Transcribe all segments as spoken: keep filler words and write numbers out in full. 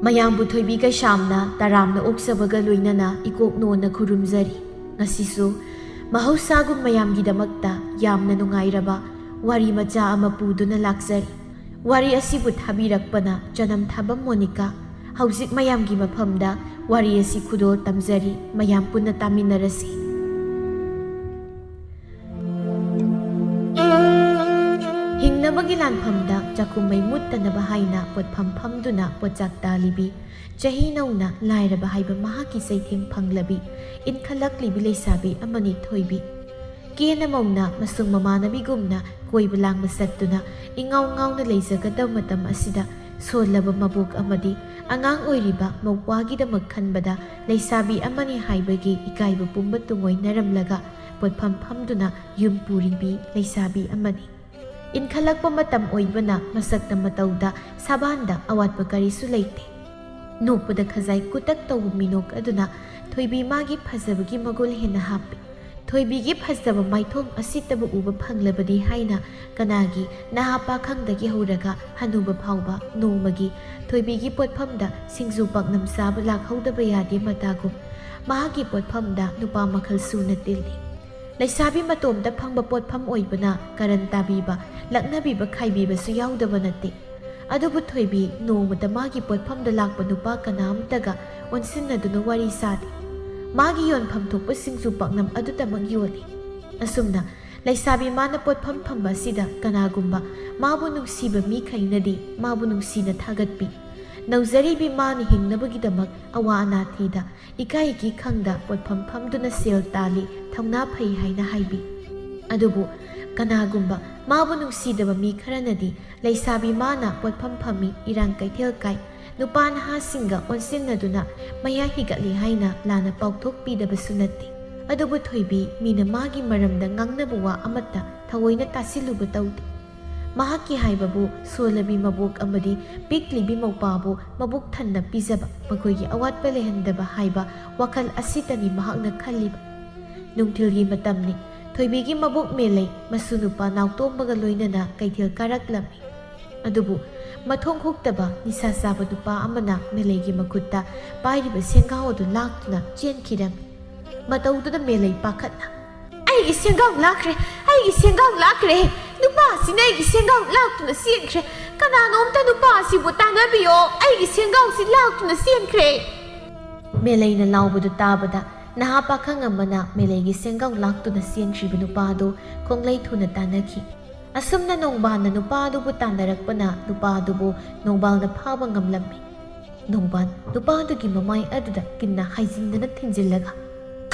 ꯃꯌꯥꯝꯕꯨ ꯊꯣꯏꯕꯤ ꯀꯩꯁꯥꯝꯅ ꯇꯔꯥꯝꯅ ꯑꯣꯛꯆꯕꯒ ꯂꯣꯏꯅꯅ ꯏꯀꯣꯛ ꯅꯣꯟꯅ ꯈꯨꯔꯨꯝꯖꯔꯤ꯫ ꯉꯁꯤꯁꯨ ꯃꯍꯧꯁꯥꯒꯨꯝ ꯃꯌꯥꯝꯒꯤꯗꯃꯛꯇ ꯌꯥꯝꯅ ꯅꯨꯡꯉꯥꯏꯔꯕ ꯋꯥꯔꯤ ꯃꯆꯥ ꯑꯃ ꯄꯨꯗꯨꯅ ꯂꯥꯛꯆꯔꯤ꯫ ꯋꯥꯔꯤ ꯑꯁꯤꯕꯨ ꯊꯥꯕꯤꯔꯛꯄꯅ ꯆꯅꯝ ꯊꯥꯕꯝ ꯃꯣꯅꯤꯀꯥ꯫ ꯍꯧꯖꯤꯛ ꯃꯌꯥꯝꯒꯤ ꯃꯐꯝꯗ ꯋꯥꯔꯤ ꯑꯁꯤ ꯈꯨꯗꯣꯜ ꯇꯝꯖꯔꯤ꯫ ꯃꯌꯥꯝ ꯄꯨꯟꯅ ꯇꯥꯃꯤꯟꯅꯔꯁꯤ꯫ ꯍꯤꯡꯅꯕꯒꯤ ꯂꯥꯟꯐꯝꯗ ꯆꯥꯛꯈꯨꯝ ꯃꯩ ꯃꯨꯠꯇꯅꯕ ꯍꯥꯏꯅ ꯄꯣꯠꯐꯝ ꯐꯝꯗꯨꯅ ꯄꯣꯠꯆꯥꯛ ꯇꯥꯜꯂꯤꯕꯤ, ꯆꯍꯤ ꯅꯧꯅ ꯂꯥꯏꯔꯕ ꯍꯥꯏꯕ ꯃꯍꯥꯛꯀꯤ ꯆꯩꯊꯦꯡ ꯐꯪꯂꯕꯤ, ꯏꯟꯈꯠꯂꯛꯂꯤꯕꯤ ꯂꯩꯁꯥꯕꯤ ꯑꯃꯅꯤ ꯊꯣꯏꯕꯤ꯫ ꯀꯦꯅ ꯃꯧꯅ ꯃꯁꯨꯡ ꯃꯃꯥꯟꯅꯕꯤꯒꯨꯝꯅ ꯀꯣꯏꯕ ꯂꯥꯡꯕ ꯆꯠꯇꯨꯅ ꯏꯉꯥꯎ ꯉꯥꯎꯅ ꯂꯩꯖꯒꯗꯕ ꯃꯇꯝ ꯑꯁꯤꯗ, ꯁꯣꯜꯂꯕ ꯃꯕꯣꯛ ꯑꯃꯗꯤ ꯑꯉꯥꯡ ꯑꯣꯏꯔꯤꯕ ꯃꯧꯄ꯭ꯋꯥꯒꯤꯗꯃꯛ ꯈꯟꯕꯗ ꯂꯩꯁꯥꯕꯤ ꯑꯃꯅꯤ ꯍꯥꯏꯕꯒꯤ ꯏꯀꯥꯏꯕ ꯄꯨꯝꯕ ꯇꯨꯡꯑꯣꯏꯅꯔꯝꯂꯒ ꯄꯣꯠꯐꯝ ꯐꯝꯗꯨꯅ ꯌꯨꯝ ꯄꯨꯔꯤꯕꯤ ꯂꯩꯁꯥꯕꯤ ꯑꯃꯅꯤ꯫ ꯏꯟꯈꯠꯂꯛꯄ ꯃꯇꯝ ꯑꯣꯏꯕꯅ ꯃꯁꯛꯇ ꯃꯇꯧꯗ ꯁꯥꯕꯥꯟꯗ ꯑꯋꯥꯠꯄ ꯀꯔꯤꯁꯨ ꯂꯩꯇꯦ꯫ ꯅꯣꯛꯄꯗ ꯈꯖꯥꯏ ꯀꯨꯇꯛ ꯇꯧꯕ ꯃꯤꯅꯣꯛ ꯑꯗꯨꯅ ꯊꯣꯏꯕꯤ ꯃꯥꯒꯤ ꯐꯖꯕꯒꯤ ꯃꯒꯨꯜ ꯍꯦꯟꯅ ꯍꯥꯞꯄꯤ꯫ ꯊꯣꯏꯕꯤꯒꯤ ꯐꯖꯕ ꯃꯥꯏꯊꯣꯡ ꯑꯁꯤꯇꯕꯨ ꯎꯕ ꯐꯪꯂꯕꯗꯤ ꯍꯥꯏꯅ ꯀꯅꯥꯒꯤ ꯅꯍꯥ ꯄꯥꯈꯪꯗꯒꯤ ꯍꯧꯔꯒ ꯍꯅꯨꯕ ꯐꯥꯎꯕ ꯅꯣꯡꯃꯒꯤ ꯊꯣꯏꯕꯤꯒꯤ ꯄꯣꯠꯐꯝꯗ ꯁꯤꯡꯖꯨ ꯄꯥꯛꯅꯝ ꯆꯥꯕ ꯂꯥꯛꯍꯧꯗꯕ ꯌꯥꯗꯦ꯫ ꯃꯇꯥꯒꯨꯝ ꯃꯍꯥꯛꯀꯤ ꯄꯣꯠꯐꯝꯗ ꯅꯨꯄꯥ ꯃꯈꯜ ꯁꯨꯅ ꯇꯤꯜꯂꯤ꯫ ꯂꯩꯁꯥꯕꯤ ꯃꯇꯣꯝꯇ ꯐꯪꯕ ꯄꯣꯠꯐꯝ ꯑꯣꯏꯕꯅ ꯀꯔꯟ ꯇꯥꯕꯤꯕ, ꯂꯛꯅꯕꯤꯕ, ꯈꯥꯏꯕꯤꯕꯁꯨ ꯌꯥꯎꯗꯕ ꯅꯠꯇꯦ꯫ ꯑꯗꯨꯕꯨ ꯊꯣꯏꯕꯤ ꯅꯣꯡꯃꯇ ꯃꯥꯒꯤ ꯄꯣꯠꯐꯝꯗ ꯂꯥꯛꯄ ꯅꯨꯄꯥ ꯀꯅꯥꯝꯇꯒ ꯑꯣꯟꯁꯤꯟꯅꯗꯨꯅ ꯋꯥꯔꯤ ꯁꯥꯗꯦ꯫ ꯃꯥꯒꯤ ꯌꯣꯟꯐꯝ ꯊꯣꯛꯄ ꯁꯤꯡꯖꯨ ꯄꯥꯛꯅꯝ ꯑꯗꯨꯇꯃꯛ ꯌꯣꯜꯂꯤ꯫ ꯑꯁꯨꯝꯅ ꯂꯩꯁꯥꯕꯤ ꯃꯥꯅ ꯄꯣꯠꯐꯝ ꯐꯝꯕ ꯑꯁꯤꯗ ꯀꯅꯥꯒꯨꯝꯕ ꯃꯥꯕꯨ ꯅꯨꯡꯁꯤꯕ ꯃꯤꯈꯩꯅꯗꯤ ꯃꯥꯕꯨ ꯅꯨꯡꯁꯤꯅ ꯊꯥꯒꯠꯄꯤ꯫ ꯅꯧꯖꯔꯤꯕꯤ ꯃꯥꯅ ꯍꯤꯡꯅꯕꯒꯤꯗꯃꯛ ꯑꯋꯥ ꯑꯅꯥ ꯊꯤꯗ, ꯏꯀꯥꯏ ꯏꯀꯤ ꯈꯪꯗ ꯄꯣꯠꯐꯝ ꯐꯝꯗꯨꯅ ꯁꯦꯜ ꯇꯥꯜꯂꯤ, ꯊꯧꯅꯥ ꯐꯩ ꯍꯥꯏꯅ ꯍꯥꯏꯕꯤ꯫ ꯑꯗꯨꯕꯨ ꯀꯅꯥꯒꯨꯝꯕ ꯃꯥꯕꯨ ꯅꯨꯡꯁꯤꯗꯕ ꯃꯤ ꯈꯔꯅꯗꯤ ꯂꯩꯁꯥꯕꯤ ꯃꯥꯅ ꯄꯣꯠꯐꯝ ꯐꯝꯃꯤ, ꯏꯔꯥꯡ ꯀꯩꯊꯦꯜ ꯀꯥꯏ, ꯅꯨꯄꯥ ꯅꯍꯥꯁꯤꯡꯒ ꯑꯣꯟꯁꯤꯟꯅꯗꯨꯅ ꯃꯌꯥ ꯍꯤꯒꯠꯂꯤ ꯍꯥꯏꯅ ꯂꯥꯟꯅ ꯄꯥꯎꯊꯣꯛꯄꯤꯗꯕꯁꯨ ꯅꯠꯇꯦ꯫ ꯑꯗꯨꯕꯨ ꯊꯣꯏꯕꯤ ꯃꯤꯅ ꯃꯥꯒꯤ ꯃꯔꯝꯗ ꯉꯥꯡꯅꯕ ꯋꯥ ꯑꯃꯠꯇ ꯊꯑꯣꯏꯅ ꯇꯥꯁꯤꯜꯂꯨꯕ ꯇꯧꯗꯦ꯫ ꯃꯍꯥꯛꯀꯤ ꯍꯥꯏꯕꯕꯨ ꯁꯣꯜꯂꯕꯤ ꯃꯕꯣꯛ ꯑꯃꯗꯤ ꯄꯤꯛꯂꯤꯕꯤ ꯃꯧꯄꯥꯕꯨ ꯃꯕꯨꯛ ꯊꯟꯅ ꯄꯤꯖꯕ, ꯃꯈꯣꯏꯒꯤ ꯑꯋꯥꯠꯄ ꯂꯩꯍꯟꯗꯕ ꯍꯥꯏꯕ ꯋꯥꯈꯜ ꯑꯁꯤꯇꯅꯤ ꯃꯍꯥꯛꯅ ꯈꯜꯂꯤꯕ꯫ ꯅꯨꯡꯊꯤꯜꯒꯤ ꯃꯇꯝꯅꯤ꯫ ꯊꯣꯏꯕꯤꯒꯤ ꯃꯕꯣꯛ ꯃꯦꯂꯩ ꯃꯁꯨ ꯅꯨꯄꯥ ꯅꯥꯎꯇꯣꯝꯕꯒ ꯂꯣꯏꯅꯅ ꯀꯩꯊꯦꯜ ꯀꯥꯔꯛꯂꯝꯃꯤ꯫ ꯑꯗꯨꯕꯨ ꯃꯊꯣꯡ ꯍꯨꯛꯇꯕ ꯅꯤꯁꯥ ꯆꯥꯕ ꯅꯨꯄꯥ ꯑꯃꯅ ꯃꯦꯂꯩꯒꯤ ꯃꯈꯨꯠꯇ ꯄꯥꯏꯔꯤꯕ ꯁꯦꯡꯒꯥꯎ ꯑꯗꯨ ꯂꯥꯛꯇꯨꯅ ꯆꯦꯟꯈꯤꯔꯝꯃꯤ꯫ ꯃꯇꯧꯗꯨꯗ ꯃꯦꯂꯩ ꯄꯥꯈꯠꯅ, "ꯑꯩꯒꯤ ꯁꯦꯡꯒꯥꯎ ꯂꯥꯛꯈ꯭ꯔꯦ! ꯑꯩꯒꯤ ꯁꯦꯡꯒꯥꯎ ꯂꯥꯛꯈ꯭ꯔꯦ! ꯅꯨꯄꯥꯁꯤꯅ ꯑꯩꯒꯤ ꯁꯦꯡꯒꯥꯎ ꯂꯥꯛꯇꯨꯅ ꯆꯦꯟꯈ꯭ꯔꯦ! ꯀꯅꯥꯅꯣꯝꯇ ꯅꯨꯄꯥ ꯑꯁꯤꯕꯨ ꯇꯥꯟꯅꯕꯤꯌꯣ! ꯑꯩꯒꯤ ꯁꯦꯡꯒꯥꯎꯁꯤ ꯂꯥꯛꯇꯨꯅ ꯆꯦꯟꯈ꯭ꯔꯦ!" ꯃꯦꯂꯩꯅ ꯂꯥꯎꯕꯗꯨ ꯇꯥꯕꯗ ꯅꯍꯥ ꯄꯥꯈꯪ ꯑꯃꯅ ꯃꯦꯂꯩꯒꯤ ꯁꯦꯡꯒꯥꯎ ꯂꯥꯛꯇꯨꯅ ꯆꯦꯟꯈ꯭ꯔꯤꯕ ꯅꯨꯄꯥꯗꯨ ꯈꯣꯡꯂꯩ ꯊꯨꯅ ꯇꯥꯟꯅꯈꯤ꯫ ꯑꯁꯨꯝꯅ ꯅꯣꯡꯕꯥꯟꯅ ꯅꯨꯄꯥꯗꯨꯕꯨ ꯇꯥꯟꯅꯔꯛꯄꯅ ꯅꯨꯄꯥꯗꯨꯕꯨ ꯅꯣꯡꯕꯥꯜꯅ ꯐꯥꯕ ꯉꯝꯂꯝꯃꯤ꯫ ꯅꯣꯡꯕꯥꯟ ꯅꯨꯄꯥꯗꯨꯒꯤ ꯃꯃꯥꯏ ꯑꯗꯨꯗ ꯀꯤꯟꯅ ꯍꯥꯏꯖꯤꯟꯗꯅ ꯊꯤꯟꯖꯤꯜꯂꯒ,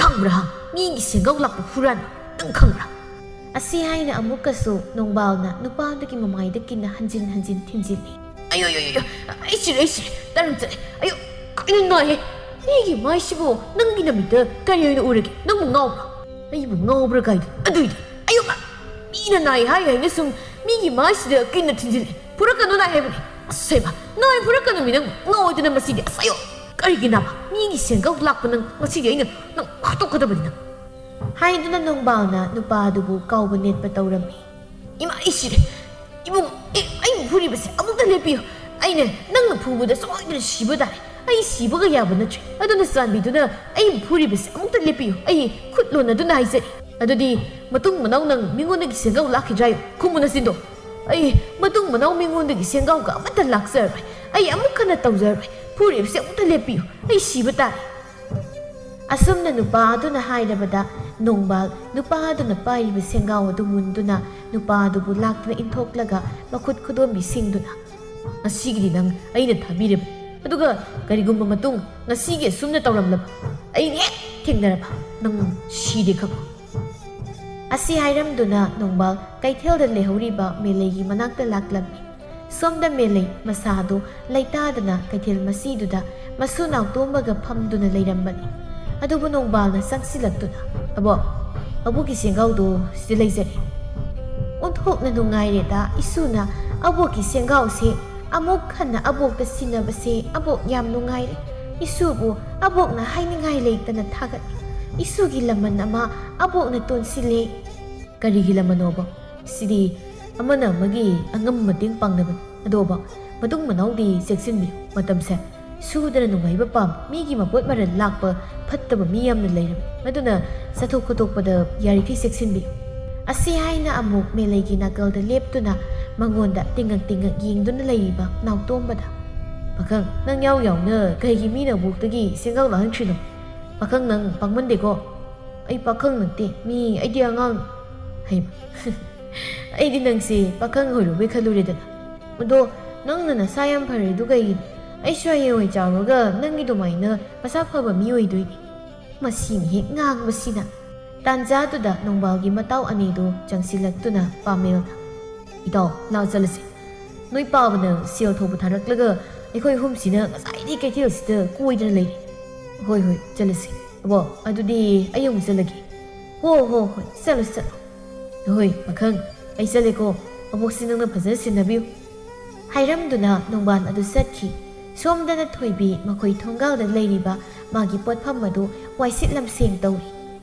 "ꯈꯪꯕ꯭ꯔꯥ? ꯃꯤꯒꯤ ꯁꯦꯡꯒꯥꯎ ꯂꯥꯛꯄ ꯍꯨꯔꯥꯟꯕ ꯅꯪ ꯈꯪꯕ꯭ꯔꯥ?" ꯑꯁꯤ ꯍꯥꯏꯅ ꯑꯃꯨꯛꯀꯁꯨ ꯅꯣꯡꯕꯥꯜꯅ ꯅꯨꯄꯥꯗꯨꯒꯤ ꯃꯃꯥꯏꯗ ꯀꯤꯟꯅ ꯍꯟꯖꯤꯟ ꯍꯟꯖꯤꯟ ꯊꯤꯟꯖꯤꯜꯂꯤ꯫ "ꯑꯌꯣ, ꯑꯌꯣ, ꯑꯌꯣ, ꯑꯩ ꯁꯤꯔꯦ, ꯑꯩ ꯁꯤꯔꯦ, ꯇꯔꯪ ꯆꯠꯂꯦ, ꯑꯌꯣ, ꯀꯩꯅꯣ ꯅꯥꯏꯍꯦ? ꯃꯤꯒꯤ ꯃꯥꯏꯁꯤꯕꯨ ꯅꯪꯒꯤ ꯅꯃꯤꯠꯇ ꯀꯔꯤ ꯑꯣꯏꯅ ꯎꯔꯒꯦ? ꯅꯪꯕꯨ ꯉꯥꯎꯕ꯭ꯔꯥ?" "ꯑꯩꯕꯨ ꯉꯥꯎꯕ꯭ꯔꯥ ꯀꯥꯏꯗ? ꯑꯗꯨꯏꯗꯤ, ꯑꯌꯣ, ꯃꯤꯅ ꯅꯥꯏ ꯍꯥꯏ ꯍꯥꯏꯅ ꯁꯨꯝ ꯃꯤꯒꯤ ꯃꯥꯏꯁꯤꯗ ꯀꯤꯟꯅ ꯊꯤꯟꯖꯤꯜꯂꯤ, ꯐꯨꯔꯛꯀꯅꯨ ꯅꯥꯏ ꯍꯥꯏꯕꯅꯤ꯫ ꯑꯁ, ꯍꯩꯃꯥ, ꯅꯥꯏ ꯐꯨꯔꯛꯀꯅꯨ ꯃꯤ, ꯅꯪꯕꯨ ꯉꯥꯎꯗꯅ ꯃꯁꯤꯗꯤ, ꯑꯁ, ꯑꯌꯣ, ꯀꯔꯤꯒꯤ ꯅꯥꯕ? ꯃꯤꯒꯤ ꯁꯦꯟꯒꯥꯎ ꯂꯥꯛꯄ ꯅꯪ, ꯉꯁꯤꯗꯤ ꯑꯩꯅ ꯅꯪ ꯍꯥꯠꯇꯣꯛꯀꯗꯕꯅꯤ ꯅꯪ!" ꯍꯥꯏꯗꯨꯅ ꯅꯣꯡꯕꯥꯜꯅ ꯅꯨꯄꯥ ꯑꯗꯨꯕꯨ ꯀꯥꯎꯕ ꯅꯦꯠꯄ ꯇꯧꯔꯝꯃꯤ꯫ "ꯏꯃꯥ, ꯑꯩ ꯁꯤꯔꯦ! ꯏꯕꯨꯡ, ꯑꯦ, ꯑꯩꯕꯨ ꯐꯨꯔꯤꯕꯁꯦ ꯑꯃꯨꯛꯇ ꯂꯦꯞꯄꯤꯌꯨ꯫ ꯑꯩꯅ ꯅꯪꯅ ꯐꯨꯕꯗ ꯁꯣꯏꯗꯅ ꯁꯤꯕ ꯇꯥꯔꯦ꯫ ꯑꯩ ꯁꯤꯕꯒ ꯌꯥꯕ ꯅꯠꯇ꯭ꯔꯦ꯫ ꯑꯗꯨꯅ ꯆꯥꯟꯕꯤꯗꯨꯅ ꯑꯩꯕꯨ ꯐꯨꯔꯤꯕꯁꯦ ꯑꯃꯨꯛꯇ ꯂꯦꯞꯄꯤꯌꯨ꯫ ꯑꯩ ꯈꯨꯠ ꯂꯣꯟꯅꯗꯨꯅ ꯍꯥꯏꯖꯔꯤ꯫ ꯑꯗꯨꯗꯤ ꯃꯇꯨꯡ ꯃꯅꯥꯎ ꯅꯪ ꯃꯤꯉꯣꯟꯗꯒꯤ ꯁꯦꯟꯒꯥꯎ ꯂꯥꯛꯈꯤꯗ꯭ꯔꯥ ꯍꯥꯏꯌꯨ꯫ ꯈꯨꯝꯃꯨ ꯅꯆꯤꯟꯗꯣ꯫ ꯑꯩ ꯃꯇꯨꯡ ꯃꯅꯥꯎ ꯃꯤꯉꯣꯟꯗꯒꯤ ꯁꯦꯟꯒꯥꯎꯒ ꯑꯃꯠꯇ ꯂꯥꯛꯆꯔꯔꯣꯏ꯫ ꯑꯩ ꯑꯃꯨꯛ ꯍꯟꯅ ꯇꯧꯖꯔꯔꯣꯏ꯫ ꯐꯨꯔꯤꯕꯁꯦ ꯑꯃꯨꯛꯇ ꯂꯦꯞꯄꯤꯌꯨ꯫ ꯑꯩ ꯁꯤꯕ ꯇꯥꯔꯦ꯫" ꯑꯁꯨꯝꯅ ꯅꯨꯄꯥ ꯑꯗꯨꯅ ꯍꯥꯏꯔꯕꯗ ꯅꯣꯡꯕꯥꯜ ꯅꯨꯄꯥ ꯑꯗꯨꯅ ꯄꯥꯏꯔꯤꯕ ꯁꯦꯡꯒꯥꯎ ꯑꯗꯨ ꯃꯨꯟꯗꯨꯅ ꯅꯨꯄꯥ ꯑꯗꯨꯕꯨ ꯂꯥꯛꯇꯨꯅ ꯏꯟꯊꯣꯛꯂꯒ ꯃꯈꯨꯠ ꯈꯨꯗꯣꯝꯕꯤ ꯁꯤꯡꯗꯨꯅ, "ꯉꯁꯤꯒꯤꯗꯤ ꯅꯪ ꯑꯩꯅ ꯊꯥꯕꯤꯔꯕꯅꯤ꯫ ꯑꯗꯨꯒ ꯀꯔꯤꯒꯨꯝꯕ ꯃꯇꯨꯡ ꯉꯁꯤꯒꯤ ꯑꯁꯨꯝꯅ ꯇꯧꯔꯝꯂꯕ, ꯑꯩꯅ ꯍꯦꯛ ꯊꯦꯡꯅꯔꯕ, ꯅꯪ ꯁꯤꯔꯦ ꯈꯪꯉꯨ꯫" ꯑꯁꯤ ꯍꯥꯏꯔꯝꯗꯨꯅ ꯅꯣꯡꯕꯥꯜ ꯀꯩꯊꯦꯜꯗ ꯂꯩꯍꯧꯔꯤꯕ ꯃꯦꯂꯩꯒꯤ ꯃꯅꯥꯛꯇ ꯂꯥꯛꯂꯝꯃꯤ꯫ ꯁꯣꯝꯗ ꯃꯦꯂꯩ ꯃꯁꯥꯗꯨ ꯂꯩꯇꯥꯗꯅ ꯀꯩꯊꯦꯜ ꯃꯁꯤꯗꯨꯗ ꯃꯁꯨ ꯅꯥꯎꯇꯣꯝꯕꯒ ꯐꯝꯗꯨꯅ ꯂꯩꯔꯝꯕꯅꯤ꯫ ꯑꯗꯨꯕꯨ ꯅꯣꯡꯕꯥꯜꯅ ꯆꯪꯁꯤꯜꯂꯛꯇꯨꯅ, "ꯑꯕꯣꯛ, ꯑꯕꯣꯛꯀꯤ ꯁꯦꯡꯒꯥꯎꯗꯣ ꯁꯤꯗ ꯂꯩꯖꯔꯦ꯫" "ꯑꯣꯟꯊꯣꯛꯅ ꯅꯨꯡꯉꯥꯏꯔꯦꯗ ꯏꯁꯨꯅ ꯑꯕꯣꯛꯀꯤ ꯁꯦꯡꯒꯥꯎꯁꯦ꯫ ꯑꯃꯨꯛ ꯍꯟꯅ ꯑꯕꯣꯛꯇ ꯁꯤꯟꯅꯕꯁꯦ ꯑꯕꯣꯛ ꯌꯥꯝ ꯅꯨꯡꯉꯥꯏꯔꯦ꯫ ꯏꯁꯨꯕꯨ ꯑꯕꯣꯛꯅ ꯍꯥꯏꯅꯤꯡꯉꯥꯏ ꯂꯩꯇꯅ ꯊꯥꯒꯠꯂꯤ꯫ ꯏꯁꯨꯒꯤ ꯂꯃꯟ ꯑꯃ ꯑꯕꯣꯛꯅ ꯇꯣꯟꯁꯤꯜꯂꯦ꯫ ꯀꯔꯤꯒꯤ ꯂꯃꯟꯅꯣꯕ? ꯁꯤꯗꯤ ꯑꯃꯅ ꯑꯃꯒꯤ ꯑꯉꯝꯕ ꯃꯇꯦꯡ ꯄꯥꯡꯅꯕꯅꯤ꯫ ꯑꯗꯣꯕ, ꯃꯇꯨꯡ ꯃꯅꯥꯎꯗꯤ ꯆꯦꯛꯁꯤꯟꯕꯤꯌꯨ꯫ ꯃꯇꯝꯁꯦ ꯁꯨꯗꯅ ꯅꯨꯡꯉꯥꯏꯕ ꯄꯥꯝ, ꯃꯤꯒꯤ ꯃꯄꯣꯠ ꯃꯔꯜ ꯂꯥꯛꯄ ꯐꯠꯇꯕ ꯃꯤ ꯌꯥꯝꯅ ꯂꯩꯔꯕꯅꯤ꯫ ꯑꯗꯨꯅ ꯆꯠꯊꯣꯛ ꯈꯣꯠꯇꯣꯛꯄꯗ ꯌꯥꯔꯤꯈꯩ ꯆꯦꯛꯁꯤꯟꯕꯤꯌꯨ꯫ ꯑꯁꯤ ꯍꯥꯏꯅ ꯑꯃꯨꯛ ꯃꯦꯂꯩꯒꯤ ꯅꯥꯀꯜꯗ ꯂꯦꯞꯇꯨꯅ ꯃꯉꯣꯟꯗ ꯇꯤꯡꯉꯛ ꯇꯤꯡꯉꯛ ꯌꯦꯡꯗꯨꯅ ꯂꯩꯔꯤꯕ ꯅꯥꯎꯇꯣꯝꯕꯗ, "ꯄꯥꯈꯪ, ꯅꯪ ꯌꯥꯎ ꯌꯥꯎꯅ ꯀꯩꯒꯤ ꯃꯤꯅ ꯑꯕꯣꯛꯇꯒꯤ ꯁꯦꯟꯒꯥꯎ ꯂꯥꯛꯍꯟꯈ꯭ꯔꯤꯅꯣ? ꯄꯥꯈꯪ, ꯅꯪ ꯄꯥꯡꯃꯟꯗꯦꯀꯣ꯫" "ꯑꯩ ꯄꯥꯈꯪ ꯅꯠꯇꯦ, ꯃꯤ, ꯑꯩꯗꯤ ꯑꯉꯥꯡ꯫" ꯍꯩꯃ, ꯑꯩꯗꯤ ꯅꯪꯁꯦ ꯄꯥꯈꯪ ꯑꯣꯏꯔꯨꯕꯩ ꯈꯜꯂꯨꯔꯦꯗꯅ꯫ "ꯑꯗꯣ ꯅꯪꯅ ꯅꯁꯥ ꯌꯥꯝ ꯐꯔꯤꯗꯨ ꯀꯩꯒꯤꯅꯣ? ꯑꯩꯁꯨ ꯍꯌꯦꯡꯋꯥꯏ ꯆꯥꯎꯔꯒ ꯅꯪꯒꯤ ꯑꯗꯨꯃꯥꯏꯅ ꯃꯁꯥ ꯐꯕ ꯃꯤ ꯑꯣꯏꯗꯣꯏꯅꯤ꯫" ꯃꯁꯤꯅ ꯍꯦꯛ ꯉꯥꯡꯕꯁꯤꯅ꯫ ꯇꯥꯟꯖꯥꯗꯨꯗ ꯅꯣꯡꯕꯥꯜꯒꯤ ꯃꯇꯥꯎ ꯑꯅꯤꯗꯨ ꯆꯪꯁꯤꯜꯂꯛꯇꯨꯅ ꯄꯥꯃꯦꯜꯗ, "ꯏꯇꯥꯎ, ꯂꯥꯛꯑꯣ ꯆꯠꯂꯁꯤ꯫ ꯅꯣꯏ ꯄꯥꯕꯅ ꯁꯦꯜ ꯊꯧꯕ ꯊꯥꯔꯛꯂꯒ ꯑꯩꯈꯣꯏ ꯑꯍꯨꯝꯁꯤꯅ ꯉꯁꯥꯏꯗꯒꯤ ꯀꯩꯊꯦꯜꯁꯤꯗ ꯀꯣꯏꯗꯅ ꯂꯩꯔꯤ꯫" "ꯍꯣꯏ, ꯍꯣꯏ, ꯆꯠꯂꯁꯤ꯫ ꯑꯕꯣ, ꯑꯗꯨꯗꯤ ꯑꯩ ꯑꯃꯨꯛ ꯆꯠꯂꯒꯦ꯫" "ꯍꯣ, ꯍꯣ, ꯍꯣꯏ, ꯆꯠꯂꯣ, ꯆꯠꯂꯣ꯫" "ꯍꯣꯏ, ꯄꯥꯈꯪ, ꯑꯩ ꯆꯠꯂꯦꯀꯣ꯫ ꯑꯕꯣꯛꯁꯤ ꯅꯪꯅ ꯐꯖꯅ ꯁꯦꯟꯅꯕꯤꯌꯨ꯫" ꯍꯥꯏꯔꯝꯗꯨꯅ ꯅꯣꯡꯕꯥꯜ ꯑꯗꯨ ꯆꯠꯈꯤ꯫ ꯁꯣꯝꯗꯅ ꯊꯣꯏꯕꯤ ꯃꯈꯣꯏ ꯊꯣꯡꯒꯥꯜꯗ ꯂꯩꯔꯤꯕ ꯃꯥꯒꯤ ꯄꯣꯠꯐꯝ ꯑꯗꯨ ꯋꯥꯏꯁꯤꯠ ꯂꯝꯁꯦꯡ ꯇꯧꯔꯤ꯫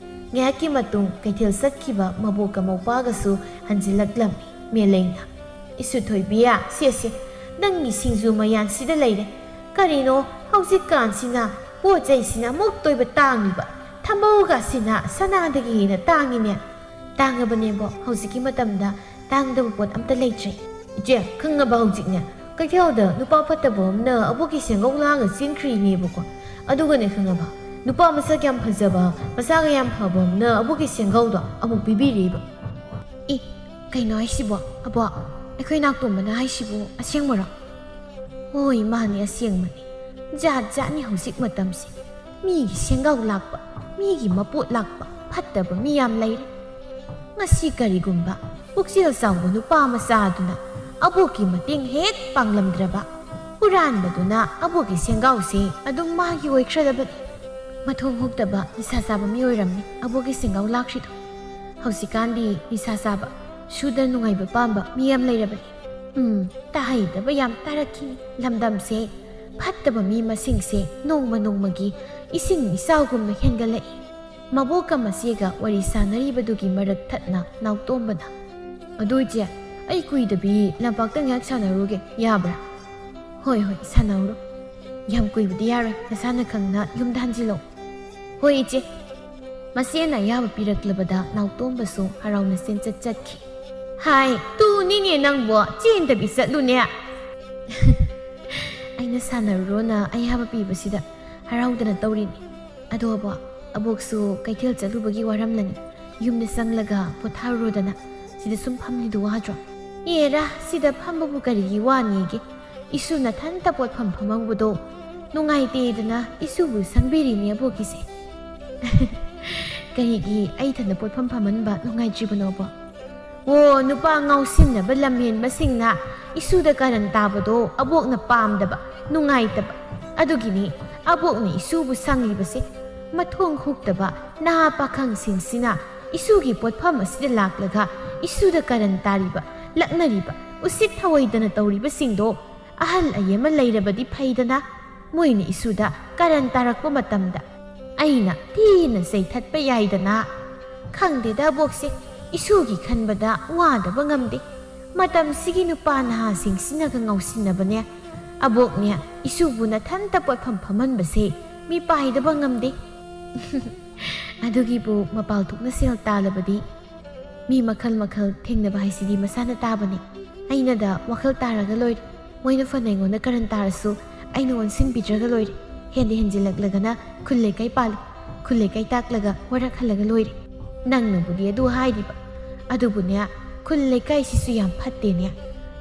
ꯉꯥꯏꯍꯥꯛꯀꯤ ꯃꯇꯨꯡ ꯀꯩꯊꯦꯜ ꯆꯠꯈꯤꯕ ꯃꯕꯣꯛꯀ ꯃꯧꯄꯥꯒꯁꯨ ꯍꯟꯖꯤꯜꯂꯛꯂꯝꯃꯤ꯫ ꯃꯦꯂꯩꯅ, "ꯏꯁꯨ ꯊꯣꯏꯕꯤ, ꯁꯦ, ꯁꯦ, ꯅꯪꯒꯤ ꯁꯤꯡꯖꯨ ꯃꯌꯥꯟꯁꯤꯗ ꯂꯩꯔꯦ꯫ ꯀꯔꯤꯅꯣ ꯍꯧꯖꯤꯛꯀꯥꯟꯁꯤꯅ ꯄꯣꯠ ꯆꯩꯁꯤꯅ ꯑꯃꯨꯛꯇ ꯑꯣꯏꯕ ꯇꯥꯡꯂꯤꯕ? ꯊꯝꯕꯧꯒꯁꯤꯅ ꯁꯅꯥꯗꯒꯤ ꯍꯦꯟꯅ ꯇꯥꯡꯉꯤꯅꯦ꯫" "ꯇꯥꯡꯉꯕꯅꯦꯕꯣ, ꯍꯧꯖꯤꯛꯀꯤ ꯃꯇꯝꯗ ꯇꯥꯡꯗꯕ ꯄꯣꯠ ꯑꯝꯇ ꯂꯩꯇ꯭ꯔꯦ꯫" "ꯏꯆꯦ, ꯈꯪꯉꯕ ꯍꯧꯖꯤꯛꯅꯦ? ꯀꯩꯊꯦꯜꯗ ꯅꯨꯄꯥ ꯐꯠꯇꯕ ꯑꯃꯅ ꯑꯕꯣꯛꯀꯤ ꯁꯦꯟꯒꯧ ꯂꯥꯡꯉ ꯆꯦꯟꯈ꯭ꯔꯤꯅꯦꯕꯀꯣ꯫ ꯑꯗꯨꯒꯅꯦ, ꯈꯪꯉꯕ? ꯅꯨꯄꯥ ꯃꯁꯛ ꯌꯥꯝ ꯐꯖꯕ, ꯃꯁꯥꯒ ꯌꯥꯝ ꯐꯕ ꯑꯃꯅ ꯑꯕꯣꯛꯀꯤ ꯁꯦꯟꯒꯧꯗꯣ ꯑꯃꯨꯛ ꯄꯤꯕꯤꯔꯦꯕ꯫" "ꯑꯦ, ꯀꯩꯅꯣ ꯍꯥꯏꯁꯤꯕꯣ? ꯑꯕꯣꯛ, ꯑꯩꯈꯣꯏ ꯅꯥꯎꯇꯣꯝꯕꯅ ꯍꯥꯏꯁꯤꯕꯨ ꯑꯁꯦꯡꯕꯔꯣ?" "ꯍꯣꯏ, ꯃꯥꯅꯤ, ꯑꯁꯦꯡꯕꯅꯤ꯫ ꯖꯥꯠ ꯖꯥꯠꯅꯤ ꯍꯧꯖꯤꯛ ꯃꯇꯝꯁꯦ꯫ ꯃꯤꯒꯤ ꯁꯦꯟꯒꯥꯎ ꯂꯥꯛꯄ, ꯃꯤꯒꯤ ꯃꯄꯣꯠ ꯂꯥꯛꯄ, ꯐꯠꯇꯕ ꯃꯤ ꯌꯥꯝ ꯂꯩꯔꯦ꯫ ꯉꯁꯤ ꯀꯔꯤꯒꯨꯝꯕ ꯄꯨꯛꯆꯦꯜ ꯆꯥꯎꯕ ꯅꯨꯄꯥ ꯃꯆꯥꯗꯨꯅ ꯑꯕꯣꯛꯀꯤ ꯃꯇꯦꯡ ꯍꯦꯛ ꯄꯥꯡꯂꯝꯗ꯭ꯔꯕ, ꯍꯨꯔꯥꯟꯕꯗꯨꯅ ꯑꯕꯣꯛꯀꯤ ꯁꯦꯟꯒꯥꯎꯁꯦ ꯑꯗꯨꯝ ꯃꯥꯒꯤ ꯑꯣꯏꯈ꯭ꯔꯗꯕꯅꯤ꯫ ꯃꯊꯣꯡ ꯍꯨꯛꯇꯕ ꯅꯤꯁꯥ ꯆꯥꯕ ꯃꯤ ꯑꯣꯏꯔꯝꯅꯤ ꯑꯕꯣꯛꯀꯤ ꯁꯦꯟꯒꯥꯎ ꯂꯥꯛꯈ꯭ꯔꯤꯗꯣ꯫ ꯍꯧꯖꯤꯛꯀꯥꯟꯗꯤ ꯅꯤꯁꯥ ꯆꯥꯕ, ꯁꯨꯗ ꯅꯨꯡꯉꯥꯏꯕ ꯄꯥꯝꯕ ꯃꯤ ꯌꯥꯝ ꯂꯩꯔꯕꯅꯤ꯫ ꯎꯝ, ꯇꯥꯍꯩꯗꯕ ꯌꯥꯝ ꯇꯥꯔꯛꯈꯤꯅꯤ꯫ ꯂꯝꯗꯝꯁꯦ ꯐꯠꯇꯕ ꯃꯤ ꯃꯁꯤꯡꯁꯦ ꯅꯣꯡꯃ ꯅꯣꯡꯃꯒꯤ ꯏꯁꯤꯡ ꯏꯆꯥꯎꯒꯨꯝꯅ ꯍꯦꯟꯒꯠꯂꯛꯏ꯫ ꯃꯕꯣꯛꯀ ꯃꯆꯦꯒ ꯋꯥꯔꯤ ꯁꯥꯟꯅꯔꯤꯕꯗꯨꯒꯤ ꯃꯔꯛ ꯊꯠꯅ ꯅꯥꯎꯇꯣꯝꯕꯅ, "ꯑꯗꯨ ꯏꯆꯦ, ꯑꯩ ꯀꯨꯏꯗꯕꯤ ꯂꯝꯄꯥꯛꯇ ꯉꯥꯏꯍꯥꯛ ꯁꯥꯟꯅꯔꯨꯒꯦ, ꯌꯥꯕ꯭ꯔꯥ?" "ꯍꯣꯏ, ꯍꯣꯏ, ꯁꯥꯟꯅꯧꯔꯣ꯫ ꯌꯥꯝ ꯀꯨꯏꯕꯗꯤ ꯌꯥꯔꯣꯏ, ꯅꯁꯥꯅ ꯈꯪꯅ ꯌꯨꯝꯗ ꯍꯟꯖꯤꯜꯂꯛꯑꯣ꯫" "ꯍꯣꯏ, ꯏꯆꯦ꯫" ꯃꯆꯦꯅ ꯑꯌꯥꯕ ꯄꯤꯔꯛꯂꯕꯗ ꯅꯥꯎꯇꯣꯝꯕꯁꯨ ꯍꯔꯥꯎꯅ ꯆꯦꯟꯆꯠ ꯆꯠꯈꯤ꯫ "ꯍꯥꯏ, ꯇꯨꯅꯤꯅꯦ ꯅꯪꯕꯣ, ꯆꯦꯟꯗꯕꯤ ꯆꯠꯂꯨꯅꯦ꯫" "ꯑꯩꯅ ꯁꯥꯟꯅꯔꯨꯔꯣꯅ ꯑꯌꯥꯕ ꯄꯤꯕꯁꯤꯗ ꯍꯔꯥꯎꯗꯅ ꯇꯧꯔꯤꯅꯤ꯫ ꯑꯗꯣ ꯑꯕꯣꯛ, ꯑꯕꯣꯛꯁꯨ ꯀꯩꯊꯦꯜ ꯆꯠꯂꯨꯕꯒꯤ ꯋꯥꯔꯝꯂꯅꯤ꯫ ꯌꯨꯝꯗ ꯆꯪꯂꯒ ꯄꯣꯊꯥꯔꯨꯔꯣꯗꯅ꯫ ꯁꯤꯗ ꯁꯨꯝ ꯐꯝꯂꯤꯗꯨ ꯋꯥꯗ꯭ꯔꯣ?" "ꯑꯦꯔꯥ, ꯁꯤꯗ ꯐꯝꯕꯕꯨ ꯀꯔꯤꯒꯤ ꯋꯥꯅꯤꯒꯦ? ꯏꯁꯨ ꯅꯊꯟꯇ ꯄꯣꯠꯐꯝ ꯐꯝꯍꯧꯕꯗꯣ ꯅꯨꯡꯉꯥꯏꯇꯦꯗꯅ ꯏꯁꯨꯕꯨ ꯁꯪꯕꯤꯔꯤꯅꯦ ꯑꯕꯣꯛꯀꯤꯁꯦ꯫" "ꯀꯔꯤꯒꯤ ꯑꯩ ꯏꯊꯟꯗ ꯄꯣꯠꯐꯝ ꯐꯝꯍꯟꯕ ꯅꯨꯡꯉꯥꯏꯇ꯭ꯔꯤꯕꯅꯣꯕꯣ?" "ꯑꯣ, ꯅꯨꯄꯥ ꯉꯥꯎꯁꯤꯟꯅꯕ ꯂꯝꯍꯦꯟꯕꯁꯤꯡꯅ ꯏꯁꯨꯗ ꯀꯔꯟ ꯇꯥꯕꯗꯣ ꯑꯕꯣꯛꯅ ꯄꯥꯝꯗꯕ, ꯅꯨꯡꯉꯥꯏꯇꯕ꯫ ꯑꯗꯨꯒꯤꯅꯤ ꯑꯕꯣꯛꯅ ꯏꯁꯨꯕꯨ ꯁꯪꯂꯤꯕꯁꯦ꯫ ꯃꯊꯣꯡ ꯍꯨꯛꯇꯕ ꯅꯍꯥ ꯄꯥꯈꯪꯁꯤꯡꯁꯤꯅ ꯏꯁꯨꯒꯤ ꯄꯣꯠꯐꯝ ꯑꯁꯤꯗ ꯂꯥꯛꯂꯒ ꯏꯁꯨꯗ ꯀꯔꯟ ꯇꯥꯔꯤꯕ, ꯂꯛꯅꯔꯤꯕ, ꯎꯁꯤꯠ ꯊꯑꯣꯏꯗꯅ ꯇꯧꯔꯤꯕꯁꯤꯡꯗꯣ ꯑꯍꯜ ꯑꯌꯦ ꯑꯃ ꯂꯩꯔꯕꯗꯤ ꯐꯩꯗꯅ, ꯃꯣꯏꯅ ꯏꯁꯨꯗ ꯀꯔꯟ ꯇꯥꯔꯛꯄ ꯃꯇꯝꯗ ꯑꯩꯅ ꯊꯤꯅ ꯆꯩꯊꯠꯄ ꯌꯥꯏꯗꯅ꯫ ꯈꯪꯗꯦꯗ ꯑꯕꯣꯛꯁꯦ, ꯏꯁꯨꯒꯤ ꯈꯟꯕꯗ ꯋꯥꯗꯕ ꯉꯝꯗꯦ꯫ ꯃꯇꯝꯁꯤꯒꯤ ꯅꯨꯄꯥ ꯅꯍꯥꯁꯤꯡꯁꯤꯅꯒ ꯉꯥꯎꯁꯤꯟꯅꯕꯅꯦ꯫ ꯑꯕꯣꯛꯅꯦ, ꯏꯁꯨꯕꯨ ꯅꯊꯟꯇ ꯄꯣꯠꯐꯝ ꯐꯝꯍꯟꯕꯁꯦ ꯃꯤ ꯄꯥꯏꯗꯕ ꯉꯝꯗꯦ꯫" "ꯑꯗꯨꯒꯤꯕꯨ ꯃꯄꯥꯜ ꯊꯣꯛꯅ ꯁꯦꯜ ꯇꯥꯜꯂꯕꯗꯤ ꯃꯤ ꯃꯈꯜ ꯃꯈꯜ ꯊꯦꯡꯅꯕ ꯍꯥꯏꯁꯤꯗꯤ ꯃꯁꯥꯅ ꯇꯥꯕꯅꯤ꯫ ꯑꯩꯅꯗ ꯋꯥꯈꯜ ꯇꯥꯔꯒ ꯂꯣꯏꯔꯦ꯫ ꯃꯣꯏꯅ ꯐꯅ ꯑꯩꯉꯣꯟꯗ ꯀꯔꯟ ꯇꯥꯔꯁꯨ ꯑꯩꯅ ꯑꯣꯟꯁꯤꯟꯕꯤꯗ꯭ꯔꯒ ꯂꯣꯏꯔꯦ꯫ ꯍꯦꯟꯗ ꯍꯦꯟꯖꯤꯜꯂꯛꯂꯒꯅ ꯈꯨꯜ ꯂꯩꯀꯥꯏ ꯄꯥꯜꯂꯤ, ꯈꯨꯜ ꯂꯩꯀꯥꯏ ꯇꯥꯛꯂꯒ ꯋꯥꯔꯛꯍꯜꯂꯒ ꯂꯣꯏꯔꯦ꯫" "ꯅꯪꯅꯕꯨꯗꯤ ꯑꯗꯨ ꯍꯥꯏꯔꯤꯕ, ꯑꯗꯨꯕꯨꯅꯦ, ꯈꯨꯜ ꯂꯩꯀꯥꯏꯁꯤꯁꯨ ꯌꯥꯝ ꯐꯠꯇꯦꯅꯦ꯫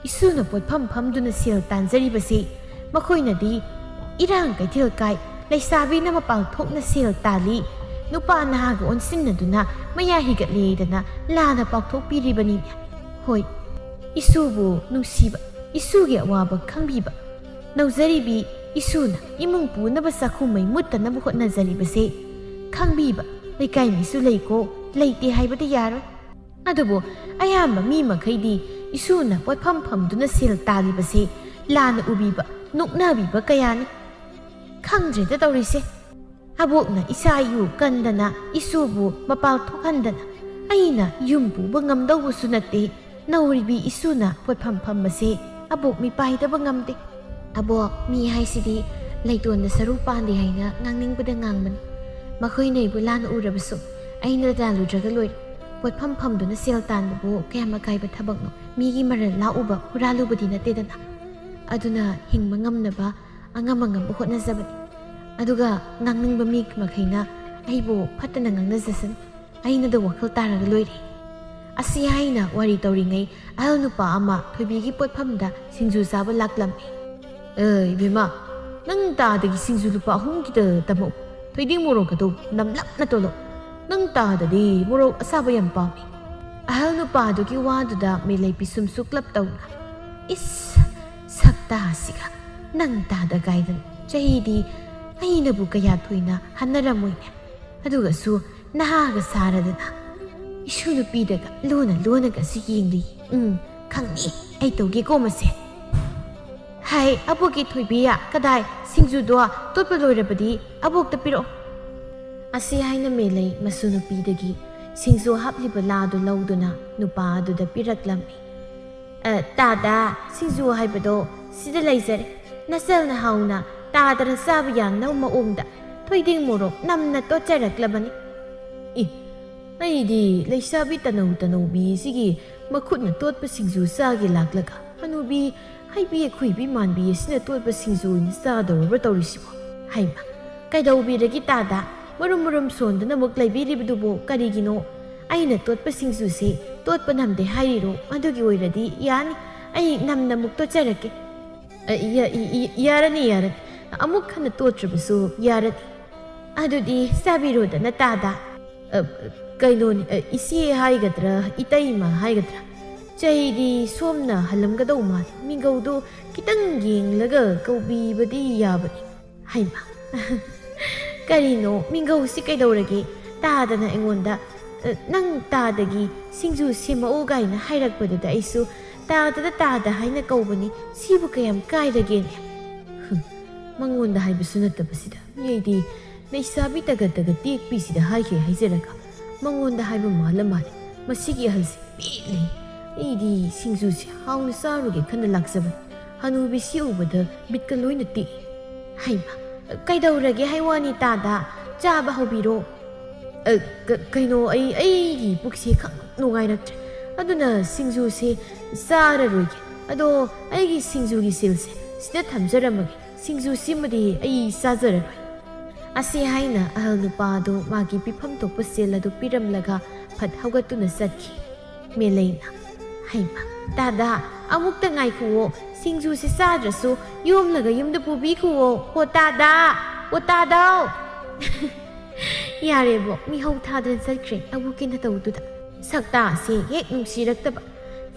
ꯏꯁꯨꯅ ꯄꯣꯠꯐꯝ ꯐꯝꯗꯨꯅ ꯁꯦꯜ ꯇꯥꯟꯖꯔꯤꯕꯁꯤ ꯃꯈꯣꯏꯅꯗꯤ ꯏꯔꯥꯡ ꯀꯩꯊꯦꯜ ꯀꯥꯏ, ꯂꯩꯁꯥꯕꯤꯅ ꯃꯄꯥꯜ ꯊꯣꯛꯅ ꯁꯦꯜ ꯇꯥꯜꯂꯤ, ꯅꯨꯄꯥ ꯅꯍꯥꯒ ꯑꯣꯟꯁꯤꯟꯅꯗꯨꯅ ꯃꯌꯥ ꯍꯤꯒꯠꯂꯦꯗꯅ ꯂꯥꯟꯅ ꯄꯥꯎꯊꯣꯛꯄꯤꯔꯤꯕꯅꯤꯅꯦ꯫ ꯍꯣꯏ, ꯏꯁꯨꯕꯨ ꯅꯨꯡꯁꯤꯕ, ꯏꯁꯨꯒꯤ ꯑꯋꯥꯕ ꯈꯪꯕꯤꯕ, ꯅꯧꯖꯔꯤꯕꯤ ꯏꯁꯨꯅ ꯏꯃꯨꯡ ꯄꯨꯅꯕ ꯆꯥꯛꯈꯨꯝ ꯃꯩ ꯃꯨꯠꯇꯅꯕ ꯍꯣꯠꯅꯖꯔꯤꯕꯁꯦ ꯈꯪꯕꯤꯕ ꯂꯩꯀꯥꯏ ꯃꯤꯁꯨ ꯂꯩꯀꯣ, ꯂꯩꯇꯦ ꯍꯥꯏꯕꯗꯤ ꯌꯥꯔꯣꯏ꯫ ꯑꯗꯨꯕꯨ ꯑꯌꯥꯝꯕ ꯃꯤ ꯃꯈꯩꯗꯤ ꯏꯁꯨꯅ ꯄꯣꯠꯐꯝ ꯐꯝꯗꯨꯅ ꯁꯦꯜ ꯇꯥꯜꯂꯤꯕꯁꯦ ꯂꯥꯟꯅ ꯎꯕꯤꯕ, ꯅꯣꯛꯅꯕꯤꯕ ꯀꯌꯥꯅꯤ꯫ ꯈꯪꯗ꯭ꯔꯦꯗ ꯇꯧꯔꯤꯁꯦ꯫ ꯑꯕꯣꯛꯅ ꯏꯁꯥ ꯏꯎ ꯀꯟꯗꯅ ꯏꯁꯨꯕꯨ ꯃꯄꯥꯜ ꯊꯣꯛꯍꯟꯗꯅ ꯑꯩꯅ ꯌꯨꯝ ꯄꯨꯕ ꯉꯝꯗꯧꯕꯁꯨ ꯅꯠꯇꯦ꯫ ꯅꯧꯔꯤꯕꯤ ꯏꯁꯨꯅ ꯄꯣꯠꯐꯝ ꯐꯝꯕꯁꯦ ꯑꯕꯣꯛ ꯃꯤꯄꯥꯏꯗꯕ ꯉꯝꯗꯦ꯫ ꯑꯕꯣꯛ, ꯃꯤ ꯍꯥꯏꯁꯤꯗꯤ ꯂꯩꯇꯣꯟꯗ ꯁꯔꯨ ꯄꯥꯟꯗꯦ ꯍꯥꯏꯅ ꯉꯥꯡꯅꯤꯡꯕꯗ ꯉꯥꯡꯕꯅꯤ꯫ ꯃꯈꯣꯏꯅ ꯑꯩꯕꯨ ꯂꯥꯟꯅ ꯎꯔꯕꯁꯨ ꯑꯩꯅ ꯂꯥꯜꯂꯨꯗ꯭ꯔꯒ ꯂꯣꯏꯔꯦ꯫ ꯄꯣꯠꯐꯝ ꯐꯝꯗꯨꯅ ꯁꯦꯜ ꯇꯥꯟꯕꯕꯨ ꯀꯌꯥꯝ ꯑꯀꯥꯏꯕ ꯊꯕꯛꯅꯣ? ꯃꯤꯒꯤ ꯃꯔꯜ ꯂꯥꯛꯎꯕ ꯍꯨꯔꯥꯜꯂꯨꯕꯗꯤ ꯅꯠꯇꯦꯗꯅ꯫ ꯑꯗꯨꯅ ꯍꯤꯡꯕ ꯉꯝꯅꯕ ꯑꯉꯝ ꯑꯉꯝꯕ ꯍꯣꯠꯅꯖꯕꯅꯤ꯫ ꯑꯗꯨꯒ ꯉꯥꯡꯅꯤꯡꯕ ꯃꯤ ꯃꯈꯩꯅ ꯑꯩꯕꯨ ꯐꯠꯇꯅ ꯉꯥꯡꯅꯖꯁꯅꯨ꯫ ꯑꯩꯅꯗ ꯋꯥꯈꯜ ꯇꯥꯔꯒ ꯂꯣꯏꯔꯦ꯫ ꯑꯁꯤ ꯍꯥꯏꯅ ꯋꯥꯔꯤ ꯇꯧꯔꯤꯉꯩ ꯑꯍꯜ ꯅꯨꯄꯥ ꯑꯃ ꯊꯣꯏꯕꯤꯒꯤ ꯄꯣꯠꯐꯝꯗ ꯁꯤꯡꯖꯨ ꯆꯥꯕ ꯂꯥꯛꯂꯝꯃꯤ꯫ "ꯑꯦ ꯏꯕꯦꯝꯃ, ꯅꯪ ꯇꯥꯗꯒꯤ ꯁꯤꯡꯖꯨ ꯂꯨꯄꯥ ꯑꯍꯨꯝꯒꯤꯗ ꯇꯝꯃꯛꯎ꯫ ꯊꯣꯏꯗꯤꯡ ꯃꯣꯔꯣꯛ ꯑꯗꯨ ꯅꯝꯂꯞꯅ ꯇꯣꯠꯂꯣ꯫ ꯅꯪ ꯇꯥꯗꯗꯤ ꯃꯣꯔꯣꯛ ꯑꯁꯥꯕ ꯌꯥꯝ ꯄꯥꯝꯃꯤ꯫" ꯑꯍꯜ ꯅꯨꯄꯥꯗꯨꯒꯤ ꯋꯥꯗꯨꯗ ꯃꯦꯂꯩ ꯄꯤꯁꯨꯝꯁꯨ ꯀ꯭ꯂꯞ ꯇꯧꯅ, "ꯏꯁ, ꯁꯛꯇꯥꯁꯤꯒ ꯅꯪ ꯇꯥꯗ ꯀꯥꯏꯗꯅ ꯆꯍꯤꯗꯤ ꯑꯩꯅꯕꯨ ꯀꯌꯥ ꯊꯣꯏꯅ ꯍꯟꯅꯔꯝꯃꯣꯏꯅꯦ꯫ ꯑꯗꯨꯒꯁꯨ ꯅꯍꯥꯒ ꯁꯥꯔꯗꯅ ꯏꯁꯨ ꯅꯨꯄꯤꯗꯒ ꯂꯣꯟꯅ ꯂꯣꯟꯅꯒꯁꯨ ꯌꯦꯡꯂꯤ꯫ ꯎꯝ, ꯈꯪꯅꯤ ꯑꯩ ꯇꯧꯒꯦꯀꯣ ꯃꯁꯦ꯫" "ꯍꯥꯏ, ꯑꯕꯣꯛꯀꯤ ꯊꯣꯏꯕꯤꯌꯥ, ꯀꯗꯥꯏ? ꯁꯤꯡꯖꯨꯗꯣ ꯇꯣꯠꯄ ꯂꯣꯏꯔꯕꯗꯤ ꯑꯕꯣꯛꯇ ꯄꯤꯔꯛꯑꯣ꯫" ꯑꯁꯤ ꯍꯥꯏꯅ ꯃꯦꯂꯩ ꯃꯁꯨ ꯅꯨꯄꯤꯗꯒꯤ ꯁꯤꯡꯖꯨ ꯍꯥꯞꯂꯤꯕ ꯂꯥꯗꯨ ꯂꯧꯗꯨꯅ ꯅꯨꯄꯥ ꯑꯗꯨꯗ ꯄꯤꯔꯛꯂꯝꯃꯤ꯫ "ꯑ, ꯇꯥꯗ, ꯁꯤꯡꯖꯨ ꯍꯥꯏꯕꯗꯣ ꯁꯤꯗ ꯂꯩꯖꯔꯦ꯫ ꯅꯆꯜꯅ ꯍꯥꯎꯅ ꯇꯥꯗꯅ ꯆꯥꯕ ꯌꯥꯅꯕ ꯃꯑꯣꯡꯗ ꯊꯣꯏꯗꯤꯡ ꯃꯣꯔꯣꯛ ꯅꯝꯅ ꯇꯣꯠꯆꯔꯛꯂꯕꯅꯤ꯫" "ꯏ, ꯑꯩꯗꯤ ꯂꯩꯁꯥꯕꯤ ꯇꯅꯧ ꯇꯅꯧꯕꯤ ꯁꯤꯒꯤ ꯃꯈꯨꯠꯅ ꯇꯣꯠꯄ ꯁꯤꯡꯖꯨ ꯆꯥꯒꯦ ꯂꯥꯛꯂꯒ ꯍꯅꯨꯕꯤ ꯍꯩꯕꯤ ꯈꯨꯏꯕꯤ ꯃꯥꯟꯕꯤ ꯑꯁꯤꯅ ꯇꯣꯠꯄ ꯁꯤꯡꯖꯨ ꯑꯣꯏꯅ ꯆꯥꯗꯧꯔꯕ꯭ꯔꯥ ꯇꯧꯔꯤꯁꯤꯕꯣ? ꯍꯩꯃ, ꯀꯩꯗꯧꯕꯤꯔꯒꯦ ꯇꯥꯗ? ꯃꯔꯨꯝ ꯃꯔꯨꯝ ꯁꯣꯟꯗꯨꯅ ꯑꯃꯨꯛ ꯂꯩꯕꯤꯔꯤꯕꯗꯨꯕꯨ ꯀꯔꯤꯒꯤꯅꯣ? ꯑꯩꯅ ꯇꯣꯠꯄ ꯁꯤꯡꯖꯨꯁꯦ ꯇꯣꯠꯄ ꯅꯝꯗꯦ ꯍꯥꯏꯔꯤꯔꯣ? ꯑꯗꯨꯒꯤ ꯑꯣꯏꯔꯗꯤ ꯌꯥꯅꯤ, ꯑꯩ ꯅꯝꯅ ꯑꯃꯨꯛ ꯇꯣꯠꯆꯔꯛꯀꯦ꯫" "ꯑ, ꯌꯥ-, ꯏ-, ꯏ-, ꯌꯥꯔꯅꯤ, ꯌꯥꯔꯅꯤ꯫ ꯑꯃꯨꯛ ꯍꯟꯅ ꯇꯣꯠꯇ꯭ꯔꯕꯁꯨ ꯌꯥꯔꯅꯤ꯫" "ꯑꯗꯨꯗꯤ ꯆꯥꯕꯤꯔꯣꯗꯅ ꯇꯥꯗ꯫" "ꯑ, ꯀꯩꯅꯣꯅꯤ, ꯑ, ꯏꯆꯦ ꯍꯥꯏꯒꯗ꯭ꯔꯥ, ꯏꯇꯩꯃ ꯍꯥꯏꯒꯗ꯭ꯔꯥ? ꯆꯍꯤꯗꯤ ꯁꯣꯝꯅ ꯍꯜꯂꯝꯒꯗꯧ ꯃꯥꯜꯂꯤ꯫ ꯃꯤꯡꯒꯧꯗꯨ ꯈꯤꯇꯪ ꯌꯦꯡꯂꯒ ꯀꯧꯕꯤꯕꯗꯤ ꯌꯥꯕꯅꯤ꯫" ꯍꯩꯃ, ꯀꯔꯤꯅꯣ ꯃꯤꯡꯒꯧꯁꯤ ꯀꯩꯗꯧꯔꯒꯦ? ꯇꯥꯗꯅ ꯑꯩꯉꯣꯟꯗ, "ꯑ, ꯅꯪ ꯇꯥꯗꯒꯤ ꯁꯤꯡꯖꯨ ꯁꯦꯝꯃꯛꯎ" ꯀꯥꯏꯅ ꯍꯥꯏꯔꯛꯄꯗꯨꯗ ꯑꯩꯁꯨ ꯇꯥꯗꯗ ꯇꯥꯗ ꯍꯥꯏꯅ ꯀꯧꯕꯅꯤ꯫ ꯁꯤꯕꯨ ꯀꯌꯥꯝ ꯀꯥꯏꯔꯒꯦꯅꯦ? ꯍꯨꯝ, ꯃꯉꯣꯟꯗ ꯍꯥꯏꯕꯁꯨ ꯅꯠꯇꯕꯁꯤꯗ꯫ ꯃꯤ ꯑꯩꯗꯤ ꯂꯩꯁꯥꯕꯤ ꯇꯒꯠ ꯇꯒꯠ ꯇꯦꯛꯄꯤꯁꯤꯗ ꯍꯥꯏꯈ꯭ꯔꯦ ꯍꯥꯏꯖꯔꯒ ꯃꯉꯣꯟꯗ ꯍꯥꯏꯕ ꯃꯥꯜꯂ ꯃꯥꯜꯂꯦ꯫ ꯃꯁꯤꯒꯤ ꯑꯍꯜꯁꯦ ꯄꯦꯜꯂꯦ꯫ ꯑꯩꯗꯤ ꯁꯤꯡꯖꯨꯁꯦ ꯍꯥꯎꯅ ꯆꯥꯔꯨꯒꯦ ꯈꯟꯅ ꯂꯥꯛꯆꯕꯅꯤ꯫ ꯍꯅꯨꯕꯤꯁꯤ ꯎꯕꯗ ꯕꯤꯠꯀ ꯂꯣꯏꯅ ꯇꯦꯛꯏ꯫ ꯍꯩꯃ, ꯀꯩꯗꯧꯔꯒꯦ ꯍꯥꯏ ꯋꯥꯅꯤ ꯇꯥꯗ? ꯆꯥꯕ ꯍꯧꯕꯤꯔꯣ꯫ "ꯑ, ꯀ-, ꯀꯩꯅꯣ, ꯑꯩ, ꯑꯩꯒꯤ ꯄꯨꯛꯁꯦ ꯈꯪ ꯅꯨꯡꯉꯥꯏꯔꯛꯇ꯭ꯔꯦ꯫ ꯑꯗꯨꯅ ꯁꯤꯡꯖꯨꯁꯦ ꯆꯥꯔꯔꯣꯏꯒꯦ꯫ ꯑꯗꯣ ꯑꯩꯒꯤ ꯁꯤꯡꯖꯨꯒꯤ ꯁꯤꯜꯁꯦ ꯁꯤꯗ ꯊꯝꯖꯔꯝꯃꯒꯦ꯫ ꯁꯤꯡꯖꯨꯁꯤꯃꯗꯤ ꯑꯩ ꯆꯥꯖꯔꯔꯣꯏ꯫" ꯑꯁꯤ ꯍꯥꯏꯅ ꯑꯍꯜ ꯅꯨꯄꯥ ꯑꯗꯨ ꯃꯥꯒꯤ ꯄꯤꯐꯝ ꯊꯣꯛꯄ ꯁꯤꯜ ꯑꯗꯨ ꯄꯤꯔꯝꯂꯒ ꯐꯠ ꯍꯧꯒꯠꯇꯨꯅ ꯆꯠꯈꯤ꯫ ꯃꯦꯂꯩꯅ, "ꯍꯩꯃ, ꯇꯥꯗ, ꯑꯃꯨꯛꯇ ꯉꯥꯏꯈꯨꯑꯣ, ꯁꯤꯡꯖꯨꯁꯤ ꯆꯥꯗ꯭ꯔꯁꯨ ꯌꯣꯝꯂꯒ ꯌꯨꯝꯗ ꯄꯨꯕꯤꯈꯨꯑꯣ, ꯍꯣ ꯇꯥꯗ, ꯑꯣ ꯇꯥꯗꯥꯎ!" ꯌꯥꯔꯦꯕꯣ, ꯃꯤꯍꯧ ꯊꯥꯗꯅ ꯆꯠꯈ꯭ꯔꯦ ꯑꯕꯣꯛꯀꯤ ꯅꯇꯧꯗꯨꯗ꯫ ꯁꯛꯇꯥꯁꯦ ꯍꯦꯛ ꯅꯨꯡꯁꯤꯔꯛꯇꯕ꯫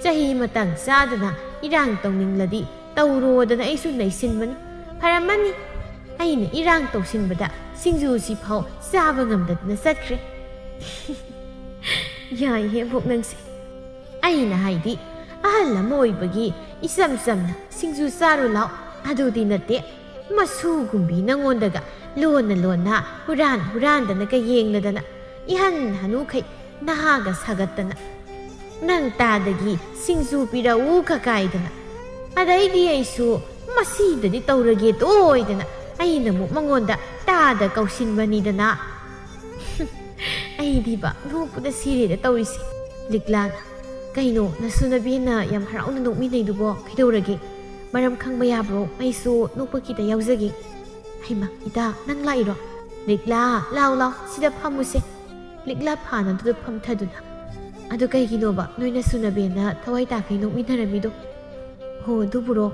ꯆꯍꯤ ꯃꯇꯥꯡ ꯆꯥꯗꯅ ꯏꯔꯥꯡ ꯇꯧꯅꯤꯡꯂꯗꯤ ꯇꯧꯔꯣꯗꯅ ꯑꯩꯁꯨ ꯅꯩꯁꯤꯟꯕꯅꯤ꯫ ꯐꯔꯝꯃꯅꯤ, ꯑꯩꯅ ꯏꯔꯥꯡ ꯇꯧꯁꯤꯟꯕꯗ ꯁꯤꯡꯖꯨꯁꯤ ꯐꯥꯎ ꯆꯥꯕ ꯉꯝꯗꯗꯅ ꯆꯠꯈ꯭ꯔꯦ꯫ ꯌꯥꯏꯍꯦ ꯑꯕꯣꯛ ꯅꯪꯁꯦ꯫ ꯑꯩꯅ ꯍꯥꯏꯗꯤ, ꯑꯍꯜ ꯑꯃ ꯑꯣꯏꯕꯒꯤ ꯏꯆꯝ ꯆꯝꯅ ꯁꯤꯡꯖꯨ ꯆꯥꯔꯨ ꯂꯥꯎ, ꯑꯗꯨꯗꯤ ꯅꯠꯇꯦ꯫ ꯃꯁꯨꯒꯨꯝꯕꯤ ꯅꯪꯉꯣꯟꯗꯒ ꯂꯣꯟꯅ ꯂꯣꯟꯅ ꯍꯨꯔꯥꯟ ꯍꯨꯔꯥꯟꯗꯅꯒ ꯌꯦꯡꯂꯗꯅ, ꯏꯍꯟ ꯍꯅꯨꯈꯩ ꯅꯍꯥꯒ ꯁꯥꯒꯠꯇꯅ, ꯅꯪ ꯇꯥꯗꯒꯤ ꯁꯤꯡꯖꯨ ꯄꯤꯔꯛꯎ ꯀꯀꯥꯏꯗꯅ꯫ ꯑꯗꯩꯗꯤ ꯑꯩꯁꯨ ꯃꯁꯤꯗꯗꯤ ꯇꯧꯔꯒꯦ ꯇꯣꯏꯗꯅ ꯑꯩꯅ ꯑꯃꯨꯛ ꯃꯉꯣꯟꯗ ꯇꯥꯗ ꯀꯧꯁꯤꯟꯕꯅꯤꯗꯅ꯫ ꯑꯩꯗꯤꯕ ꯅꯣꯛꯄꯗ ꯁꯤꯔꯦꯗ ꯇꯧꯔꯤꯁꯦ꯫ ꯂꯤꯛꯂꯥꯅ, "ꯀꯩꯅꯣ, ꯅꯁꯨꯅꯕꯤꯅ ꯌꯥꯝ ꯍꯔꯥꯎꯅ ꯅꯣꯛꯃꯤꯟꯅꯩꯗꯨꯕꯣ? ꯀꯩꯗꯧꯔꯒꯦ? ꯃꯔꯝ ꯈꯪꯕ ꯌꯥꯕ꯭ꯔꯣ? ꯑꯩꯁꯨ ꯅꯣꯛꯄ ꯈꯤꯇ ꯌꯥꯎꯖꯒꯦ꯫" "ꯍꯩꯃ, ꯏꯇꯥ, ꯅꯪ ꯂꯥꯛꯏꯔꯣ? ꯂꯤꯛꯂꯥ, ꯂꯥꯎ, ꯂꯥꯎ, ꯁꯤꯗ ꯐꯝꯃꯨꯁꯦ꯫" ꯂꯤꯛꯂꯥ ꯐꯥꯟ ꯑꯗꯨꯗ ꯐꯝꯊꯗꯨꯅ, "ꯑꯗꯨ ꯀꯩꯒꯤꯅꯣꯕ ꯅꯣꯏ ꯅꯁꯨꯅꯕꯤꯅ ꯊꯋꯥꯏ ꯇꯥꯈꯩ ꯅꯣꯛꯃꯤꯟꯅꯔꯝꯃꯤꯗꯣ?" "ꯍꯣ, ꯑꯗꯨꯕꯨꯔꯣ?"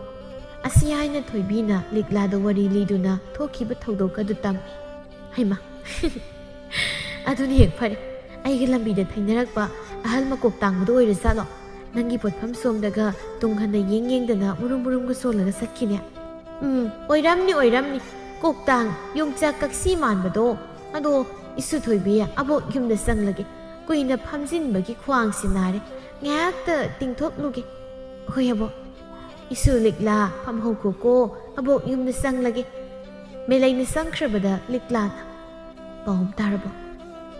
ꯑꯁꯤ ꯍꯥꯏꯅ ꯊꯣꯏꯕꯤꯅ ꯂꯤꯛꯂꯥꯗ ꯋꯥꯔꯤ ꯂꯤꯗꯨꯅ ꯊꯣꯛꯈꯤꯕ ꯊꯧꯗꯣꯛ ꯑꯗꯨ ꯇꯝꯃꯤ꯫ ꯍꯩꯃ! ꯑꯗꯨꯅ ꯍꯦꯛ ꯐꯔꯦ꯫ ꯑꯩꯒ ꯂꯝꯕꯤꯗ ꯊꯦꯡꯅꯔꯛꯄ ꯑꯍꯜ ꯃꯀꯣꯛ ꯇꯥꯡꯕꯗꯣ ꯑꯣꯏꯔꯖꯥꯠꯂꯣ? ꯅꯪꯒꯤ ꯄꯣꯠꯐꯝ ꯁꯣꯝꯗꯒ ꯇꯨꯡ ꯍꯟꯅ ꯌꯦꯡ ꯌꯦꯡꯗꯅ ꯃꯨꯔꯨꯝ ꯃꯨꯔꯨꯝꯒ ꯁꯣꯜꯂꯒ ꯆꯠꯈꯤꯅꯦ꯫ ꯎꯝ, ꯑꯣꯏꯔꯝꯅꯤ, ꯑꯣꯏꯔꯝꯅꯤ꯫ ꯀꯣꯛꯇꯥꯡ, ꯌꯣꯡꯆꯥꯛ ꯀꯛꯁꯤ ꯃꯥꯟꯕꯗꯣ꯫ ꯑꯗꯣ, ꯏꯁꯨ ꯊꯣꯏꯕꯤ, ꯑꯕꯣꯛ ꯌꯨꯝꯗ ꯆꯪꯂꯒꯦ꯫ ꯀꯨꯏꯅ ꯐꯝꯖꯤꯟꯕꯒꯤ ꯈ꯭ꯋꯥꯡꯁꯤ ꯅꯥꯔꯦ꯫ ꯉꯥꯏꯍꯥꯛꯇ ꯇꯤꯡꯊꯣꯛꯂꯨꯒꯦ꯫ ꯍꯣꯏ, ꯑꯕꯣꯛ꯫ ꯏꯁꯨ ꯂꯤꯛꯂꯥ, ꯐꯝꯍꯧꯈꯣꯀꯣ, ꯑꯕꯣꯛ ꯌꯨꯝꯗ ꯆꯪꯂꯒꯦ꯫ ꯃꯦꯂꯩꯅ ꯆꯪꯈ꯭ꯔꯕꯗ ꯂꯤꯛꯂꯥꯅ, ꯄꯥꯎ ꯑꯃ ꯇꯥꯔꯕꯣ?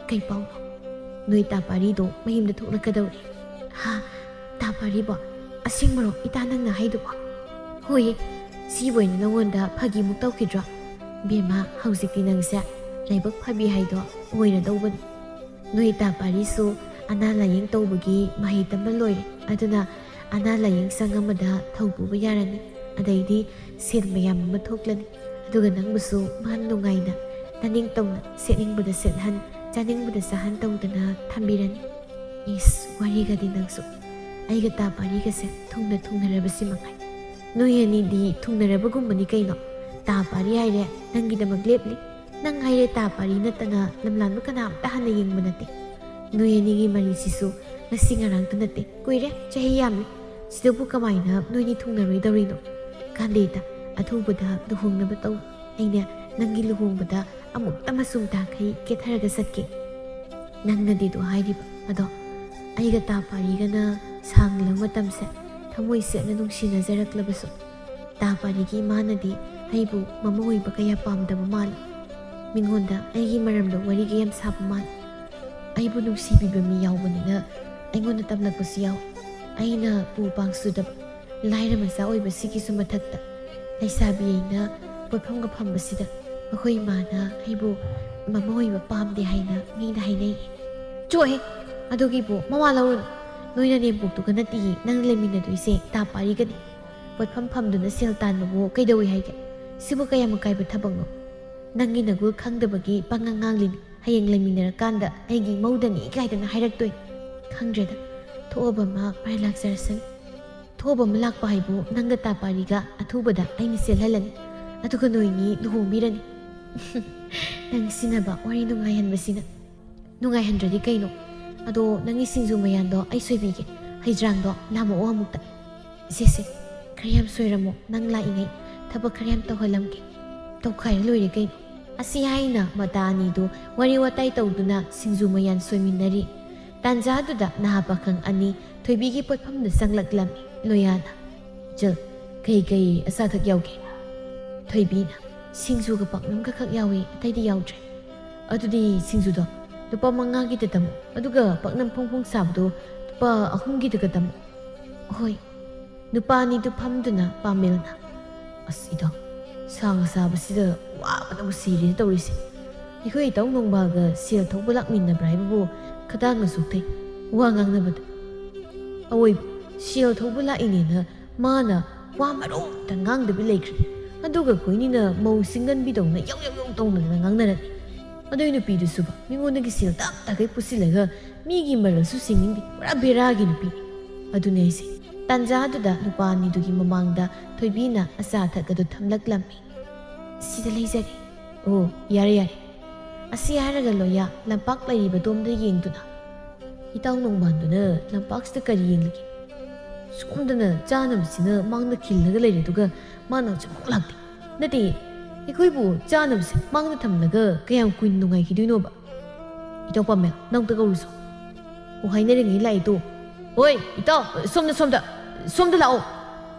ꯀꯩ ꯄꯥꯎꯅꯣ? ꯅꯣꯏ ꯇꯥ ꯄꯥꯔꯤꯗꯣ ꯃꯌꯨꯝꯗ ꯊꯣꯛꯂꯛꯀꯗꯧꯔꯦ꯫ ꯍꯥ? ꯇꯥ ꯄꯥꯔꯤꯕꯣ? ꯑꯁꯦꯡꯕꯔꯣ ꯏꯇꯥ ꯅꯪꯅ ꯍꯥꯏꯗꯨꯕꯣ? ꯍꯣꯏꯌꯦ, ꯁꯤꯕꯨ ꯑꯩꯅ ꯅꯉꯣꯟꯗ ꯐꯥꯒꯤꯃꯨꯛ ꯇꯧꯈꯤꯗ꯭ꯔꯣ? ꯕꯦꯝꯃ, ꯍꯧꯖꯤꯛꯇꯤ ꯅꯪꯁꯦ ꯂꯥꯏꯕꯛ ꯐꯕꯤ ꯍꯥꯏꯗꯣ ꯑꯣꯏꯔꯗꯧꯕꯅꯤ꯫ ꯅꯣꯏ ꯇꯥ ꯄꯥꯔꯤꯁꯨ ꯑꯅꯥ ꯂꯥꯏꯌꯦꯡ ꯇꯧꯕꯒꯤ ꯃꯍꯩ ꯇꯝꯕ ꯂꯣꯏꯔꯦ꯫ ꯑꯗꯨꯅ ꯑꯅꯥ ꯂꯥꯏꯌꯦꯡ ꯁꯪ ꯑꯃꯗ ꯊꯧ ꯄꯨꯕ ꯌꯥꯔꯅꯤ꯫ ꯑꯗꯩꯗꯤ ꯁꯦꯜ ꯃꯌꯥꯝ ꯑꯃ ꯊꯣꯛꯂꯅꯤ꯫ ꯑꯗꯨꯒ ꯅꯪꯕꯨꯁꯨ ꯃꯥ ꯅꯨꯡꯉꯥꯏꯅ, ꯅꯅꯤꯡ ꯇꯧꯅ, ꯁꯦꯠꯅꯤꯡꯕꯗ ꯁꯦꯠꯍꯟ, ꯆꯥꯅꯤꯡꯕꯗ ꯆꯥꯍꯟ ꯇꯧꯗꯅ ꯊꯝꯕꯤꯔꯅꯤ꯫ ꯏꯁ, ꯋꯥꯔꯤꯒꯗꯤ ꯅꯪꯁꯨ꯫ ꯑꯩꯒ ꯇꯥ ꯄꯥꯔꯤꯒꯁꯦ ꯊꯨꯡꯅ ꯊꯨꯡꯅꯔꯕꯁꯤ ꯃꯉꯥꯏ꯫ ꯅꯣꯏ ꯑꯅꯤꯗꯤ ꯊꯨꯡꯅꯔꯕꯒꯨꯝꯕꯅꯤ ꯀꯩꯅꯣ꯫ ꯇꯥ ꯄꯥꯔꯤ ꯍꯥꯏꯔꯦ ꯅꯪꯒꯤꯗꯃꯛ ꯂꯦꯞꯂꯤ꯫ ꯅꯪ ꯍꯥꯏꯔꯦ ꯇꯥ ꯄꯥꯔꯤ ꯅꯠꯇꯅ ꯂꯝꯂꯥꯟꯕ ꯀꯅꯥꯝꯇ ꯍꯟꯅ ꯌꯦꯡꯕ ꯅꯠꯇꯦ꯫ ꯅꯣꯏ ꯑꯅꯤꯒꯤ ꯃꯔꯤꯁꯤꯁꯨ ꯉꯁꯤ ꯉꯔꯥꯡꯇ ꯅꯠꯇꯦ, ꯀꯨꯏꯔꯦ, ꯆꯍꯤ ꯌꯥꯝꯃꯤ꯫ ꯁꯤꯗꯕꯨ ꯀꯃꯥꯏꯅ ꯅꯣꯏꯅꯤ ꯊꯨꯡꯅꯔꯣꯏꯗꯧꯔꯤꯅꯣ? ꯀꯥꯟꯗꯦꯗ, ꯑꯊꯨꯕꯗ ꯂꯨꯍꯣꯡꯅꯕ ꯇꯧ꯫ ꯑꯩꯅ ꯅꯪꯒꯤ ꯂꯨꯍꯣꯡꯕꯗ ꯑꯃꯨꯛꯇ ꯃꯆꯨꯝ ꯇꯥꯈꯩ ꯀꯦꯊꯔꯒ ꯆꯠꯀꯦ꯫ ꯅꯪꯅꯗꯤ ꯑꯗꯨ ꯍꯥꯏꯔꯤꯕ, ꯑꯗꯣ ꯑꯩꯒ ꯇꯥ ꯄꯥꯔꯤꯒꯅ ꯁꯥꯡꯂꯕ ꯃꯇꯝꯁꯦ ꯊꯃꯣꯏ ꯁꯦꯡꯅ ꯅꯨꯡꯁꯤꯅꯖꯔꯛꯂꯕꯁꯨ, ꯇꯥ ꯄꯥꯔꯤꯒꯤ ꯏꯃꯥꯅꯗꯤ ꯑꯩꯕꯨ ꯃꯃꯧ ꯑꯣꯏꯕ ꯀꯌꯥ ꯄꯥꯝꯗꯕ ꯃꯥꯜꯂꯤ꯫ ꯃꯤꯉꯣꯟꯗ ꯑꯩꯒꯤ ꯃꯔꯝꯗ ꯋꯥꯔꯤꯒ ꯌꯥꯝ ꯁꯥꯕ ꯃꯥꯜꯂꯤ꯫ ꯑꯩꯕꯨ ꯅꯨꯡꯁꯤꯕꯤꯕ ꯃꯤ ꯌꯥꯎꯕꯅꯤꯅ ꯑꯩꯉꯣꯟꯗ ꯇꯝꯂꯛꯄꯁꯨ ꯌꯥꯎꯏ꯫ ꯑꯩꯅ ꯄꯨ ꯄꯥꯡ ꯆꯨꯗꯕ ꯂꯥꯏꯔ ꯃꯆꯥ ꯑꯣꯏꯕꯁꯤꯒꯤꯁꯨ ꯃꯊꯛꯇ ꯂꯩꯁꯥꯕꯤ ꯑꯩꯅ ꯄꯣꯠꯐꯝꯒ ꯐꯝꯕꯁꯤꯗ ꯃꯈꯣꯏ ꯏꯃꯥꯅ ꯑꯩꯕꯨ ꯃꯃꯧ ꯑꯣꯏꯕ ꯄꯥꯝꯗꯦ ꯍꯥꯏꯅ ꯃꯤꯅ ꯍꯥꯏꯅꯩ꯫ ꯆꯣꯍꯦ! ꯑꯗꯨꯒꯤꯕꯨ ꯃꯋꯥ ꯂꯧꯔꯨꯅꯨ꯫ ꯅꯣꯏ ꯅꯅꯦꯝꯄꯣꯛꯇꯨꯒ ꯅꯠꯇꯤꯌꯦ ꯅꯪ ꯂꯩꯃꯤꯟꯅꯗꯣꯏꯁꯦ, ꯇꯥ ꯄꯥꯔꯤꯒꯅꯤ꯫ ꯄꯣꯠꯐꯝ ꯐꯝꯗꯨꯅ ꯁꯦꯜ ꯇꯥꯟꯕꯕꯨ ꯀꯩꯗꯧꯏ ꯍꯥꯏꯒꯦ? ꯁꯤꯕꯨ ꯀꯌꯥꯝ ꯑꯀꯥꯏꯕ ꯊꯕꯛꯅꯣ? ꯅꯪꯒꯤ ꯅꯒꯨꯜ ꯈꯪꯗꯕꯒꯤ ꯄꯪꯉꯥꯡ ꯉꯥꯡꯂꯤꯅꯤ꯫ ꯍꯌꯦꯡ ꯂꯩꯃꯤꯟꯅꯔꯀꯥꯟꯗ ꯑꯩꯒꯤ ꯃꯧꯗꯅꯤ ꯀꯥꯏꯗꯅ ꯍꯥꯏꯔꯛꯇꯣꯏꯅꯤ꯫ ꯈꯪꯗ꯭ꯔꯦꯗ, ꯊꯣꯛꯑꯕ ꯑꯃ ꯃꯥꯏ ꯂꯥꯛꯆꯔꯁꯅꯤ꯫ ꯊꯣꯛꯑꯕ ꯑꯃ ꯂꯥꯛꯄ ꯍꯥꯏꯕꯨ ꯅꯪꯒ ꯇꯥ ꯄꯥꯔꯤꯒ ꯑꯊꯨꯕꯗ ꯑꯩꯅ ꯆꯦꯜꯍꯜꯂꯅꯤ꯫ ꯑꯗꯨꯒ ꯅꯣꯏꯅꯤ ꯂꯨꯍꯣꯡꯕꯤꯔꯅꯤ꯫ ꯅꯪ ꯁꯤꯟꯅꯕ ꯋꯥꯔꯤ ꯅꯨꯡꯉꯥꯏꯍꯟꯕꯁꯤꯅ꯫ ꯅꯨꯡꯉꯥꯏꯍꯟꯗ꯭ꯔꯗꯤ ꯀꯩꯅꯣ? ꯑꯗꯣ ꯅꯪꯒꯤ ꯁꯤꯡꯖꯨ ꯃꯌꯥꯟꯗꯣ ꯑꯩ ꯁꯣꯏꯕꯤꯒꯦ꯫ ꯍꯩꯗ꯭ꯔꯥꯡꯗꯣ ꯂꯥꯝꯃꯛꯑꯣ ꯑꯃꯨꯛꯇ꯫ ꯁꯦ, ꯁꯦ, ꯈꯔ ꯌꯥꯝ ꯁꯣꯏꯔꯝꯃꯣ꯫ ꯅꯪ ꯂꯥꯛꯏꯉꯩ ꯊꯕꯛ ꯈꯔ ꯌꯥꯝ ꯇꯧꯍꯜꯂꯝꯒꯦ꯫ ꯇꯧꯈꯥꯏꯔ ꯂꯣꯏꯔꯦ ꯀꯩꯅꯣ꯫ ꯑꯁꯤ ꯍꯥꯏꯅ ꯃꯇꯥ ꯑꯅꯤꯗꯨ ꯋꯥꯔꯤ ꯋꯥꯇꯥꯏ ꯇꯧꯗꯨꯅ ꯁꯤꯡꯖꯨ ꯃꯌꯥꯟ ꯁꯣꯏꯃꯤꯟꯅꯔꯤ꯫ ꯇꯥꯟꯖꯥꯗꯨꯗ ꯅꯍꯥ ꯄꯥꯈꯪ ꯑꯅꯤ ꯊꯣꯏꯕꯤꯒꯤ ꯄꯣꯠꯐꯝꯗ ꯆꯪꯂꯛꯂꯝꯃꯤ꯫ ꯂꯣꯌꯥꯅ, "ꯆꯜ, ꯀꯩ ꯀꯩ ꯑꯆꯥꯊꯛ ꯌꯥꯎꯒꯦ?" ꯊꯣꯏꯕꯤꯅ, "ꯁꯤꯡꯖꯨꯒ ꯄꯥꯛꯅꯝꯒ ꯈꯛ ꯌꯥꯎꯏ, ꯑꯇꯩꯗꯤ ꯌꯥꯎꯗ꯭ꯔꯦ꯫" "ꯑꯗꯨꯗꯤ ꯁꯤꯡꯖꯨꯗꯣ ꯂꯨꯄꯥ ꯃꯉꯥꯒꯤꯗ ꯇꯝꯃꯣ, ꯑꯗꯨꯒ ꯄꯥꯛꯅꯝ ꯐꯣꯡ ꯐꯣꯡ ꯁꯥꯕꯗꯣ ꯂꯨꯄꯥ ꯑꯍꯨꯝꯒꯤꯗꯒ ꯇꯝꯃꯣ꯫" "ꯍꯣꯏ꯫" ꯅꯨꯄꯥ ꯑꯅꯤꯗꯨ ꯐꯝꯗꯨꯅ ꯄꯥꯃꯦꯜꯅ, "ꯑꯁ ꯏꯇꯥꯎ, ꯁꯥꯒ ꯁꯥꯕꯁꯤꯗ ꯋꯥꯕꯅꯕꯨ ꯁꯤꯔꯦꯅ ꯇꯧꯔꯤꯁꯦ꯫ ꯑꯩꯈꯣꯏ ꯏꯇꯥꯎ ꯅꯣꯡꯕꯥꯜꯒ ꯁꯦꯜ ꯊꯧꯕ ꯂꯥꯛꯃꯤꯟꯅꯕ꯭ꯔꯥ ꯍꯥꯏꯕꯕꯨ ꯈꯗꯥꯡꯒ ꯁꯨꯛꯊꯩ ꯋꯥ ꯉꯥꯡꯅꯕꯗ꯫ ꯑꯋꯣꯏꯕ ꯁꯦꯜ ꯊꯧꯕ ꯂꯥꯛꯏꯅꯦꯅ ꯃꯥꯅ ꯋꯥ ꯃꯔꯣꯝꯇ ꯉꯥꯡꯗꯕꯤ ꯂꯩꯈ꯭ꯔꯦ꯫ ꯑꯗꯨꯒ ꯑꯩꯈꯣꯏꯅꯤꯅ ꯃꯧ ꯁꯤꯡꯒꯟꯕꯤꯗꯧꯅ ꯌꯧ ꯌꯧ ꯌꯧ ꯇꯧꯅꯗꯅ ꯉꯥꯡꯅꯔꯅꯤ꯫ ꯑꯗꯨꯏ ꯅꯨꯄꯤꯗꯨꯁꯨꯕ ꯃꯤꯉꯣꯟꯗꯒꯤ ꯁꯦꯜ ꯇꯞ ꯇꯥꯈꯩ ꯄꯨꯁꯤꯜꯂꯒ ꯃꯤꯒꯤ ꯃꯔꯜꯁꯨ ꯁꯤꯡꯅꯤꯡꯗꯦ꯫ ꯄꯨꯔꯥ ꯕꯦꯔꯥꯒꯤ ꯅꯨꯄꯤꯅꯤ꯫" ꯑꯗꯨꯅꯦ ꯑꯩꯁꯦ꯫ ꯇꯥꯟꯖꯥꯗꯨꯗ ꯅꯨꯄꯥ ꯑꯅꯤꯗꯨꯒꯤ ꯃꯃꯥꯡꯗ ꯊꯣꯏꯕꯤꯅ ꯑꯆꯥ ꯑꯊꯛ ꯑꯗꯨ ꯊꯝꯂꯛꯂꯝꯃꯤ꯫ "ꯁꯤꯗ ꯂꯩꯖꯔꯦ꯫" "ꯑꯣ, ꯌꯥꯔꯦ, ꯌꯥꯔꯦ꯫" ꯑꯁꯤ ꯍꯥꯏꯔꯒ ꯂꯣꯌꯥ ꯂꯝꯄꯥꯛ ꯂꯩꯔꯤꯕꯗꯣꯝꯗ ꯌꯦꯡꯗꯨꯅ, "ꯏꯇꯥꯎ ꯅꯣꯡꯕꯥꯟꯗꯨꯅ ꯂꯝꯄꯥꯛꯁꯤꯗ ꯀꯔꯤ ꯌꯦꯡꯂꯤꯒꯦ? ꯁꯣꯝꯗꯅ ꯆꯥꯅꯕꯁꯤꯅ ꯃꯥꯡꯗ ꯈꯤꯜꯂꯒ ꯂꯩꯔꯦ, ꯑꯗꯨꯒ ꯃꯥꯅ ꯍꯧꯖꯤꯛꯃꯛ ꯂꯥꯛꯇꯦ꯫ ꯅꯠꯇꯦ, ꯑꯩꯈꯣꯏꯕꯨ ꯆꯥꯅꯕꯁꯦ ꯃꯥꯡꯗ ꯊꯝꯂꯒ ꯀꯌꯥꯝ ꯀꯨꯏꯅ ꯅꯨꯡꯉꯥꯏꯈꯤꯗꯣꯏꯅꯣꯕ? ꯏꯇꯥꯎ ꯄꯥꯃꯦꯜ, ꯅꯪ ꯑꯝꯇ ꯀꯧꯔꯨꯁꯣ꯫" "ꯑꯣ, ꯍꯥꯏꯅꯔꯤꯉꯩ ꯂꯥꯛꯏꯗꯣ꯫ ꯍꯣꯏ, ꯏꯇꯥꯎ, ꯁꯣꯝꯗ, ꯁꯣꯝꯗ, ꯁꯣꯝꯗ ꯂꯥꯛꯑꯣ꯫"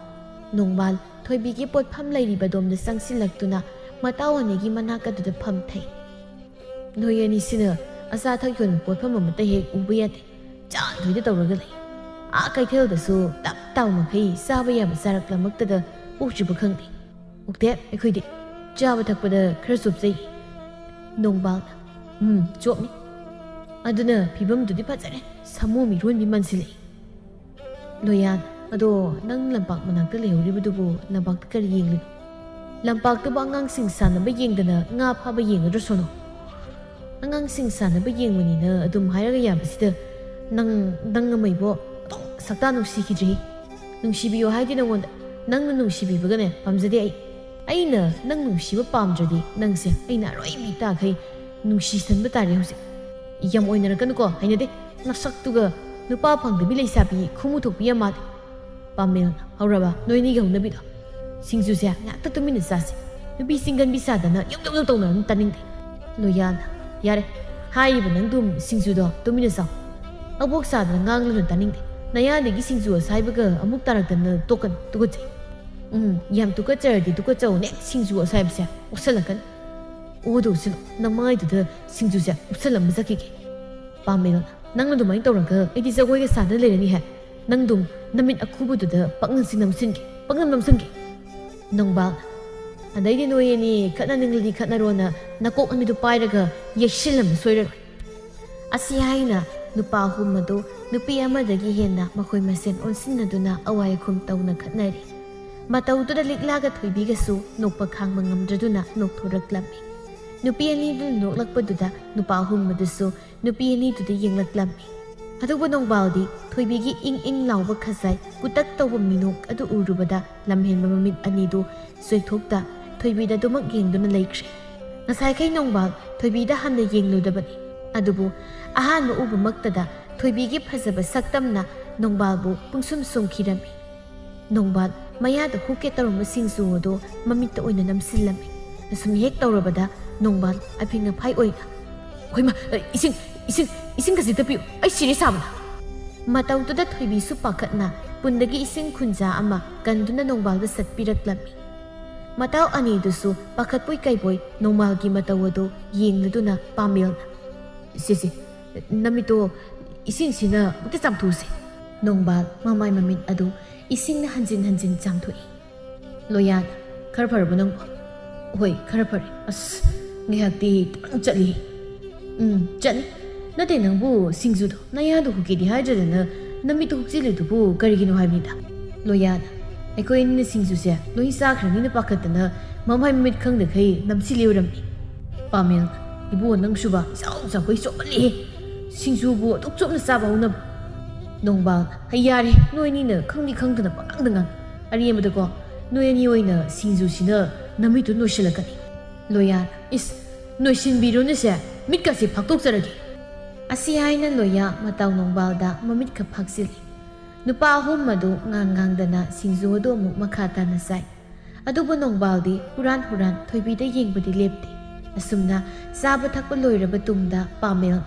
ꯅꯣꯡꯕꯥꯜ ꯊꯣꯏꯕꯤꯒꯤ ꯄꯣꯠꯐꯝ ꯂꯩꯔꯤꯕꯗꯣꯝꯗ ꯆꯪꯁꯤꯜꯂꯛꯇꯨꯅ ꯃꯇꯥꯎ ꯑꯅꯤꯒꯤ ꯃꯅꯥꯛ ꯑꯗꯨꯗ ꯐꯝꯊꯩ꯫ ꯅꯣꯏ ꯑꯅꯤꯁꯤꯅ ꯑꯆꯥ ꯑꯊꯛ ꯌꯣꯟꯕ ꯄꯣꯠꯐꯝ ꯑꯃꯠꯇ ꯍꯦꯛ ꯎꯕ ꯌꯥꯗꯦ꯫ ꯆꯥ ꯊꯣꯏꯗ ꯇꯧꯔꯒ ꯂꯩ꯫ ꯑꯥ ꯀꯩꯊꯦꯜꯗꯁꯨ ꯇꯞ ꯇꯥꯎ ꯃꯈꯩ ꯆꯥꯕ ꯌꯥꯕ ꯆꯥꯔꯛꯂꯃꯛꯇꯗ ꯄꯣꯛꯇ꯭ꯔꯤꯕ ꯈꯪꯗꯦ꯫ ꯑꯣꯛꯇꯦ, ꯑꯩꯈꯣꯏꯗꯤ ꯆꯥꯕ ꯊꯛꯄꯗ ꯈꯔ ꯆꯣꯞꯆꯩ꯫ ꯅꯣꯡꯕꯥꯜꯅ, "ꯎꯝ, ꯆꯣꯞꯅꯤ꯫ ꯑꯗꯨꯅ ꯐꯤꯕꯝꯗꯨꯗꯤ ꯐꯖꯔꯦ, ꯁꯥꯃꯨ ꯃꯤꯔꯣꯟꯕꯤ ꯃꯥꯟꯁꯤꯜꯂꯛꯏ꯫" ꯂꯣꯌꯥꯟ, "ꯑꯗꯣ ꯅꯪ ꯂꯝꯄꯥꯛ ꯃꯅꯥꯛꯇ ꯂꯩꯍꯧꯔꯤꯕꯗꯨꯕꯨ ꯂꯝꯄꯥꯛꯇ ꯀꯔꯤ ꯌꯦꯡꯂꯤꯅꯣ? ꯂꯝꯄꯥꯛꯇꯨꯕꯨ ꯑꯉꯥꯡꯁꯤꯡ ꯁꯥꯟꯅꯕ ꯌꯦꯡꯗꯅ ꯉꯥ ꯐꯥꯕ ꯌꯦꯡꯒꯗ꯭ꯔꯣ ꯁꯣꯅꯣ? ꯑꯉꯥꯡꯁꯤꯡ ꯁꯥꯟꯅꯕ ꯌꯦꯡꯕꯅꯤꯅ ꯑꯗꯨꯝ ꯍꯥꯏꯔꯒ ꯌꯥꯕꯁꯤꯗ ꯅꯪ, ꯅꯪ ꯑꯃ ꯏꯕꯣ ꯑꯗꯨꯝ ꯁꯛꯇꯥ ꯅꯨꯡꯁꯤꯈꯤꯗ꯭ꯔꯤ꯫ ꯅꯨꯡꯁꯤꯕꯤꯌꯣ ꯍꯥꯏꯗꯤ ꯅꯪꯉꯣꯟꯗ, ꯅꯪꯅ ꯅꯨꯡꯁꯤꯕꯤꯕꯒꯅꯦ ꯄꯥꯝꯖꯗꯦ ꯑꯩ꯫ ꯑꯩꯅ ꯅꯪ ꯅꯨꯡꯁꯤꯕ ꯄꯥꯝꯗ꯭ꯔꯗꯤ ꯅꯪꯁꯦ ꯑꯩꯅ ꯑꯔꯣꯏꯕꯤ ꯇꯥꯈꯩ ꯅꯨꯡꯁꯤꯁꯟꯕ ꯇꯥꯔꯦ ꯍꯧꯖꯤꯛ꯫ ꯌꯥꯝ ꯑꯣꯏꯅꯔꯛꯀꯅꯨꯀꯣ, ꯍꯩꯅꯗꯦ꯫ ꯅꯁꯛꯇꯨꯒ ꯅꯨꯄꯥ ꯐꯪꯗꯕꯤ ꯂꯩꯁꯥꯕꯤ ꯈꯨꯃꯨ ꯊꯣꯛꯄꯤ ꯌꯥꯝ ꯃꯥꯜꯂꯦ꯫" ꯄꯥꯃꯦꯜ, "ꯍꯧꯔꯕ ꯅꯣꯏꯅꯤꯒꯤ ꯍꯧꯅꯕꯤꯗꯣ? ꯁꯤꯡꯖꯨꯁꯦ ꯉꯥꯛꯇ ꯇꯨꯃꯤꯟꯅ ꯆꯥꯁꯤ꯫ ꯅꯨꯄꯤ ꯆꯤꯡꯒꯟꯕꯤ ꯁꯥꯗꯅ ꯌꯧ ꯌꯧ ꯌꯧ ꯇꯧꯅꯔꯅꯨ, ꯇꯥꯅꯤꯡꯗꯦ꯫" ꯂꯣꯌꯥꯟ, "ꯌꯥꯔꯦ, ꯍꯥꯏꯔꯤꯕ ꯅꯪꯗꯨꯝ ꯁꯤꯡꯖꯨꯗꯣ ꯇꯨꯃꯤꯟꯅ ꯆꯥꯎ꯫ ꯑꯕꯣꯛ ꯁꯥꯗꯅ ꯉꯥꯡꯂꯅꯨ, ꯇꯥꯅꯤꯡꯗꯦ꯫ ꯅꯌꯥꯗꯒꯤ ꯁꯤꯡꯖꯨ ꯑꯁꯥꯏꯕꯒ ꯑꯃꯨꯛ ꯇꯥꯔꯛꯇꯅ ꯇꯣꯛꯀꯅꯤ, ꯇꯨꯀꯠꯆꯩ꯫" "ꯎꯝ, ꯌꯥꯝ ꯇꯨꯀꯠꯆꯔꯗꯤ ꯇꯨꯀꯠꯆꯧꯅꯦ, ꯁꯤꯡꯖꯨ ꯑꯁꯥꯏꯕꯁꯦ ꯑꯣꯠꯁꯜꯂꯛꯀꯅꯤ꯫" ꯑꯣꯗꯣ ꯁꯤꯂꯣ, ꯅꯃꯥꯏꯗꯨꯗ ꯁꯤꯡꯖꯨꯁꯦ ꯎꯞꯁꯜꯂꯝꯕ ꯆꯠꯈꯤꯒꯦ꯫ ꯄꯥꯃꯦꯜ, ꯅꯪ ꯑꯗꯨꯃꯥꯏꯅ ꯇꯧꯔꯒ ꯑꯩꯗꯤ ꯖꯒꯣꯏꯒ ꯁꯥꯗꯅ ꯂꯩꯔꯅꯤ ꯍꯦ꯫ ꯅꯪꯗꯨꯝ ꯅꯃꯤꯠ ꯑꯈꯨꯕꯗꯨꯗ ꯄꯛꯅꯝꯁꯤ ꯅꯝꯁꯤꯟꯒꯦ, ꯄꯛꯅꯝ ꯅꯝꯁꯤꯟꯒꯦ꯫ ꯅꯣꯡꯕꯥꯜ, ꯑꯗꯩꯗꯤ ꯅꯣꯏ ꯑꯅꯤ ꯈꯠꯅꯅꯤꯡꯂꯗꯤ ꯈꯠꯅꯔꯣꯅ ꯅꯀꯣꯛ ꯑꯅꯤꯗꯨ ꯄꯥꯏꯔꯒ ꯌꯩꯁꯤꯜꯂꯝꯕ ꯁꯣꯏꯔꯔꯣꯏ꯫ ꯑꯁꯤ ꯍꯥꯏꯅ ꯅꯨꯄꯥ ꯑꯍꯨꯝ ꯑꯗꯨ ꯅꯨꯄꯤ ꯑꯃꯗꯒꯤ ꯍꯦꯟꯅ ꯃꯈꯣꯏ ꯃꯁꯦꯟ ꯑꯣꯟꯁꯤꯟꯅꯗꯨꯅ ꯑꯋꯥꯏ ꯑꯈꯨꯝ ꯇꯧꯅ ꯈꯠꯅꯔꯤ꯫ ꯃꯇꯧꯗꯨꯗ ꯂꯤꯛꯂꯥꯒ ꯊꯣꯏꯕꯤꯒꯁꯨ ꯅꯣꯛꯄ ꯈꯥꯡꯕ ꯉꯝꯗ꯭ꯔꯗꯨꯅ ꯅꯣꯛꯊꯣꯔꯛꯂꯝꯃꯤ꯫ ꯅꯨꯄꯤ ꯑꯅꯤꯗꯨꯅ ꯅꯣꯛꯂꯛꯄꯗꯨꯗ ꯅꯨꯄꯥ ꯑꯍꯨꯝ ꯑꯗꯨꯁꯨ ꯅꯨꯄꯤ ꯑꯅꯤꯗꯨꯗ ꯌꯦꯡꯂꯛꯂꯝꯃꯤ꯫ ꯑꯗꯨꯕꯨ ꯅꯣꯡꯕꯥꯜꯗꯤ ꯊꯣꯏꯕꯤꯒꯤ ꯏꯪ ꯏꯪ ꯂꯥꯎꯕ ꯈꯖꯥꯏ ꯀꯨꯇꯛ ꯇꯧꯕ ꯃꯤꯅꯣꯛ ꯑꯗꯨ ꯎꯔꯨꯕꯗ ꯂꯝꯍꯦꯟꯕ ꯃꯃꯤꯠ ꯑꯅꯤꯗꯨ ꯆꯣꯏꯊꯣꯛꯇ ꯊꯣꯏꯕꯤꯗ ꯑꯗꯨꯃꯛ ꯌꯦꯡꯗꯨꯅ ꯂꯩꯈ꯭ꯔꯦ꯫ ꯉꯁꯥꯏꯈꯩ ꯅꯣꯡꯕꯥꯜ ꯊꯣꯏꯕꯤꯗ ꯍꯟꯅ ꯌꯦꯡꯂꯨꯗꯕꯅꯤ, ꯑꯗꯨꯕꯨ ꯑꯍꯥꯟꯕ ꯎꯕꯃꯛꯇꯗ ꯊꯣꯏꯕꯤꯒꯤ ꯐꯖꯕ ꯁꯛꯇꯝꯅ ꯅꯣꯡꯕꯥꯜꯕꯨ ꯄꯨꯡꯁꯨꯝ ꯁꯨꯝꯈꯤꯔꯝꯃꯤ꯫ ꯅꯣꯡꯕꯥꯜ ꯃꯌꯥꯗ ꯍꯨꯛꯀꯦ ꯇꯧꯔꯝꯕ ꯁꯤꯡꯖꯨ ꯑꯗꯨ ꯃꯃꯤꯠꯇ ꯑꯣꯏꯅ ꯅꯝꯁꯤꯜꯂꯝꯃꯤ꯫ ꯑꯁꯨꯝ ꯍꯦꯛ ꯇꯧꯔꯕꯗ ꯅꯣꯡꯕꯥꯜ ꯑꯐꯤꯡ ꯑꯐꯥꯏ ꯑꯣꯏꯅ, "ꯍꯣꯏꯃ, ꯏꯁꯤꯡ, ꯏꯁꯤꯡ, ꯏꯁꯤꯡ ꯈꯖꯤꯛꯇ ꯄꯤꯌꯨ, ꯑꯩ ꯁꯤꯔꯦ ꯁꯥꯕꯅ!" ꯃꯇꯧꯗꯨꯗ ꯊꯣꯏꯕꯤꯁꯨ ꯄꯥꯈꯠꯅ ꯄꯨꯟꯗꯒꯤ ꯏꯁꯤꯡ ꯈꯨꯟꯖꯥ ꯑꯃ ꯀꯟꯗꯨꯅ ꯅꯣꯡꯕꯥꯜꯗ ꯁꯠꯄꯤꯔꯛꯂꯝꯃꯤ꯫ ꯃꯇꯥꯎ ꯑꯅꯤꯗꯨꯁꯨ ꯄꯥꯈꯠꯄꯣꯏ ꯀꯩꯕꯣꯏ ꯅꯣꯡꯕꯥꯜꯒꯤ ꯃꯇꯧ ꯑꯗꯨ ꯌꯦꯡꯂꯗꯨꯅ ꯄꯥꯃꯦꯜꯅ, "ꯁꯦ, ꯁꯦ, ꯅꯃꯤꯠꯇꯣ ꯏꯁꯤꯡꯁꯤꯅ ꯑꯃꯨꯛꯇ ꯆꯥꯝꯊꯣꯛꯎꯁꯦ꯫" ꯅꯣꯡꯕꯥꯜ ꯃꯃꯥꯏ ꯃꯃꯤꯠ ꯑꯗꯨ ꯏꯁꯤꯡꯅ ꯍꯟꯖꯤꯟ ꯍꯟꯖꯤꯟ ꯆꯥꯝꯊꯣꯛꯏ꯫ ꯂꯣꯌꯥꯅ, "ꯈꯔ ꯐꯔꯕ ꯅꯪꯕꯣ?" "ꯍꯣꯏ, ꯈꯔ ꯐꯔꯦ꯫ ꯑꯁ, ꯉꯥꯏꯍꯥꯛꯇꯤ ꯇꯥꯡ ꯆꯠꯂꯤ꯫" "ꯎꯝ, ꯆꯠꯅꯤ꯫ ꯅꯠꯇꯦ, ꯅꯪꯕꯨ ꯁꯤꯡꯖꯨꯗꯣ ꯅꯌꯥꯗꯣ ꯍꯨꯛꯀꯦꯗꯤ ꯍꯥꯏꯗ꯭ꯔꯗꯅ ꯅꯃꯤꯠꯇꯣ ꯍꯨꯛꯆꯤꯜꯂꯤꯗꯨꯕꯨ ꯀꯔꯤꯒꯤꯅꯣ ꯍꯥꯏꯕꯅꯤꯗ꯫" ꯂꯣꯌꯥꯅ, "ꯑꯩꯈꯣꯏ ꯑꯅꯤꯅ ꯁꯤꯡꯖꯨꯁꯦ ꯂꯣꯏ ꯆꯥꯈ꯭ꯔꯅꯤꯅ ꯄꯥꯈꯠꯇꯅ ꯃꯃꯥꯏ ꯃꯃꯤꯠ ꯈꯪꯗꯈꯩ ꯅꯝꯁꯤꯜꯂꯤ ꯑꯣꯏꯔꯝꯅꯤ꯫" ꯄꯥꯃꯦꯜꯅ, "ꯏꯕꯨꯡꯉꯣ, ꯅꯪꯁꯨꯕ ꯏꯆꯥꯎ ꯆꯥꯎꯈꯩ ꯆꯣꯞꯃꯜꯂꯤꯍꯦ꯫ ꯁꯤꯡꯖꯨꯕꯨ ꯑꯗꯨꯛ ꯆꯣꯞꯅ ꯆꯥꯕ ꯍꯧꯅꯕ꯭ꯔꯣ?" ꯅꯣꯡꯕꯥꯜꯅ, "ꯍꯩ, ꯌꯥꯔꯦ, ꯅꯣꯏ ꯑꯅꯤꯅ ꯈꯪꯗꯤ ꯈꯪꯗꯅ ꯄꯉꯥꯡꯗ ꯉꯥꯡ꯫ ꯑꯔꯦꯝꯕꯗꯀꯣ, ꯅꯣꯏ ꯑꯅꯤ ꯑꯣꯏꯅ ꯁꯤꯡꯖꯨꯁꯤꯅ ꯅꯃꯤꯠꯇꯨ ꯅꯣꯏꯁꯤꯜꯂꯛꯀꯅꯤ꯫" ꯂꯣꯌꯥꯅ, "ꯏꯁ, ꯅꯣꯏꯁꯤꯟꯕꯤꯔꯨꯅꯨꯁꯦ, ꯃꯤꯠꯀꯁꯦ ꯐꯥꯛꯇꯣꯛꯆꯔꯒꯦ꯫" ꯑꯁꯤ ꯍꯥꯏꯅ ꯂꯣꯌꯥ ꯃꯇꯥꯎ ꯅꯣꯡꯕꯥꯜꯗ ꯃꯃꯤꯠꯀ ꯐꯥꯛꯆꯤꯜꯂꯤ꯫ ꯅꯨꯄꯥ ꯑꯍꯨꯝ ꯑꯗꯨ ꯉꯥꯡ ꯉꯥꯡꯗꯅ ꯁꯤꯡꯖꯨ ꯑꯗꯨ ꯑꯃꯨꯛ ꯃꯈꯥ ꯇꯥꯅ ꯆꯥꯏ꯫ ꯑꯗꯨꯕꯨ ꯅꯣꯡꯕꯥꯜꯗꯤ ꯍꯨꯔꯥꯟ ꯍꯨꯔꯥꯟ ꯊꯣꯏꯕꯤꯗ ꯌꯦꯡꯕꯗꯤ ꯂꯦꯞꯇꯦ꯫ ꯑꯁꯨꯝꯅ ꯆꯥꯕ ꯊꯛꯄ ꯂꯣꯏꯔꯕ ꯇꯨꯡꯗ ꯄꯥꯃꯦꯜꯅ,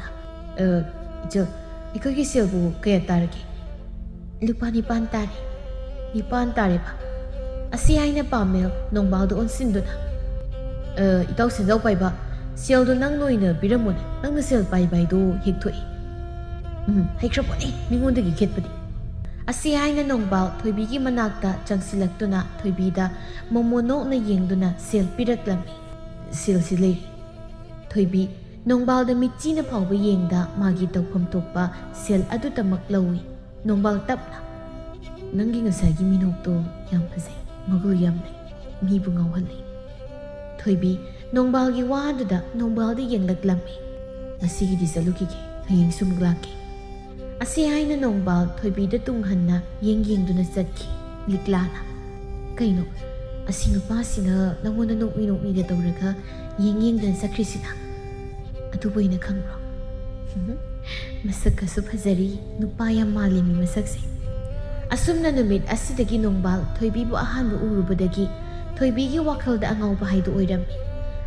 "ꯑ, ꯏꯆꯜ, ꯑꯩꯈꯣꯏꯒꯤ ꯁꯦꯜꯕꯨ ꯀꯌꯥ ꯇꯥꯔꯒꯦ?" "ꯂꯨꯄꯥ ꯅꯤꯄꯥꯟ ꯇꯥꯔꯦ꯫" "ꯅꯤꯄꯥꯟ ꯇꯥꯔꯦꯕ?" ꯑꯁꯤ ꯍꯥꯏꯅ ꯄꯥꯃꯦꯜ ꯅꯣꯡꯕꯥꯜꯗ ꯑꯣꯟꯁꯤꯟꯗꯨꯅ, "ꯑ, ꯏꯇꯥꯎ ꯁꯦꯟꯖꯥꯎ ꯄꯥꯏꯕ, ꯁꯦꯜꯗꯣ ꯅꯪꯅ ꯑꯣꯏꯅ ꯄꯤꯔꯝꯃꯣꯅꯦ, ꯅꯪꯅ ꯁꯦꯜ ꯄꯥꯏꯕ ꯍꯥꯏꯗꯣ ꯍꯦꯛ ꯊꯣꯛꯑꯦ꯫ ꯎꯝ, ꯍꯩꯈ꯭ꯔꯄꯣꯠꯅꯦ ꯃꯤꯉꯣꯟꯗꯒꯤ ꯈꯦꯠꯄꯗꯤ"꯫ ꯑꯁꯤ ꯍꯥꯏꯅ ꯅꯣꯡꯕꯥꯜ ꯊꯣꯏꯕꯤꯒꯤ ꯃꯅꯥꯛꯇ ꯆꯪꯁꯤꯜꯂꯛꯇꯨꯅ ꯊꯣꯏꯕꯤꯗ ꯃꯣꯃꯣꯟ ꯅꯣꯛꯅ ꯌꯦꯡꯗꯨꯅ ꯁꯦꯜ ꯄꯤꯔꯛꯂꯝꯃꯤ꯫ ꯁꯦꯜꯁꯤ ꯂꯩꯔꯦ꯫ ꯊꯣꯏꯕꯤ ꯅꯣꯡꯕꯥꯜꯗ ꯃꯤꯠꯆꯤꯅ ꯐꯥꯎꯕ ꯌꯦꯡꯗ ꯃꯥꯒꯤ ꯇꯧꯐꯝ ꯊꯣꯛꯄ ꯁꯦꯜ ꯑꯗꯨꯇꯃꯛ ꯂꯧꯏ꯫ ꯅꯣꯡꯕꯥꯜ ꯇꯞꯅ, "ꯅꯪꯒꯤ ꯉꯁꯥꯏꯒꯤ ꯃꯤꯅꯣꯛꯇꯣ ꯌꯥꯝ ꯐꯖꯩ, ꯃꯒꯨꯜ ꯌꯥꯝ ꯂꯩ, ꯃꯤꯕꯨ ꯉꯥꯎꯍꯜꯂꯤ"꯫ ꯊꯣꯏꯕꯤ ꯅꯣꯡꯕꯥꯜꯒꯤ ꯋꯥꯗꯨꯗ ꯅꯣꯡꯕꯥꯜꯗ ꯌꯦꯡꯂꯛꯂꯝꯃꯤ꯫ "ꯉꯁꯤꯒꯤꯗꯤ ꯆꯠꯂꯨꯈꯤꯒꯦ, ꯍꯌꯦꯡꯁꯨ ꯑꯃꯨꯛ ꯂꯥꯛꯀꯦ"꯫ ꯑꯁꯤ ꯍꯥꯏꯅ ꯅꯣꯡꯕꯥꯜ ꯊꯣꯏꯕꯤꯗ ꯇꯨꯡꯍꯟꯅ ꯌꯦꯡ ꯌꯦꯡꯗꯨꯅ ꯆꯠꯈꯤ꯫ ꯂꯤꯛꯂꯥꯅ, "ꯀꯩꯅꯣ, ꯑꯁꯤ ꯅꯨꯄꯥꯁꯤꯅ ꯅꯪꯉꯣꯟꯗ ꯅꯣꯛꯃꯤ ꯅꯣꯛꯃꯤꯒ ꯇꯧꯔꯒ ꯌꯦꯡ ꯌꯦꯡꯗꯨꯅ ꯆꯠꯈ꯭ꯔꯤꯁꯤꯅ? ꯑꯗꯨꯕꯨ ꯑꯩꯅ ꯈꯪꯕ꯭ꯔꯣ?" "ꯃꯁꯛꯀꯁꯨ ꯐꯖꯔꯤ, ꯅꯨꯄꯥ ꯌꯥꯝ ꯃꯥꯜꯂꯤꯃꯤ ꯃꯁꯛꯁꯦ"꯫ ꯑꯁꯨꯝꯅ ꯅꯨꯃꯤꯠ ꯑꯁꯤꯗꯒꯤ ꯅꯣꯡꯕꯥꯜ ꯊꯣꯏꯕꯤꯕꯨ ꯑꯍꯥꯟꯕ ꯎꯔꯨꯕꯗꯒꯤ ꯊꯣꯏꯕꯤꯒꯤ ꯋꯥꯈꯜꯗ ꯑꯉꯥꯎꯕ ꯍꯥꯏꯗꯨ ꯑꯣꯏꯔꯝꯃꯤ꯫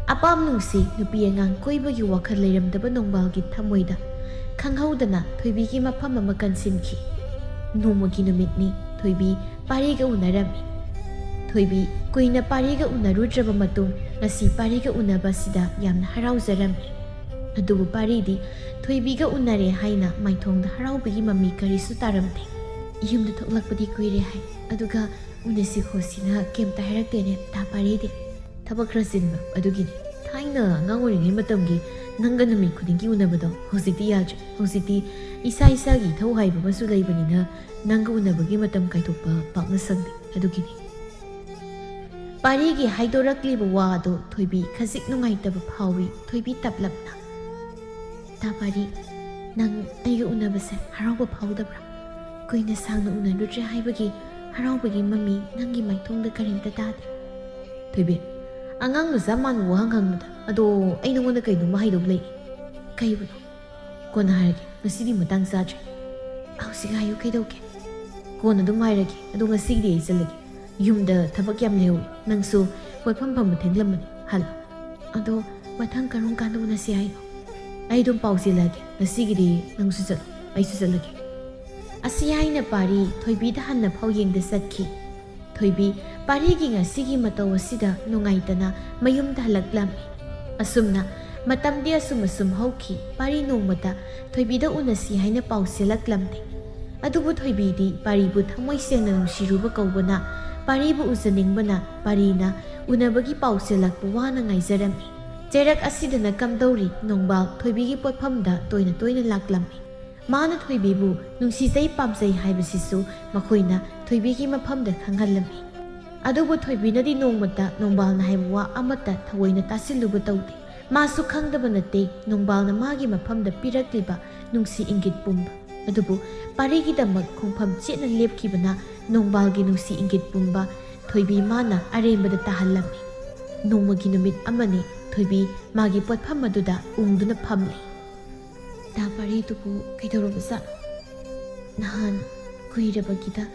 ꯑꯄꯥꯝ ꯅꯨꯡꯁꯤ, ꯅꯨꯄꯤ ꯑꯉꯥꯡ ꯀꯣꯏꯕꯒꯤ ꯋꯥꯈꯜ ꯂꯩꯔꯝꯗꯕ ꯅꯣꯡꯕꯥꯜꯒꯤ ꯊꯃꯣꯏꯗ ꯈꯪꯍꯧꯗꯅ ꯊꯣꯏꯕꯤꯒꯤ ꯃꯐꯝ ꯑꯃ ꯀꯟꯁꯤꯟꯈꯤ꯫ ꯅꯣꯡꯃꯒꯤ ꯅꯨꯃꯤꯠꯅꯤ꯫ ꯊꯣꯏꯕꯤ ꯄꯥꯔꯤꯒ ꯎꯅꯔꯝꯃꯤ꯫ ꯊꯣꯏꯕꯤ ꯀꯨꯏꯅ ꯄꯥꯔꯤꯒ ꯎꯅꯔꯨꯗ꯭ꯔꯕ ꯃꯇꯨꯡ ꯉꯁꯤ ꯄꯥꯔꯤꯒ ꯎꯅꯕ ꯑꯁꯤꯗ ꯌꯥꯝꯅ ꯍꯔꯥꯎꯖꯔꯝꯃꯤ꯫ ꯑꯗꯨꯕꯨ ꯄꯥꯔꯤꯗꯤ ꯊꯣꯏꯕꯤꯒ ꯎꯅꯔꯦ ꯍꯥꯏꯅ ꯃꯥꯏꯊꯣꯡꯗ ꯍꯔꯥꯎꯕꯒꯤ ꯃꯃꯤ ꯀꯔꯤꯁꯨ ꯇꯥꯔꯝꯗꯦ꯫ "ꯌꯨꯝꯗ ꯊꯣꯛꯂꯛꯄꯗꯤ ꯀꯨꯏꯔꯦ ꯍꯥꯏ, ꯑꯗꯨꯒ ꯎꯅꯁꯤ ꯈꯣꯠꯁꯤꯅ ꯀꯩꯝꯇ ꯍꯥꯏꯔꯛꯇꯦꯅꯦ ꯇꯥ ꯄꯥꯔꯤꯗꯤ"꯫ "ꯊꯕꯛ ꯈꯔ ꯆꯤꯟꯕ ꯑꯗꯨꯒꯤꯅꯤ꯫ ꯊꯥꯏꯅ ꯑꯉꯥꯡ ꯑꯣꯏꯔꯤꯉꯩ ꯃꯇꯝꯒꯤ ꯅꯪꯒ ꯅꯨꯃꯤꯠ ꯈꯨꯗꯤꯡꯒꯤ ꯎꯅꯕꯗꯣ ꯍꯧꯖꯤꯛꯇꯤ ꯌꯥꯗ꯭ꯔꯦ꯫ ꯍꯧꯖꯤꯛꯇꯤ ꯏꯁꯥ ꯏꯁꯥꯒꯤ ꯏꯊꯧ ꯍꯥꯏꯕ ꯑꯃꯁꯨ ꯂꯩꯕꯅꯤꯅ ꯅꯪꯒ ꯎꯅꯕꯒꯤ ꯃꯇꯝ ꯀꯥꯏꯊꯣꯛꯄ ꯄꯥꯛꯅ ꯁꯪꯗꯦ ꯑꯗꯨꯒꯤꯅꯤ"꯫ ꯄꯥꯔꯤꯒꯤ ꯍꯥꯏꯗꯣꯔꯛꯂꯤꯕ ꯋꯥ ꯑꯗꯨ ꯊꯣꯏꯕꯤ ꯈꯖꯤꯛ ꯅꯨꯡꯉꯥꯏꯇꯕ ꯐꯥꯎꯏ꯫ ꯊꯣꯏꯕꯤ ꯇꯞꯂꯞꯅ, "ꯇꯥ ꯄꯥꯔꯤ, ꯅꯪ ꯑꯩꯒ ꯎꯅꯕꯁꯦ ꯍꯔꯥꯎꯕ ꯐꯥꯎꯗꯕ꯭ꯔꯥ? ꯀꯨꯏꯅ ꯁꯥꯡꯅ ꯎꯅꯔꯨꯗ꯭ꯔꯦ ꯍꯥꯏꯕꯒꯤ ꯍꯔꯥꯎꯕꯒꯤ ꯃꯃꯤ ꯅꯪꯒꯤ ꯃꯥꯏꯊꯣꯡꯗ ꯀꯔꯤꯝꯇ ꯇꯥꯗꯦ"꯫ ꯊꯣꯏꯕꯤ, "ꯑꯉꯥꯡ ꯃꯆꯥ ꯃꯥꯟꯕ ꯋꯥꯍꯪ ꯍꯪꯅꯨꯗ꯫ ꯑꯗꯣ ꯑꯩ ꯅꯉꯣꯟꯗ ꯀꯩꯅꯣꯝꯃ ꯍꯥꯏꯗꯧꯕ ꯂꯩ"꯫ "ꯀꯩꯕꯨꯅꯣ?" "ꯀꯣꯟꯅ ꯍꯥꯏꯔꯒꯦ, ꯉꯁꯤꯗꯤ ꯃꯇꯥꯡ ꯆꯥꯗ꯭ꯔꯦ"꯫ "ꯍꯧꯖꯤꯛ ꯍꯥꯏꯌꯨ, ꯀꯩꯗꯧꯒꯦ?" "ꯀꯣꯟꯅ ꯑꯗꯨꯝ ꯍꯥꯏꯔꯒꯦ, ꯑꯗꯣ ꯉꯁꯤꯒꯤꯗꯤ ꯑꯩ ꯆꯠꯂꯒꯦ꯫ ꯌꯨꯝꯗ ꯊꯕꯛ ꯌꯥꯝ ꯂꯩꯍꯧꯋꯤ, ꯅꯪꯁꯨ ꯀꯣꯏꯐꯝ ꯐꯝꯕ ꯊꯦꯡꯂꯝꯃꯅꯤ, ꯍꯜꯂꯣ"꯫ "ꯑꯗꯣ ꯃꯊꯪ ꯀꯔꯝ ꯀꯥꯟꯗ ꯎꯅꯁꯤ ꯍꯥꯏꯅꯣ?" "ꯑꯩ ꯑꯗꯨꯝ ꯄꯥꯎ ꯆꯦꯜꯂꯛꯑꯒꯦ, ꯉꯁꯤꯒꯤꯗꯤ ꯅꯪꯁꯨ ꯆꯠꯂꯣ, ꯑꯩꯁꯨ ꯆꯠꯂꯒꯦ"꯫ ꯑꯁꯤ ꯍꯥꯏꯅ ꯄꯥꯔꯤ ꯊꯣꯏꯕꯤꯗ ꯍꯟꯅ ꯐꯥꯎ ꯌꯦꯡꯗ ꯆꯠꯈꯤ꯫ ꯊꯣꯏꯕꯤ ꯄꯥꯔꯤꯒꯤ ꯉꯁꯤꯒꯤ ꯃꯇꯧ ꯑꯁꯤꯗ ꯅꯨꯡꯉꯥꯏꯇꯅ ꯃꯌꯨꯝꯗ ꯍꯜꯂꯛꯂꯝꯃꯤ꯫ ꯑꯁꯨꯝꯅ ꯃꯇꯝꯗꯤ ꯑꯁꯨꯝ ꯑꯁꯨꯝ ꯍꯧꯈꯤ꯫ ꯄꯥꯔꯤ ꯅꯣꯡꯃꯇ ꯊꯣꯏꯕꯤꯗ ꯎꯅꯁꯤ ꯍꯥꯏꯅ ꯄꯥꯎ ꯆꯦꯜꯂꯛꯂꯝꯗꯦ꯫ ꯑꯗꯨꯕꯨ ꯊꯣꯏꯕꯤꯗꯤ ꯄꯥꯔꯤꯕꯨ ꯊꯃꯣꯏ ꯁꯦꯡꯅ ꯅꯨꯡꯁꯤꯔꯨꯕ ꯀꯧꯕꯅ, ꯄꯥꯔꯤꯕꯨ ꯎꯖꯅꯤꯡꯕꯅ, ꯄꯥꯔꯤꯅ ꯎꯅꯕꯒꯤ ꯄꯥꯎ ꯆꯦꯜꯂꯛꯄ ꯋꯥꯅ ꯉꯥꯏꯖꯔꯝꯃꯤ꯫ ꯆꯩꯔꯛ ꯑꯁꯤꯗꯅ ꯀꯝꯗꯧꯔꯤ ꯅꯣꯡꯕꯥꯜ ꯊꯣꯏꯕꯤꯒꯤ ꯄꯣꯠꯐꯝꯗ ꯇꯣꯏꯅ ꯇꯣꯏꯅ ꯂꯥꯛꯂꯝꯃꯤ꯫ ꯃꯥꯅ ꯊꯣꯏꯕꯤꯕꯨ ꯅꯨꯡꯁꯤꯖꯩ ꯄꯥꯝꯖꯩ ꯍꯥꯏꯕꯁꯤꯁꯨ ꯃꯈꯣꯏꯅ ꯊꯣꯏꯕꯤꯒꯤ ꯃꯐꯝꯗ ꯈꯪꯍꯜꯂꯝꯃꯤ꯫ ꯑꯗꯨꯕꯨ ꯊꯣꯏꯕꯤꯅꯗꯤ ꯅꯣꯡꯃꯇ ꯅꯣꯡꯕꯥꯜꯅ ꯍꯥꯏꯕ ꯋꯥ ꯑꯃꯠꯇ ꯊꯑꯣꯏꯅ ꯇꯥꯁꯤꯜꯂꯨꯕ ꯇꯧꯗꯦ꯫ ꯃꯥꯁꯨ ꯈꯪꯗꯕ ꯅꯠꯇꯦ ꯅꯣꯡꯕꯥꯜꯅ ꯃꯥꯒꯤ ꯃꯐꯝꯗ ꯄꯤꯔꯛꯂꯤꯕ ꯅꯨꯡꯁꯤ ꯏꯪꯒꯤꯠ ꯄꯨꯝꯕ꯫ ꯑꯗꯨꯕꯨ ꯄꯥꯔꯤꯒꯤꯗꯃꯛ ꯈꯣꯡꯐꯝ ꯆꯦꯠꯅ ꯂꯦꯞꯈꯤꯕꯅ ꯅꯣꯡꯕꯥꯜꯒꯤ ꯅꯨꯡꯁꯤ ꯏꯪꯒꯤꯠ ꯄꯨꯝꯕ ꯊꯣꯏꯕꯤ ꯃꯥꯅ ꯑꯔꯦꯝꯕꯗ ꯇꯥꯍꯜꯂꯝꯃꯤ꯫ ꯅꯣꯡꯃꯒꯤ ꯅꯨꯃꯤꯠ ꯑꯃꯅꯤ ꯊꯣꯏꯕꯤ ꯃꯥꯒꯤ ꯄꯣꯠꯐꯝ ꯑꯗꯨꯗ ꯎꯪꯗꯨꯅ ꯐꯝꯂꯤ꯫ ꯗꯥ ꯄꯥꯔꯤꯗꯨꯕꯨ ꯀꯩꯗꯧꯔꯕꯖꯥꯠꯅꯣ? ꯅꯍꯥꯟ ꯀꯨꯏꯔꯕꯒꯤꯗ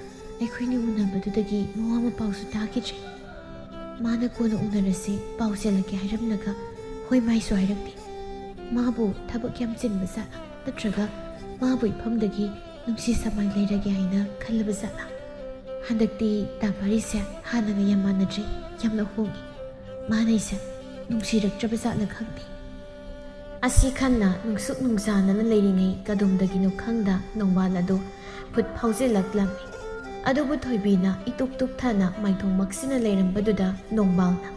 ꯑꯩꯈꯣꯏꯅ ꯎꯅꯕꯗꯨꯗꯒꯤ ꯃꯋꯥ ꯃꯄꯥꯎꯁꯨ ꯇꯥꯈꯤꯗ꯭ꯔꯦ꯫ ꯃꯥꯅ ꯀꯣꯟꯅ ꯎꯅꯔꯁꯦ, ꯄꯥꯎ ꯆꯦꯜꯂꯛꯀꯦ ꯍꯥꯏꯔꯝꯂꯒ ꯍꯣꯏ ꯃꯥꯏꯁꯨ ꯍꯥꯏꯔꯛꯇꯦ꯫ ꯃꯥꯕꯨ ꯊꯕꯛ ꯌꯥꯝ ꯆꯤꯟꯕ ꯖꯥꯠꯂꯥ? ꯅꯠꯇ꯭ꯔꯒ ꯃꯥꯕꯨ ꯏꯐꯝꯗꯒꯤ ꯅꯨꯡꯁꯤ ꯁꯃꯥꯏ ꯂꯩꯔꯒꯦ ꯍꯥꯏꯅ ꯈꯜꯂꯕ ꯖꯥꯠꯂꯥ? ꯍꯟꯗꯛꯇꯤ ꯗꯥ ꯄꯥꯔꯤꯁꯦ ꯍꯥꯟꯅꯒ ꯌꯥꯝ ꯃꯥꯟꯅꯗ꯭ꯔꯦ, ꯌꯥꯝꯅ ꯍꯣꯡꯉꯤ꯫ ꯃꯥꯅ ꯑꯩꯁꯦ ꯅꯨꯡꯁꯤꯔꯛꯇ꯭ꯔꯕ ꯖꯥꯠꯂ ꯈꯪꯗꯦ꯫ ꯑꯁꯤ ꯈꯟꯅ ꯅꯨꯡꯁꯨꯛ ꯅꯨꯡꯖꯥꯅꯅ ꯂꯩꯔꯤꯉꯩ ꯀꯗꯣꯝꯗꯒꯤꯅꯣ ꯈꯪꯗ ꯅꯣꯡꯕꯥꯜ ꯑꯗꯨ ꯐꯨꯠ ꯐꯥꯎꯖꯤꯜꯂꯛꯂꯝꯃꯤ꯫ ꯑꯗꯨꯕꯨ ꯊꯣꯏꯕꯤꯅ ꯏꯇꯨꯞ ꯇꯨꯞꯊꯅ ꯃꯥꯏꯊꯣꯡ ꯃꯛꯁꯤꯟꯅ ꯂꯩꯔꯝꯕꯗꯨꯗ ꯅꯣꯡꯕꯥꯜꯅ,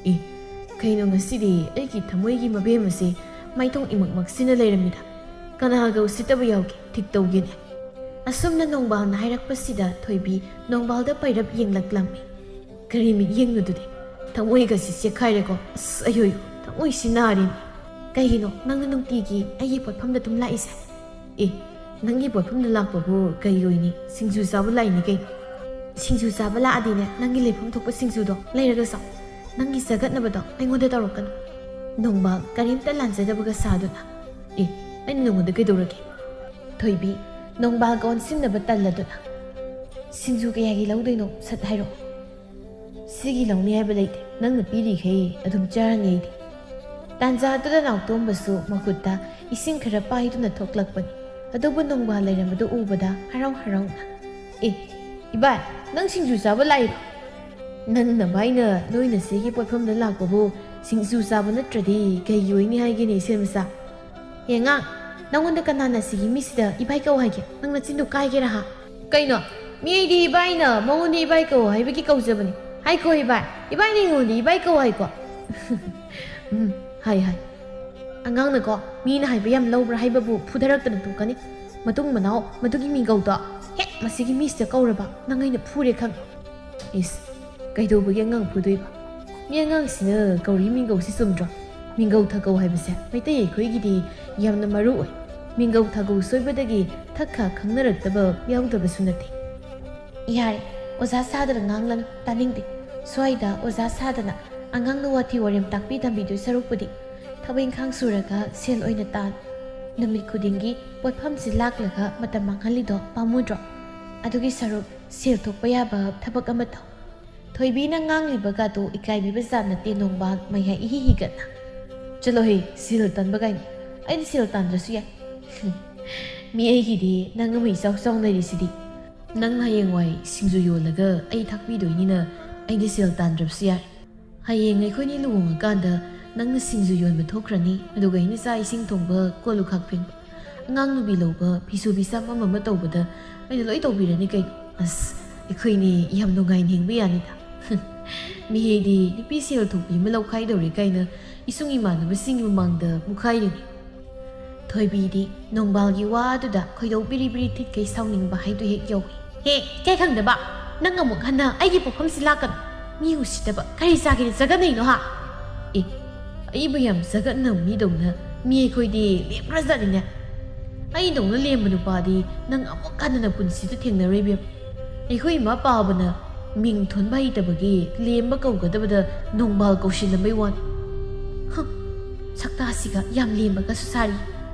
"ꯑꯦ, ꯀꯩꯅꯣ ꯉꯁꯤꯗꯤ ꯑꯩꯒꯤ ꯊꯃꯣꯏꯒꯤ ꯃꯕꯦꯝ ꯑꯁꯤ ꯃꯥꯏꯊꯣꯡ ꯏꯃꯛ ꯃꯛꯁꯤꯟꯅ ꯂꯩꯔꯝꯃꯤꯗ? ꯀꯅꯥꯒ ꯎꯁꯤꯠꯇꯕ ꯌꯥꯎꯒꯦ? ꯊꯤꯛ ꯇꯧꯒꯦꯅꯦ!" ꯑꯁꯨꯝꯅ ꯅꯣꯡꯕꯥꯜꯅ ꯍꯥꯏꯔꯛꯄꯁꯤꯗ ꯊꯣꯏꯕꯤ ꯅꯣꯡꯕꯥꯜꯗ ꯄꯩꯔꯞ ꯌꯦꯡꯂꯛꯂꯝꯃꯤ꯫ "ꯀꯔꯤ ꯃꯤꯠꯌꯦꯡꯅꯣꯗꯨꯗꯤ? ꯊꯃꯣꯏꯒꯁꯤ ꯆꯦꯛꯈꯥꯏꯔꯦꯀꯣ꯫ ꯑꯁ, ꯑꯌꯣ, ꯊꯃꯣꯏꯁꯤ ꯅꯥꯔꯦꯅꯦ꯫ ꯀꯩꯒꯤꯅꯣ ꯅꯪꯅ ꯅꯨꯡꯇꯤꯒꯤ ꯑꯩꯒꯤ ꯄꯣꯠꯐꯝꯗ ꯑꯗꯨꯝ ꯂꯥꯛꯏꯁꯦ?" "ꯑꯦ, ꯅꯪꯒꯤ ꯄꯣꯠꯐꯝꯗ ꯂꯥꯛꯄꯕꯨ ꯀꯩ ꯑꯣꯏꯅꯤ? ꯁꯤꯡꯖꯨ ꯆꯥꯕ ꯂꯥꯛꯏꯅꯤ ꯀꯩꯅꯣ꯫ ꯁꯤꯡꯖꯨ ꯆꯥꯕ ꯂꯥꯛꯑꯗꯤꯅꯦ, ꯅꯪꯒꯤ ꯂꯩꯐꯝ ꯊꯣꯛꯄ ꯁꯤꯡꯖꯨꯗꯣ ꯂꯩꯔꯒ ꯆꯥꯎ꯫ ꯅꯪꯒꯤ ꯆꯒꯠꯅꯕꯗꯣ ꯑꯩꯉꯣꯟꯗ ꯇꯧꯔꯛꯀꯅꯨ꯫" ꯅꯣꯡꯕꯥꯜ ꯀꯔꯤꯝꯇ ꯂꯥꯟꯖꯗꯕꯒ ꯁꯥꯗꯨꯅ, "ꯑꯦ, ꯑꯩꯅ ꯅꯉꯣꯟꯗ ꯀꯩꯗꯧꯔꯒꯦ?" ꯊꯣꯏꯕꯤ ꯅꯣꯡꯕꯥꯜꯒ ꯑꯣꯟꯁꯤꯟꯅꯕ ꯇꯜꯂꯗꯨꯅ, "ꯁꯤꯡꯖꯨ ꯀꯌꯥꯒꯤ ꯂꯧꯗꯣꯏꯅꯣ? ꯁꯠ ꯍꯥꯏꯔꯛꯑꯣ꯫" "ꯁꯤꯒꯤ ꯂꯧꯅꯤ ꯍꯥꯏꯕ ꯂꯩꯇꯦ, ꯅꯪꯅ ꯄꯤꯔꯤꯈꯩ ꯑꯗꯨꯝ ꯆꯥꯔꯅꯤ ꯑꯩꯗꯤ꯫" ꯇꯥꯟꯖꯥꯗꯨꯗ ꯅꯥꯎꯇꯣꯝꯕꯁꯨ ꯃꯈꯨꯠꯇ ꯏꯁꯤꯡ ꯈꯔ ꯄꯥꯏꯗꯨꯅ ꯊꯣꯛꯂꯛꯄꯅꯤ꯫ ꯑꯗꯨꯕꯨ ꯅꯣꯡꯕꯥꯜ ꯂꯩꯔꯝꯕꯗꯨ ꯎꯕꯗ ꯍꯔꯥꯎ ꯍꯔꯥꯎꯅ, "ꯑꯦ, ꯏꯕꯥꯏ, ꯅꯪ ꯁꯤꯡꯖꯨ ꯆꯥꯕ ꯂꯥꯛꯏꯔꯣ?" ꯅꯪ ꯅꯕꯥꯏꯅ ꯅꯣꯏ ꯅꯆꯦꯒꯤ ꯄꯣꯠꯐꯝꯗ ꯂꯥꯛꯄꯕꯨ ꯁꯤꯡꯖꯨ ꯆꯥꯕ ꯅꯠꯇ꯭ꯔꯗꯤ ꯀꯩꯒꯤ ꯑꯣꯏꯅꯤ ꯍꯥꯏꯒꯦꯅꯦ, ꯏꯆꯦ ꯃꯆꯥ? ꯍꯦ ꯑꯉꯥꯡ, ꯅꯪꯉꯣꯟꯗ ꯀꯅꯥꯅ ꯁꯤꯒꯤ ꯃꯤꯁꯤꯗ ꯏꯕꯥꯏ ꯀꯧ ꯍꯥꯏꯒꯦ? ꯅꯪ ꯅꯆꯤꯟꯗꯨ ꯀꯥꯏꯒꯦꯔꯥ ꯍꯥ? ꯀꯩꯅꯣ? ꯃꯤ ꯑꯩꯗꯤ ꯏꯕꯥꯏꯅ ꯃꯉꯣꯟꯗ ꯏꯕꯥꯏ ꯀꯧ ꯍꯥꯏꯕꯒꯤ ꯀꯧꯖꯕꯅꯤ꯫ ꯍꯥꯏꯀꯣ ꯏꯕꯥꯏ, ꯏꯕꯥꯏꯅ ꯑꯩꯉꯣꯟꯗ ꯏꯕꯥꯏ ꯀꯧ ꯍꯥꯏꯀꯣ? ꯎꯝ, ꯍꯥꯏ, ꯍꯥꯏ꯫ ꯑꯉꯥꯡꯅꯀꯣ, ꯃꯤꯅ ꯍꯥꯏꯕ ꯌꯥꯝ ꯂꯧꯕ꯭ꯔꯥ ꯍꯥꯏꯕꯕꯨ ꯐꯨꯊꯔꯛꯇꯅ ꯇꯣꯛꯀꯅꯤ꯫ ꯃꯇꯨꯡ ꯃꯅꯥꯎ ꯃꯗꯨꯒꯤ ꯃꯤꯡꯒꯧꯗꯣ ꯍꯦꯛ ꯃꯁꯤꯒꯤ ꯃꯤꯁꯤꯗ ꯀꯧꯔꯕ, ꯅꯪ ꯑꯩꯅ ꯐꯨꯔꯦ ꯈꯪ꯫ ꯏꯁ, ꯀꯩꯗꯧꯕꯒꯤ ꯑꯉꯥꯡ ꯐꯨꯗꯣꯏꯕ? ꯃꯤ ꯑꯉꯥꯡꯁꯤꯅ ꯀꯧꯔꯤ ꯃꯤꯡꯒꯧꯁꯤ ꯆꯨꯝꯗ꯭ꯔꯣ? ꯃꯤꯡꯒꯧ ꯊꯥꯒꯧ ꯍꯥꯏꯕꯁꯦ ꯃꯩꯇꯩ ꯑꯩꯈꯣꯏꯒꯤꯗꯤ ꯌꯥꯝꯅ ꯃꯔꯨ ꯑꯣꯏ꯫ ꯃꯤꯡꯒꯧ ꯊꯥꯒꯧ ꯁꯣꯏꯕꯗꯒꯤ ꯊꯛꯈ ꯈꯪꯅꯔꯛꯇꯕ ꯌꯥꯎꯗꯕꯁꯨ ꯅꯠꯇꯦ꯫ ꯌꯥꯔꯦ, ꯑꯣꯖꯥ ꯁꯥꯗꯅ ꯉꯥꯡꯂꯅꯨ, ꯇꯥꯅꯤꯡꯗꯦ꯫ ꯁ꯭ꯋꯥꯏꯗ ꯑꯣꯖꯥ ꯁꯥꯗꯅ ꯑꯉꯥꯡꯅ ꯋꯥꯊꯤ ꯋꯥꯔꯦꯝ ꯇꯥꯛꯄꯤ ꯇꯝꯕꯤꯗꯣꯏ ꯁꯔꯨꯛꯄꯨꯗꯤ ꯊꯕꯛ ꯏꯪꯈꯥꯡ ꯁꯨꯔꯒ ꯁꯦꯜ ꯑꯣꯏꯅ ꯇꯥꯜ꯫ ꯅꯨꯃꯤꯠ ꯈꯨꯗꯤꯡꯒꯤ ꯄꯣꯠꯐꯝꯁꯤ ꯂꯥꯛꯂꯒ ꯃꯇꯝ ꯃꯥꯡꯍꯜꯂꯤꯗꯣ ꯄꯥꯝꯃꯨꯗ꯭ꯔꯣ? ꯑꯗꯨꯒꯤ ꯁꯔꯨꯛ ꯁꯦꯜ ꯊꯣꯛꯄ ꯌꯥꯕ ꯊꯕꯛ ꯑꯃ ꯇꯧ꯫ ꯊꯣꯏꯕꯤꯅ ꯉꯥꯡꯂꯤꯕꯒꯗꯣ ꯏꯀꯥꯏꯕꯤꯕ ꯖꯥꯠ ꯅꯠꯇꯦ ꯅꯣꯡꯕꯥꯜ, ꯃꯌꯥ ꯏꯍꯤ ꯍꯤꯒꯠꯅ꯫ ꯆꯠꯂꯣꯍꯦ, ꯁꯦꯜ ꯇꯥꯟꯕ ꯀꯥꯏꯅ꯫ ꯑꯩꯅ ꯁꯦꯜ ꯇꯥꯟꯗ꯭ꯔꯁꯨ ꯌꯥꯏ꯫ ꯃꯤ ꯑꯩꯒꯤꯗꯤ ꯅꯪ ꯑꯃ ꯏꯆꯥꯎ ꯆꯥꯎꯅꯔꯤꯁꯤꯗꯤ꯫ ꯅꯪ ꯍꯌꯦꯡꯋꯥꯏ ꯁꯤꯡꯖꯨ ꯌꯣꯜꯂꯒ ꯑꯩ ꯊꯥꯛꯄꯤꯗꯣꯏꯅꯤꯅ ꯑꯩꯗꯤ ꯁꯦꯜ ꯇꯥꯟꯗ꯭ꯔꯕꯁꯨ ꯌꯥꯏ꯫ ꯍꯌꯦꯡ ꯑꯩꯈꯣꯏꯅꯤ ꯂꯨꯍꯣꯡꯉꯀꯥꯟꯗ ꯅꯪꯅ ꯁꯤꯡꯖꯨ ꯌꯣꯟꯕ ꯊꯣꯛꯈ꯭ꯔꯅꯤ, ꯑꯗꯨꯒ ꯑꯩꯅ ꯆꯥꯛ ꯏꯁꯤꯡ ꯊꯣꯡꯕ, ꯀꯣꯜ ꯂꯨꯈꯥꯛ ꯐꯦꯡꯕ, ꯑꯉꯥꯡ ꯅꯨꯄꯤ ꯂꯧꯕ, ꯐꯤꯁꯨ ꯐꯤꯁꯥꯝ ꯑꯃ ꯑꯃ ꯇꯧꯕꯗ ꯑꯩꯅ ꯂꯣꯏ ꯇꯧꯕꯤꯔꯅꯤ ꯀꯩꯅꯣ꯫ ꯑꯁ, ꯑꯩꯈꯣꯏꯅꯤ ꯌꯥꯝ ꯅꯨꯡꯉꯥꯏꯅ ꯍꯤꯡꯕ ꯌꯥꯅꯤꯗ꯫ ꯃꯤꯍꯩꯗꯤ ꯅꯨꯄꯤ ꯁꯦꯜ ꯊꯣꯛꯄꯤ ꯑꯃ ꯂꯧꯈꯥꯏꯗꯧꯔꯦ ꯀꯥꯏꯅ ꯏꯁꯨꯡ ꯏꯃꯥꯟꯅꯕꯁꯤꯡꯒꯤ ꯃꯃꯥꯡꯗ ꯃꯨꯈꯥꯏꯔꯤꯅꯤ꯫ ꯊꯣꯏꯕꯤꯗꯤ ꯅꯣꯡꯕꯥꯜꯒꯤ ꯋꯥ ꯑꯗꯨꯗ ꯈꯣꯏꯗꯧ ꯕꯤꯔꯤ ꯕꯤꯔꯤ ꯊꯤꯠꯈꯩ ꯁꯥꯎꯅꯤꯡꯕ ꯍꯥꯏꯗꯨ ꯍꯦꯛ ꯌꯧꯏ꯫ ꯍꯦ, ꯏꯀꯥꯏ ꯈꯪꯗꯕ! ꯅꯪ ꯑꯃꯨꯛ ꯍꯟꯅ ꯑꯩꯒꯤ ꯄꯣꯛꯐꯝꯁꯤ ꯂꯥꯛꯀꯅꯨ! ꯃꯤ ꯎꯁꯤꯠꯇꯕ! ꯀꯔꯤ ꯆꯥꯒꯦꯅ ꯆꯒꯠꯅꯩꯅꯣ ꯍꯥ? ꯑꯦ, ꯑꯩꯕꯨ ꯌꯥꯝ ꯆꯒꯠꯅꯕ ꯃꯤꯗꯧꯅ ꯃꯤ ꯑꯩꯈꯣꯏꯗꯤ ꯂꯦꯝꯈ꯭ꯔꯖꯥꯠꯅꯤꯅꯦ꯫ ꯑꯩꯗꯧꯅ ꯂꯦꯝꯕ ꯅꯨꯄꯥꯗꯤ ꯅꯪ ꯑꯃꯨꯛ ꯍꯟꯅ ꯄꯨꯟꯁꯤꯗ ꯊꯦꯡꯅꯔꯣꯏ ꯏꯕꯦꯝ꯫ ꯑꯩꯈꯣꯏ ꯏꯃꯥ ꯄꯥꯕꯅ ꯃꯤꯡ ꯊꯣꯟꯕ ꯍꯩꯇꯕꯒꯤ ꯂꯦꯝꯕ ꯀꯧꯒꯗꯕꯗ ꯅꯣꯡꯕꯥꯜ ꯀꯧꯁꯤꯜꯂꯝꯕꯩ ꯋꯥꯅꯤ꯫ ꯍꯝ, ꯁꯛꯇꯥꯁꯤꯒ ꯌꯥꯝ ꯂꯦꯝꯕꯒꯁꯨ ꯁꯥꯔꯤ꯫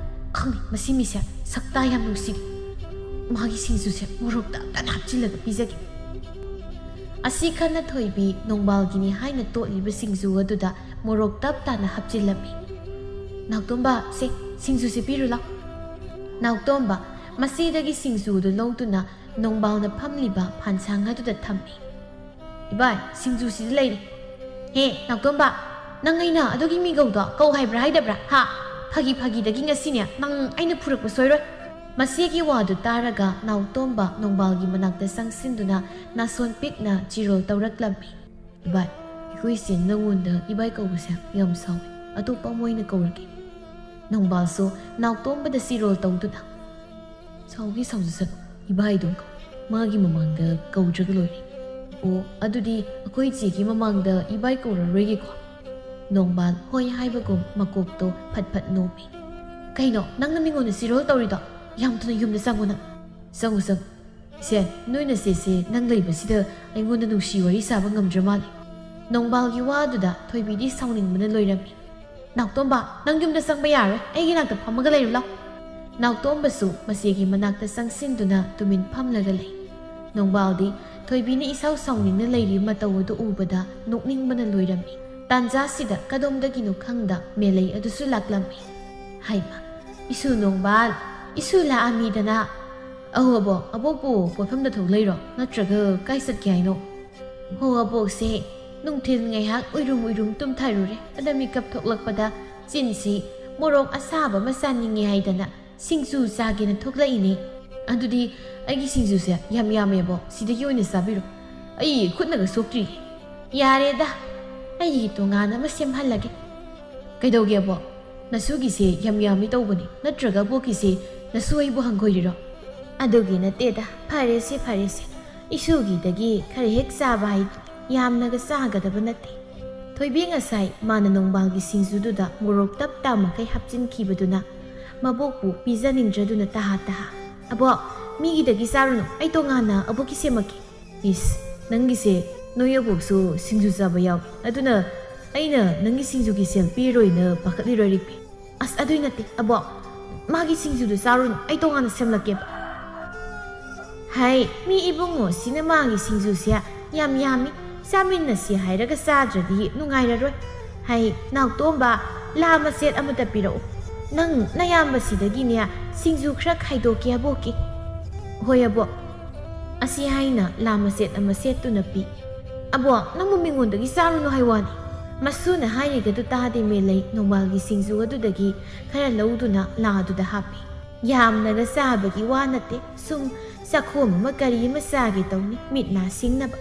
ꯈꯪꯗꯦ, ꯃꯁꯤ ꯃꯤꯁꯦ ꯁꯛꯇꯥ ꯌꯥꯝ ꯅꯨꯡꯁꯤꯔꯤ꯫ ꯃꯥꯒꯤ ꯁꯤꯡꯖꯨꯁꯦ ꯃꯣꯔꯣꯛ ꯇꯞ ꯇꯥꯅ ꯍꯥꯞꯆꯤꯜꯂꯒ ꯄꯤꯖꯒꯦ꯫ ꯑꯁꯤ ꯈꯟꯅ ꯊꯣꯏꯕꯤ ꯅꯣꯡꯕꯥꯜꯒꯤꯅꯤ ꯍꯥꯏꯅ ꯇꯣꯠꯂꯤꯕ ꯁꯤꯡꯖꯨ ꯑꯗꯨꯗ ꯃꯣꯔꯣꯛ ꯇꯞ ꯇꯥꯅ ꯍꯥꯞꯆꯤꯜꯂꯝꯃꯤ꯫ "ꯅꯥꯎꯇꯣꯝꯕ, ꯁꯦ, ꯁꯤꯡꯖꯨꯁꯦ ꯄꯤꯔꯨ ꯂꯥꯎ꯫" ꯅꯥꯎꯇꯣꯝꯕ ꯃꯁꯤꯗꯒꯤ ꯁꯤꯡꯖꯨꯗꯨ ꯂꯧꯗꯨꯅ ꯅꯣꯡꯕꯥꯜꯅ ꯐꯝꯂꯤꯕ ꯐꯥꯟꯁꯥꯡ ꯑꯗꯨꯗ ꯊꯝꯃꯤ꯫ ꯏꯕꯥꯏ, ꯁꯤꯡꯖꯨꯁꯤꯗ ꯂꯩꯔꯦ꯫ ꯍꯦ, ꯅꯥꯎꯇꯣꯝꯕ, ꯅꯪ ꯑꯩꯅ ꯑꯗꯨꯒꯤ ꯃꯤꯒꯧꯗꯣ ꯀꯧ ꯍꯥꯏꯕ꯭ꯔꯥ ꯍꯥꯏꯗꯕ꯭ꯔꯥ? ꯍꯥ? ꯐꯥꯒꯤ ꯐꯥꯒꯤꯗꯒꯤ ꯉꯁꯤꯅꯦ ꯅꯪ ꯑꯩꯅ ꯐꯨꯔꯛꯄ ꯁꯣꯏꯔꯣꯏ꯫ ꯃꯁꯤꯒꯤ ꯋꯥꯗꯨ ꯇꯥꯔꯒ ꯅꯥꯎꯇꯣꯝꯕ ꯅꯣꯡꯕꯥꯜꯒꯤ ꯃꯅꯥꯛꯇ ꯆꯪꯁꯤꯟꯗꯨꯅ ꯅꯥꯁꯣꯟ ꯄꯤꯛꯅ ꯆꯤꯔꯣꯜ ꯇꯧꯔꯛꯂꯝꯃꯤ꯫ ꯏꯕꯥꯏ, ꯑꯩꯈꯣꯏꯁꯦ ꯅꯪꯉꯣꯟꯗ ꯏꯕꯥꯏ ꯀꯧꯕꯁꯦ ꯌꯥꯝ ꯁꯥꯎꯏ꯫ ꯑꯇꯣꯞꯄ ꯑꯃ ꯑꯣꯏꯅ ꯀꯧꯔꯒꯦ꯫ ꯅꯣꯡꯕꯥꯜꯁꯨ ꯅꯥꯎꯇꯣꯝꯕꯗ ꯆꯤꯔꯣꯜ ꯇꯧꯗꯨꯅ, ꯁꯥꯎꯒꯤ ꯁꯥꯎꯖꯁꯅꯨ, ꯏꯕꯥꯏꯗꯨꯝ ꯀꯧ꯫ ꯃꯥꯒꯤ ꯃꯃꯥꯡꯗ ꯀꯧꯗ꯭ꯔꯒ ꯂꯣꯏꯔꯦ꯫ ꯑꯣ, ꯑꯗꯨꯗꯤ ꯑꯩꯈꯣꯏ ꯆꯦꯒꯤ ꯃꯃꯥꯡꯗ ꯏꯕꯥꯏ ꯀꯧꯔꯔꯣꯏꯒꯦꯀꯣ꯫ ꯅꯣꯡꯕꯥꯜ ꯍꯣꯏ ꯍꯥꯏꯕꯒꯨꯝ ꯃꯀꯣꯛꯇꯣ ꯐꯠ ꯐꯠ ꯅꯣꯝꯃꯤ꯫ ꯀꯩꯅꯣ ꯅꯪꯅ ꯃꯤꯉꯣꯟꯗ ꯆꯤꯔꯣꯜ ꯇꯧꯔꯤꯗꯣ? ꯌꯥꯝ ꯊꯨꯅ ꯌꯨꯝꯗ ꯆꯪꯉꯣ ꯅꯪ꯫ ꯆꯪꯉꯨ, ꯆꯪꯉꯨ꯫ ꯏꯆꯦ, ꯅꯣꯏ ꯅꯆꯦꯁꯦ ꯅꯪ ꯂꯩꯕꯁꯤꯗ ꯑꯩꯉꯣꯟꯗ ꯅꯨꯡꯁꯤ ꯋꯥꯔꯤ ꯁꯥꯕ ꯉꯝꯗ꯭ꯔ ꯃꯥꯜꯂꯦ꯫ ꯅꯣꯡꯕꯥꯜꯒꯤ ꯋꯥꯗꯨꯗ ꯊꯣꯏꯕꯤꯗꯤ ꯁꯥꯎꯅꯤꯡꯕꯅ ꯂꯣꯏꯔꯝꯃꯤ꯫ ꯅꯥꯎꯇꯣꯝꯕ, ꯅꯪ ꯌꯨꯝꯗ ꯆꯪꯕ ꯌꯥꯔꯣꯏ, ꯑꯩꯒꯤ ꯅꯥꯛꯇ ꯐꯝꯃꯒ ꯂꯩꯔꯨ ꯂꯥꯎ꯫ ꯅꯥꯎꯇꯣꯝꯕꯁꯨ ꯃꯆꯦꯒꯤ ꯃꯅꯥꯛꯇ ꯆꯪꯁꯤꯟꯗꯨꯅ ꯇꯨꯃꯤꯟ ꯐꯝꯂꯒ ꯂꯩ꯫ ꯅꯣꯡꯕꯥꯜꯗꯤ ꯊꯣꯏꯕꯤꯅ ꯏꯁꯥꯎ ꯁꯥꯎꯅꯤꯡꯅ ꯂꯩꯔꯤ ꯃꯇꯧ ꯑꯗꯨ ꯎꯕꯗ ꯅꯣꯛꯅꯤꯡꯕꯅ ꯂꯣꯏꯔꯝꯃꯤ꯫ ꯇꯥꯟꯖꯥꯁꯤꯗ ꯀꯗꯣꯝꯗꯒꯤꯅꯣ ꯈꯪꯗ ꯃꯦꯂꯩ ꯑꯗꯨꯁꯨ ꯂꯥꯛꯂꯝꯃꯤ꯫ ꯍꯩꯃ, ꯏꯁꯨ ꯅꯣꯡꯕꯥꯜ, ꯏꯁꯨ ꯂꯥꯛꯑꯝꯃꯤꯗꯅ꯫ ꯑꯍꯣ ꯑꯕꯣꯛ, ꯑꯕꯣꯛꯄꯨ ꯄꯣꯠꯐꯝꯗ ꯊꯣꯛꯂꯛꯏꯔꯣ? ꯅꯠꯇ꯭ꯔꯒ ꯀꯥꯏ ꯆꯠꯀꯦ ꯍꯥꯏꯅꯣ? ꯍꯣ ꯑꯕꯣꯛꯁꯦ ꯅꯨꯡꯊꯤꯜ ꯉꯥꯏꯍꯥꯛ ꯎꯏꯔꯨꯝ ꯎꯏꯔꯨꯝ ꯇꯨꯝꯊꯔꯨꯔꯦ꯫ ꯑꯗ ꯃꯤꯀꯞ ꯊꯣꯛꯂꯛꯄꯗ ꯆꯤꯟꯁꯤ ꯃꯣꯔꯣꯛ ꯑꯁꯥꯕ ꯑꯃ ꯆꯥꯅꯤꯡꯉꯦ ꯍꯥꯏꯗꯅ ꯁꯤꯡꯖꯨ ꯆꯥꯒꯦꯅ ꯊꯣꯛꯂꯛꯏꯅꯦ꯫ ꯑꯗꯨꯗꯤ ꯑꯩꯒꯤ ꯁꯤꯡꯖꯨꯁꯦ ꯌꯥꯝ ꯌꯥꯝꯃꯦꯕꯣ, ꯁꯤꯗꯒꯤ ꯑꯣꯏꯅ ꯆꯥꯕꯤꯔꯣ꯫ ꯑꯩ ꯈꯨꯠꯅꯒ ꯁꯣꯛꯇ꯭ꯔꯤ꯫ ꯌꯥꯔꯦꯗ, ꯑꯩꯒꯤ ꯇꯣꯉꯥꯟꯅ ꯑꯃ ꯁꯦꯝꯍꯜꯂꯒꯦ꯫ ꯀꯩꯗꯧꯒꯦ ꯑꯕꯣꯛ? ꯅꯁꯨꯒꯤꯁꯦ ꯌꯥꯝ ꯌꯥꯝꯃꯤ ꯇꯧꯕꯅꯤ, ꯅꯠꯇ꯭ꯔꯒ ꯑꯕꯣꯛꯀꯤꯁꯦ ꯅꯁꯨ ꯑꯩꯕꯨ ꯍꯪꯒꯣꯏꯔꯤꯔꯣ? ꯑꯗꯨꯒꯤ ꯅꯠꯇꯦꯗ, ꯐꯔꯦꯁꯦ ꯐꯔꯦꯁꯦ, ꯏꯁꯨꯒꯤꯗꯒꯤ ꯈꯔ ꯍꯦꯛ ꯆꯥꯕ ꯍꯥꯏꯗꯨꯅꯤ, ꯌꯥꯝꯅꯒ ꯆꯥꯒꯗꯕ ꯅꯠꯇꯦ꯫ ꯊꯣꯏꯕꯤ ꯉꯁꯥꯏ ꯃꯥꯅ ꯅꯣꯡꯕꯥꯜꯒꯤ ꯁꯤꯡꯖꯨꯗꯨꯗ ꯃꯣꯔꯣꯛ ꯇꯞ ꯇꯥ ꯃꯈꯩ ꯍꯥꯞꯆꯤꯟꯈꯤꯕꯗꯨꯅ ꯃꯕꯣꯛꯄꯨ ꯄꯤꯖꯅꯤꯡꯗ꯭ꯔꯗꯨꯅ ꯇꯍꯥ ꯇꯍꯥ꯫ ꯑꯕꯣꯛ, ꯃꯤꯒꯤꯗꯒꯤ ꯆꯥꯔꯨꯅꯨ, ꯑꯩ ꯇꯣꯉꯥꯟꯅ ꯑꯕꯣꯛꯀꯤ ꯁꯦꯝꯃꯛꯀꯦ꯫ ꯏꯁ, ꯅꯪꯒꯤꯁꯦ ꯅꯣꯏ ꯑꯕꯣꯛꯁꯨ ꯁꯤꯡꯖꯨ ꯆꯥꯕ ꯌꯥꯎꯏ, ꯑꯗꯨꯅ ꯑꯩꯅ ꯅꯪꯒꯤ ꯁꯤꯡꯖꯨꯒꯤ ꯁꯦꯜ ꯄꯤꯔꯣꯏꯅ ꯄꯥꯈꯠꯂꯤꯔꯣ ꯔꯤꯛꯄꯤ? ꯑꯁ, ꯑꯗꯨꯏ ꯅꯠꯇꯦ ꯑꯕꯣꯛ, ꯃꯥꯒꯤ ꯁꯤꯡꯖꯨꯗꯨ ꯆꯥꯔꯨꯅꯨ, ꯑꯩ ꯇꯣꯉꯥꯟꯅ ꯁꯦꯝꯂꯛꯀꯦꯕ꯫ ꯍꯩ, ꯃꯤ ꯏꯕꯨꯡꯉꯣ ꯁꯤꯅ ꯃꯥꯒꯤ ꯁꯤꯡꯖꯨꯁꯦ ꯌꯥꯝ ꯌꯥꯝꯃꯤ, ꯆꯥꯃꯤꯟꯅꯁꯤ ꯍꯥꯏꯔꯒ ꯆꯥꯗ꯭ꯔꯗꯤ ꯅꯨꯡꯉꯥꯏꯔꯔꯣꯏ꯫ ꯍꯩ, ꯅꯥꯎꯇꯣꯝꯕ, ꯂꯥ ꯃꯆꯦꯠ ꯑꯃꯇ ꯄꯤꯔꯛꯎ꯫ ꯅꯪ ꯅꯌꯥꯝꯕꯁꯤꯗꯒꯤꯅꯦ ꯁꯤꯡꯖꯨ ꯈꯔ ꯈꯥꯏꯗꯣꯛꯀꯦ ꯑꯕꯣꯛꯀꯤ꯫ ꯍꯣꯏ ꯑꯕꯣꯛ꯫ ꯑꯁꯤ ꯍꯥꯏꯅ ꯂꯥ ꯃꯆꯦꯠ ꯑꯃ ꯁꯦꯠꯇꯨꯅ ꯄꯤ꯫ "ꯑꯕꯣ, ꯅꯪꯕꯨ ꯃꯤꯉꯣꯟꯗꯒꯤ ꯆꯥꯔꯨꯅꯨ ꯍꯥꯏ ꯋꯥꯅꯤ꯫" ꯃꯁꯨꯅ ꯍꯥꯏꯔꯤꯒꯗꯨ ꯇꯥꯗꯦ ꯃꯦꯂꯩ ꯅꯣꯡꯕꯥꯜꯒꯤ ꯁꯤꯡꯖꯨ ꯑꯗꯨꯗꯒꯤ ꯈꯔ ꯂꯧꯗꯨꯅ ꯂꯥꯗꯨꯗ ꯍꯥꯞꯄꯤ꯫ "ꯌꯥꯝꯅꯒ ꯆꯥꯕꯒꯤ ꯋꯥ ꯅꯠꯇꯦ, ꯁꯨꯝ ꯆꯥꯛꯈꯣꯝ ꯑꯃ ꯀꯔꯤ ꯑꯃ ꯆꯥꯒꯦ ꯇꯧꯅꯤ, ꯃꯤꯠ ꯅꯥ ꯁꯤꯡꯅꯕ꯫"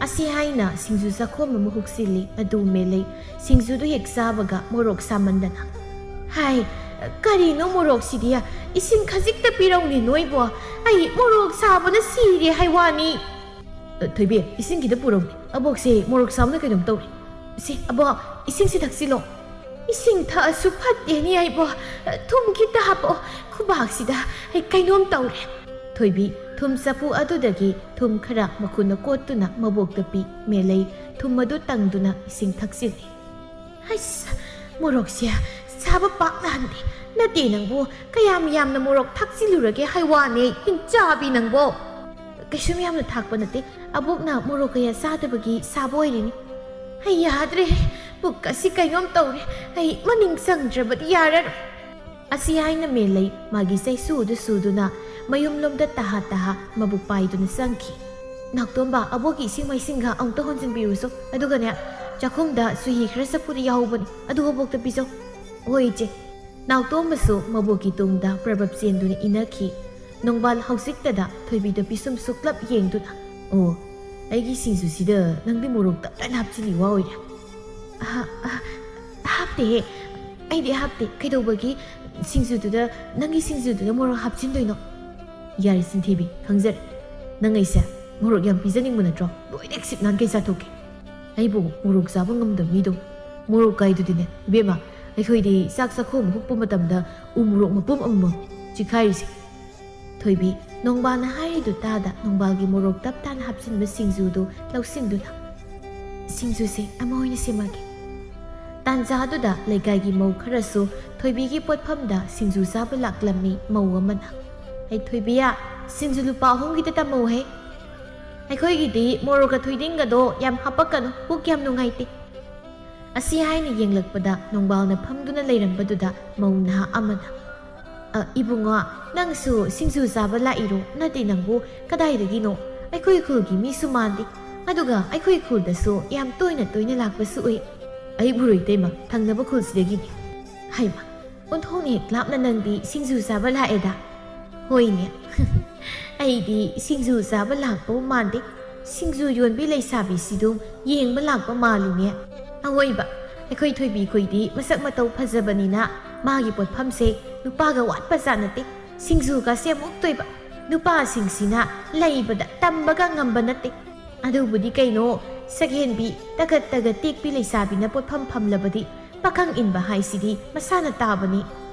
ꯑꯁꯤ ꯍꯥꯏꯅ ꯁꯤꯡꯖꯨ ꯆꯥꯛꯈꯣꯝ ꯑꯃ ꯍꯨꯛꯆꯤꯜꯂꯤ꯫ ꯑꯗꯨ ꯃꯦꯂꯩ ꯁꯤꯡꯖꯨꯗꯨ ꯍꯦꯛ ꯆꯥꯕꯒ ꯃꯣꯔꯣꯛ ꯁꯥꯃꯟꯗꯅ, "ꯍꯥꯏ, ꯀꯔꯤꯅꯣ ꯃꯣꯔꯣꯛꯁꯤꯗꯤ? ꯏꯁꯤꯡ ꯈꯖꯤꯛꯇ ꯄꯤꯔꯧꯅꯦ ꯅꯣꯏꯕꯣ꯫ ꯑꯩ ꯃꯣꯔꯣꯛ ꯁꯥꯕꯅ ꯁꯤꯔꯦ ꯍꯥꯏ ꯋꯥꯅꯤ꯫" "ꯑ, ꯊꯣꯏꯕꯤ, ꯏꯁꯤꯡ ꯈꯤꯇ ꯄꯨꯔꯧꯅꯦ꯫ ꯑꯕꯣꯛꯁꯦ ꯃꯣꯔꯣꯛ ꯁꯥꯕꯅ ꯀꯩꯅꯣꯝ ꯇꯧꯔꯦ꯫ ꯁꯤ, ꯑꯕꯣꯛ, ꯏꯁꯤꯡꯁꯤ ꯊꯛꯆꯤꯜꯂꯣ꯫" "ꯏꯁꯤꯡ ꯊꯛꯑꯁꯨ ꯐꯠꯇꯦꯅꯦ ꯑꯩꯕꯣ꯫ ꯊꯨꯝ ꯈꯤꯇ ꯍꯥꯞꯄꯛꯑꯣ꯫ ꯈꯨꯕꯥꯛꯁꯤꯗ ꯑꯩ ꯀꯩꯅꯣꯝ ꯇꯧꯔꯦ꯫" ꯊꯣꯏꯕꯤ ꯊꯨꯝ ꯆꯐꯨ ꯑꯗꯨꯗꯒꯤ ꯊꯨꯝ ꯈꯔ ꯃꯈꯨꯠꯅ ꯀꯣꯠꯇꯨꯅ ꯃꯕꯣꯛꯇ ꯄꯤ꯫ ꯃꯦꯂꯩ ꯊꯨꯝ ꯑꯗꯨ ꯇꯪꯗꯨꯅ ꯏꯁꯤꯡ ꯊꯛꯆꯤꯜꯂꯤ꯫ "ꯍꯩꯁ, ꯃꯣꯔꯣꯛꯁꯦ ꯁꯥꯕ ꯄꯥꯛꯅ ꯍꯟꯗꯦ꯫ ꯅꯠꯇꯦ ꯅꯪꯕꯨ, ꯀꯌꯥꯝ ꯌꯥꯝꯅ ꯃꯣꯔꯣꯛ ꯊꯥꯛꯆꯤꯜꯂꯨꯔꯒꯦ ꯍꯥꯏ ꯋꯥꯅꯦ, ꯍꯤꯡꯆꯥꯕꯤ ꯅꯪꯕꯣ!" "ꯀꯩꯁꯨꯝ ꯌꯥꯝꯅ ꯊꯥꯛꯄ ꯅꯠꯇꯦ, ꯑꯕꯣꯛꯅ ꯃꯣꯔꯣꯛ ꯀꯌꯥ ꯆꯥꯗꯕꯒꯤ ꯁꯥꯕ ꯑꯣꯏꯔꯤꯅꯤ꯫ ꯑꯩ ꯌꯥꯗ꯭ꯔꯦ, ꯄꯨꯛ ꯑꯁꯤ ꯀꯩꯅꯣꯝ ꯇꯧꯔꯦ, ꯑꯩ ꯃꯅꯤꯡ ꯆꯪꯗ꯭ꯔꯕꯗꯤ ꯌꯥꯔꯔꯣꯏ꯫" ꯑꯁꯤ ꯍꯥꯏꯅ ꯃꯦꯂꯩ ꯃꯥꯒꯤ ꯆꯩꯁꯨ ꯑꯗꯨ ꯁꯨꯗꯨꯅ ꯃꯌꯨꯝꯂꯣꯝꯗ ꯇꯍꯥ ꯇꯍꯥ ꯃꯕꯨꯛ ꯄꯥꯏꯗꯨꯅ ꯆꯪꯈꯤ꯫ "ꯅꯥꯎꯇꯣꯝꯕ, ꯑꯕꯣꯛꯀꯤ ꯏꯁꯤꯡ ꯃꯥꯏꯁꯤꯡꯒ ꯑꯃꯨꯛꯇ ꯍꯣꯟꯖꯤꯟꯕꯤꯔꯨꯁꯣ꯫ ꯑꯗꯨꯒꯅꯦ, ꯆꯥꯛꯈꯨꯝꯗ ꯆꯨꯍꯤ ꯈꯔ ꯆꯐꯨꯗ ꯌꯥꯎꯍꯧꯕꯅꯤ, ꯑꯗꯨ ꯑꯕꯣꯛꯇ ꯄꯤꯖꯧ꯫" "ꯍꯣꯏ, ꯏꯆꯦ꯫" ꯅꯥꯎꯇꯣꯝꯕꯁꯨ ꯃꯕꯣꯛꯀꯤ ꯇꯨꯡꯗ ꯄ꯭ꯔꯕꯞ ꯆꯦꯟꯗꯨꯅ ꯏꯟꯅꯈꯤ꯫ ꯅꯣꯡꯕꯥꯜ ꯍꯧꯖꯤꯛꯇꯗ ꯊꯣꯏꯕꯤꯗ ꯄꯤꯁꯨꯝ ꯁꯨꯛꯂꯞ ꯌꯦꯡꯗꯨꯅ, "ꯑꯣ, ꯑꯩꯒꯤ ꯁꯤꯡꯖꯨꯁꯤꯗ ꯅꯪꯗꯤ ꯃꯣꯔꯣꯛ ꯇꯞ ꯇꯥꯏꯅ ꯍꯥꯞꯆꯤꯜꯂꯤ, ꯋꯥ ꯑꯣꯏꯔꯦ꯫" "ꯑꯍ, ꯑꯍ, ꯍꯥꯞꯇꯦꯍꯦ, ꯑꯩꯗꯤ ꯍꯥꯞꯇꯦ꯫ ꯀꯩꯗꯧꯕꯒꯤ ꯁꯤꯡꯖꯨꯗꯨꯗ, ꯅꯪꯒꯤ ꯁꯤꯡꯖꯨꯗꯨꯗ ꯃꯣꯔꯣꯛ ꯍꯥꯞꯆꯤꯟꯗꯣꯏꯅꯣ?" "ꯌꯥꯔꯦ ꯆꯤꯟꯊꯤꯕꯤ, ꯈꯪꯖꯔꯦ꯫ ꯅꯪ ꯑꯩꯁꯦ ꯃꯣꯔꯣꯛ ꯌꯥꯝ ꯄꯤꯖꯅꯤꯡꯕ ꯅꯠꯇ꯭ꯔꯣ? ꯂꯣꯏꯅ ꯑꯦꯛꯁꯤꯞ ꯅꯥꯟꯈꯩ ꯆꯥꯊꯣꯛꯀꯦ꯫ ꯑꯩꯕꯨ ꯃꯣꯔꯣꯛ ꯆꯥꯕ ꯉꯝꯗꯕ ꯃꯤꯗꯧꯅ꯫ ꯃꯣꯔꯣꯛ ꯀꯥꯏꯗꯨꯗꯤꯅꯦ ꯏꯕꯦꯝꯃ, ꯑꯩꯈꯣꯏꯗꯤ ꯆꯥꯛ ꯆꯥꯛꯈꯣꯝ ꯍꯨꯛꯄ ꯃꯇꯝꯗ ꯎ ꯃꯣꯔꯣꯛ ꯃꯄꯨꯝ ꯑꯃꯃꯝ ꯆꯤꯈꯥꯏꯔꯤꯁꯦ꯫" ꯊꯣꯏꯕꯤ ꯅꯣꯡꯕꯥꯜꯅ ꯍꯥꯏꯔꯤꯗꯨ ꯇꯥꯗ ꯅꯣꯡꯕꯥꯜꯒꯤ ꯃꯣꯔꯣꯛ ꯇꯞ ꯇꯥꯅ ꯍꯥꯞꯆꯤꯟꯕ ꯁꯤꯡꯖꯨꯗꯨ ꯂꯧꯁꯤꯟꯗꯨꯅ, "ꯁꯤꯡꯖꯨꯁꯦ ꯑꯃ ꯑꯣꯏꯅ ꯁꯦꯝꯃꯒꯦ꯫" ꯇꯥꯟꯖꯥꯗꯨꯗ ꯂꯩꯀꯥꯏꯒꯤ ꯃꯧ ꯈꯔꯁꯨ ꯊꯣꯏꯕꯤꯒꯤ ꯄꯣꯠꯐꯝꯗ ꯁꯤꯡꯖꯨ ꯆꯥꯕ ꯂꯥꯛꯂꯝꯃꯤ꯫ ꯃꯧ ꯑꯃꯅ, "ꯑꯩ ꯊꯣꯏꯕꯤꯌꯥ, ꯁꯤꯡꯖꯨ ꯂꯨꯄꯥ ꯑꯍꯨꯝꯒꯤꯗ ꯇꯝꯃꯧꯍꯦ꯫ ꯑꯩꯈꯣꯏꯒꯤꯗꯤ ꯃꯣꯔꯣꯛꯀ ꯊꯣꯏꯗꯤꯡꯒꯗꯣ ꯌꯥꯝ ꯍꯥꯞꯄꯛꯀꯅꯨ, ꯄꯨꯛ ꯌꯥꯝ ꯅꯨꯡꯉꯥꯏꯇꯦ꯫" ꯑꯁꯤ ꯍꯥꯏꯅ ꯌꯦꯡꯂꯛꯄꯗ ꯅꯣꯡꯕꯥꯜꯅ ꯐꯝꯗꯨꯅ ꯂꯩꯔꯝꯕꯗꯨꯗ ꯃꯧ ꯅꯍꯥ ꯑꯃꯅ, "ꯑ, ꯏꯕꯨꯡꯉꯣ, ꯅꯪꯁꯨ ꯁꯤꯡꯖꯨ ꯆꯥꯕ ꯂꯥꯛꯏꯔꯣ? ꯅꯠꯇꯦ ꯅꯪꯕꯨ, ꯀꯗꯥꯏꯗꯒꯤꯅꯣ? ꯑꯩꯈꯣꯏ ꯈꯨꯜꯒꯤ ꯃꯤꯁꯨ ꯃꯥꯟꯗꯦ꯫ ꯑꯗꯨꯒ ꯑꯩꯈꯣꯏ ꯈꯨꯜꯗꯁꯨ ꯌꯥꯝ ꯇꯣꯏꯅ ꯇꯣꯏꯅ ꯂꯥꯛꯄꯁꯨ ꯎꯏ꯫ ꯑꯩꯕꯨꯔꯣ ꯏꯇꯩꯃ, ꯊꯪꯅꯕ ꯈꯨꯜꯁꯤꯗꯒꯤꯅꯤ꯫ ꯍꯩꯃ, ꯑꯣꯟꯊꯣꯛꯅ ꯍꯦꯛ ꯂꯥꯞꯅ ꯅꯪꯗꯤ ꯁꯤꯡꯖꯨ ꯆꯥꯕ ꯂꯥꯛꯑꯦꯗ꯫ ꯍꯣꯏꯅꯦ꯫ ꯑꯩꯗꯤ ꯁꯤꯡꯖꯨ ꯆꯥꯕ ꯂꯥꯛꯄꯕꯨ ꯃꯥꯟꯗꯦ꯫ ꯁꯤꯡꯖꯨ ꯌꯣꯟꯕꯤ ꯂꯩꯁꯥꯕꯤꯁꯤꯗꯨꯝ ꯌꯦꯡꯕ ꯂꯥꯛꯄ ꯃꯥꯜꯂꯤꯅꯦ꯫ ꯑꯋꯣꯏꯕ, ꯑꯩꯈꯣꯏ ꯊꯣꯏꯕꯤ ꯈꯣꯏꯗꯤ ꯃꯁꯛ ꯃꯇꯧ ꯐꯖꯕꯅꯤꯅ ꯃꯥꯒꯤ ꯄꯣꯠꯐꯝꯁꯦ ꯅꯨꯄꯥꯒ ꯋꯥꯠꯄ ꯖꯥꯠ ꯅꯠꯇꯦ꯫ ꯁꯤꯡꯖꯨꯒꯁꯦ ꯑꯃꯨꯛ ꯇꯣꯏꯕ꯫ ꯅꯨꯄꯥꯁꯤꯡꯁꯤꯅ ꯂꯩꯕꯗ ꯇꯝꯕꯒ ꯉꯝꯕ ꯅꯠꯇꯦ꯫ ꯑꯗꯨꯕꯨꯗꯤ ꯀꯩꯅꯣ, ꯁꯛꯍꯦꯟꯕꯤ, ꯇꯒꯠ ꯇꯒꯠ ꯇꯦꯛꯄꯤ ꯂꯩꯁꯥꯕꯤꯅ ꯄꯣꯠꯐꯝ ꯐꯝꯂꯕꯗꯤ ꯄꯥꯈꯪ ꯏꯟꯕ ꯍꯥꯏꯁꯤꯗꯤ ꯃꯁꯥꯅ ꯇꯥꯕꯅꯤ꯫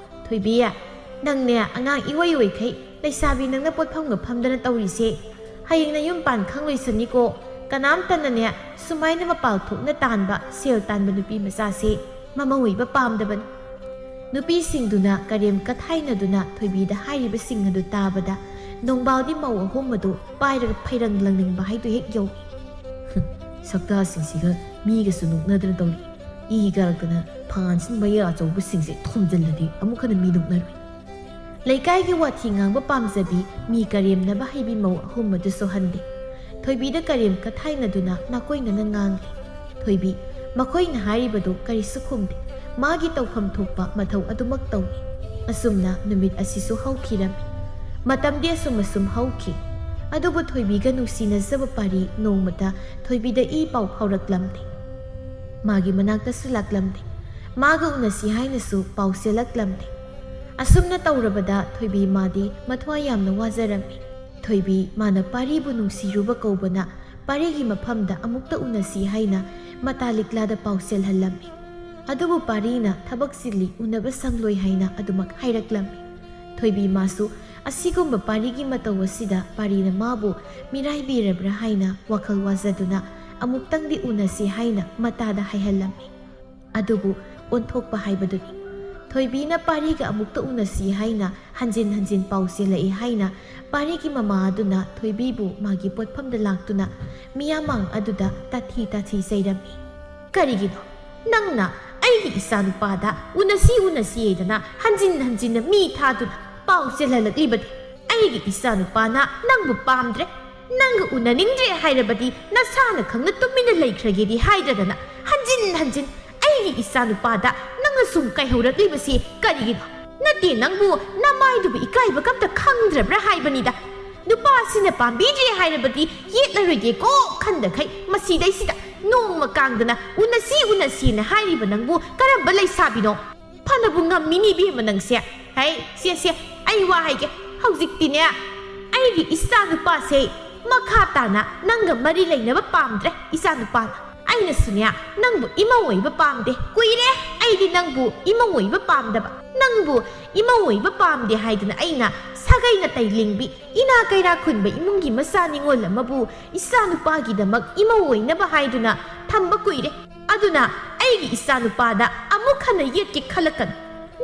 ꯊꯣꯏꯕꯤ, ꯅꯪꯅꯦ ꯑꯉꯥꯡ ꯏꯑꯣꯏ ꯑꯣꯏꯈꯩ ꯂꯩꯁꯥꯕꯤ ꯅꯪꯅ ꯄꯣꯠꯐꯝꯒ ꯐꯝꯗꯅ ꯇꯧꯔꯤꯁꯦ꯫ ꯍꯌꯦꯡ ꯅꯌꯨꯝ ꯄꯥꯟ ꯈꯪꯂꯣꯏꯁꯅꯤꯀꯣ꯫ ꯀꯅꯥꯝꯇꯅꯅꯦ ꯁꯨꯃꯥꯏꯅ ꯃꯄꯥꯜ ꯊꯣꯛꯅ ꯇꯥꯟꯕ, ꯁꯦꯜ ꯇꯥꯟꯕ ꯅꯨꯄꯤ ꯃꯆꯥꯁꯦ ꯃꯃꯧ ꯑꯣꯏꯕ ꯄꯥꯝꯗꯕꯅꯤ꯫ ꯅꯨꯄꯤꯁꯤꯡꯗꯨꯅ ꯀꯔꯦꯝ ꯀꯊꯥꯏꯅꯗꯨꯅ ꯊꯣꯏꯕꯤꯗ ꯍꯥꯏꯔꯤꯕꯁꯤꯡ ꯑꯗꯨ ꯇꯥꯕꯗ ꯅꯣꯡꯕꯥꯜꯗꯤ ꯃꯧ ꯑꯍꯨꯝ ꯑꯗꯨ ꯄꯥꯏꯔꯒ ꯐꯩꯔꯪ ꯂꯪꯅꯤꯡꯕ ꯍꯥꯏꯗꯨ ꯍꯦꯛ ꯌꯧꯏ꯫ "ꯁꯛꯇꯥꯁꯤꯡꯁꯤꯒ ꯃꯤꯒꯁꯨ ꯅꯣꯛꯅꯗꯅ ꯇꯧꯔꯤ꯫ ꯏ ꯀꯥꯔꯛꯇꯅ ꯐꯥꯟꯁꯤꯅ ꯃꯌꯥ ꯑꯆꯧꯕꯁꯤꯡꯁꯦ ꯊꯣꯝꯖꯤꯜꯂꯗꯤ ꯑꯃꯨꯛ ꯍꯟꯅ ꯃꯤ ꯅꯣꯛꯅꯔꯣꯏ꯫" ꯂꯩꯀꯥꯏꯒꯤ ꯋꯥꯊꯤ ꯉꯥꯡꯕ ꯄꯥꯝꯖꯕꯤ, ꯃꯤ ꯀꯔꯦꯝꯅꯕ ꯍꯩꯕꯤ ꯃꯧ ꯑꯍꯨꯝ ꯑꯗꯨꯁꯨ ꯍꯟꯗꯦ꯫ ꯊꯣꯏꯕꯤꯗ ꯀꯔꯦꯝ ꯀꯊꯥꯏꯅꯗꯨꯅ ꯅꯥꯀꯣꯏꯅꯅ ꯉꯥꯡꯂꯤ꯫ ꯊꯣꯏꯕꯤ, ꯃꯈꯣꯏꯅ ꯍꯥꯏꯔꯤꯕꯗꯨ ꯀꯔꯤꯁꯨ ꯈꯨꯝꯗꯦ꯫ ꯃꯥꯒꯤ ꯇꯧꯐꯝ ꯊꯣꯛꯄ ꯃꯊꯧ ꯑꯗꯨꯃꯛ ꯇꯧꯏ꯫ ꯑꯁꯨꯝꯅ ꯅꯨꯃꯤꯠ ꯑꯁꯤꯁꯨ ꯍꯧꯈꯤꯔꯝꯃꯤ꯫ ꯃꯇꯝꯗꯤ ꯑꯁꯨꯝ ꯑꯁꯨꯝ ꯍꯧꯈꯤ꯫ ꯑꯗꯨꯕꯨ ꯊꯣꯏꯕꯤꯒ ꯅꯨꯡꯁꯤꯅꯖꯕ ꯄꯥꯔꯤ ꯅꯣꯡꯃꯇ ꯊꯣꯏꯕꯤꯗ ꯏ ꯄꯥꯎ ꯐꯥꯎꯔꯛꯂꯝꯗꯦ꯫ ꯃꯥꯒꯤ ꯃꯅꯥꯛꯇꯁꯨ ꯂꯥꯛꯂꯝꯗꯦ꯫ ꯃꯥꯒ ꯎꯅꯁꯤ ꯍꯥꯏꯅꯁꯨ ꯄꯥꯎ ꯆꯦꯜꯂꯛꯂꯝꯗꯦ꯫ ꯑꯁꯨꯝꯅ ꯇꯧꯔꯕꯗ ꯊꯣꯏꯕꯤ ꯃꯥꯗꯤ ꯃꯊ꯭ꯋꯥꯏ ꯌꯥꯝꯅ ꯋꯥꯖꯔꯝꯃꯤ꯫ ꯊꯣꯏꯕꯤ ꯃꯥꯅ ꯄꯥꯔꯤꯕꯨ ꯅꯨꯡꯁꯤꯔꯨꯕ ꯀꯧꯕꯅ ꯄꯥꯔꯤꯒꯤ ꯃꯐꯝꯗ ꯑꯃꯨꯛꯇ ꯎꯅꯁꯤ ꯍꯥꯏꯅ ꯃꯇꯥ ꯂꯤꯛꯂꯥꯗ ꯄꯥꯎ ꯆꯦꯜꯍꯜꯂꯝꯃꯤ꯫ ꯑꯗꯨꯕꯨ ꯄꯥꯔꯤꯅ ꯊꯕꯛ ꯆꯤꯜꯂꯤ, ꯎꯅꯕ ꯁꯪꯂꯣꯏ ꯍꯥꯏꯅ ꯑꯗꯨꯃꯛ ꯍꯥꯏꯔꯛꯂꯝꯃꯤ꯫ ꯊꯣꯏꯕꯤ ꯃꯥꯁꯨ ꯑꯁꯤꯒꯨꯝꯕ ꯄꯥꯔꯤꯒꯤ ꯃꯇꯧ ꯑꯁꯤꯗ ꯄꯥꯔꯤꯅ ꯃꯥꯕꯨ ꯃꯤꯔꯥꯏꯕꯤꯔꯕ꯭ꯔꯥ ꯍꯥꯏꯅ ꯋꯥꯈꯜ ꯋꯥꯖꯗꯨꯅ ꯑꯃꯨꯛꯇꯪꯗꯤ ꯎꯅꯁꯤ ꯍꯥꯏꯅ ꯃꯇꯥꯗ ꯍꯥꯏꯍꯜꯂꯝꯃꯤ꯫ ꯑꯗꯨꯕꯨ ꯑꯣꯟꯊꯣꯛꯄ ꯍꯥꯏꯕꯗꯨꯅꯤ꯫ ꯊꯣꯏꯕꯤꯅ ꯄꯥꯔꯤꯒ ꯑꯃꯨꯛꯇ ꯎꯅꯁꯤ ꯍꯥꯏꯅ ꯍꯟꯖꯤꯟ ꯍꯟꯖꯤꯟ ꯄꯥꯎ ꯆꯦꯜꯂꯛꯏ ꯍꯥꯏꯅ ꯄꯥꯔꯤꯒꯤ ꯃꯃꯥ ꯑꯗꯨꯅ ꯊꯣꯏꯕꯤꯕꯨ ꯃꯥꯒꯤ ꯄꯣꯠꯐꯝꯗ ꯂꯥꯛꯇꯨꯅ ꯃꯤꯌꯥꯝꯃꯥꯡ ꯑꯗꯨꯗ ꯇꯥꯊꯤ ꯇꯥꯊꯤ ꯆꯩꯔꯝꯃꯤ꯫ "ꯀꯔꯤꯒꯤꯅꯣ ꯅꯪꯅ ꯑꯩꯒꯤ ꯏꯆꯥꯅꯨꯄꯥꯗ ꯎꯅꯁꯤ ꯎꯅꯁꯤ ꯍꯥꯏꯗꯅ ꯍꯟꯖꯤꯟ ꯍꯟꯖꯤꯟꯅ ꯃꯤ ꯊꯥꯗꯨꯅ ꯄꯥꯎ ꯆꯦꯜꯍꯜꯂꯛꯂꯤꯕꯗꯤ? ꯑꯩꯒꯤ ꯏꯆꯥꯅꯨꯄꯥꯅ ꯅꯪꯕꯨ ꯄꯥꯝꯗ꯭ꯔꯦ꯫ ꯅꯪꯒ ꯎꯅꯅꯤꯡꯗ꯭ꯔꯦ ꯍꯥꯏꯔꯕꯗꯤ ꯅꯁꯥꯅ ꯈꯪꯅ ꯇꯨꯃꯤꯟꯅ ꯂꯩꯈ꯭ꯔꯒꯦꯗꯤ ꯍꯥꯏꯗ꯭ꯔꯗꯅ ꯍꯟꯖꯤꯟ ꯍꯟꯖꯤꯟ ꯑꯩꯒꯤ ꯏꯆꯥꯅꯨꯄꯥꯗ ꯅꯪꯅ ꯁꯨꯝ ꯀꯥꯏꯍꯧꯔꯛꯂꯤꯕꯁꯤ ꯀꯔꯤꯒꯤꯅꯣ? ꯅꯠꯇꯦ, ꯅꯪꯕꯨ ꯅꯃꯥꯏꯗꯨꯕꯨ ꯏꯀꯥꯏꯕꯒ ꯑꯝꯇ ꯈꯪꯗ꯭ꯔꯕ꯭ꯔꯥ ꯍꯥꯏꯕꯅꯤꯗ꯫ ꯅꯨꯄꯥꯁꯤꯅ ꯄꯥꯝꯕꯤꯗ꯭ꯔꯦ ꯍꯥꯏꯔꯕꯗꯤ ꯌꯦꯠꯂꯔꯣꯏꯒꯦꯀꯣ ꯈꯟꯗꯈꯩ ꯃꯁꯤꯗꯩꯁꯤꯗ ꯅꯣꯡꯃ ꯀꯥꯡꯗꯅ ꯎꯅꯁꯤ ꯎꯅꯁꯤꯅ ꯍꯥꯏꯔꯤꯕ ꯅꯪꯕꯨ ꯀꯔꯝꯕ ꯂꯩꯁꯥꯕꯤꯅꯣ? ꯐꯅꯕꯨ ꯉꯝꯃꯤꯅꯤ ꯏꯕꯦꯝꯃ ꯅꯪꯁꯦ꯫ ꯍꯩ, ꯁꯦ, ꯁꯦ, ꯑꯩ ꯋꯥ ꯍꯥꯏꯒꯦ꯫ ꯍꯧꯖꯤꯛꯇꯤꯅꯦ, ꯑꯩꯒꯤ ꯏꯆꯥ ꯅꯨꯄꯥꯁꯦ ꯃꯈꯥ ꯇꯥꯅ ꯅꯪꯒ ꯃꯔꯤ ꯂꯩꯅꯕ ꯄꯥꯝꯗ꯭ꯔꯦ, ꯏꯆꯥ ꯅꯨꯄꯥ꯫ ꯑꯩꯅꯁꯨꯅꯦ, ꯅꯪꯕꯨ ꯏꯃꯧ ꯑꯣꯏꯕ ꯄꯥꯝꯗꯦ꯫ ꯀꯨꯏꯔꯦ ꯑꯩꯗꯤ ꯅꯪꯕꯨ ꯏꯃꯧ ꯑꯣꯏꯕ ꯄꯥꯝꯗꯕ꯫ ꯅꯪꯕꯨ ꯏꯃꯧ ꯑꯣꯏꯕ ꯄꯥꯝꯗꯦ ꯍꯥꯏꯗꯅ ꯑꯩꯅ ꯁꯥꯒꯩ ꯅꯥꯇꯩ ꯂꯤꯡꯕꯤ, ꯏꯅꯥ ꯀꯩꯔꯥ ꯈꯨꯟꯕ ꯏꯃꯨꯡꯒꯤ ꯃꯆꯥ ꯅꯤꯉꯣꯜ ꯑꯃꯕꯨ ꯏꯆꯥ ꯅꯨꯄꯥꯒꯤꯗꯃꯛ ꯏꯃꯧ ꯑꯣꯏꯅꯕ ꯍꯥꯏꯗꯨꯅ ꯊꯝꯕ ꯀꯨꯏꯔꯦ꯫ ꯑꯗꯨꯅ ꯑꯩꯒꯤ ꯏꯆꯥ ꯅꯨꯄꯥꯗ ꯑꯃꯨꯛ ꯍꯟꯅ ꯌꯦꯠꯀꯦ ꯈꯜꯂꯛꯀꯅꯨ꯫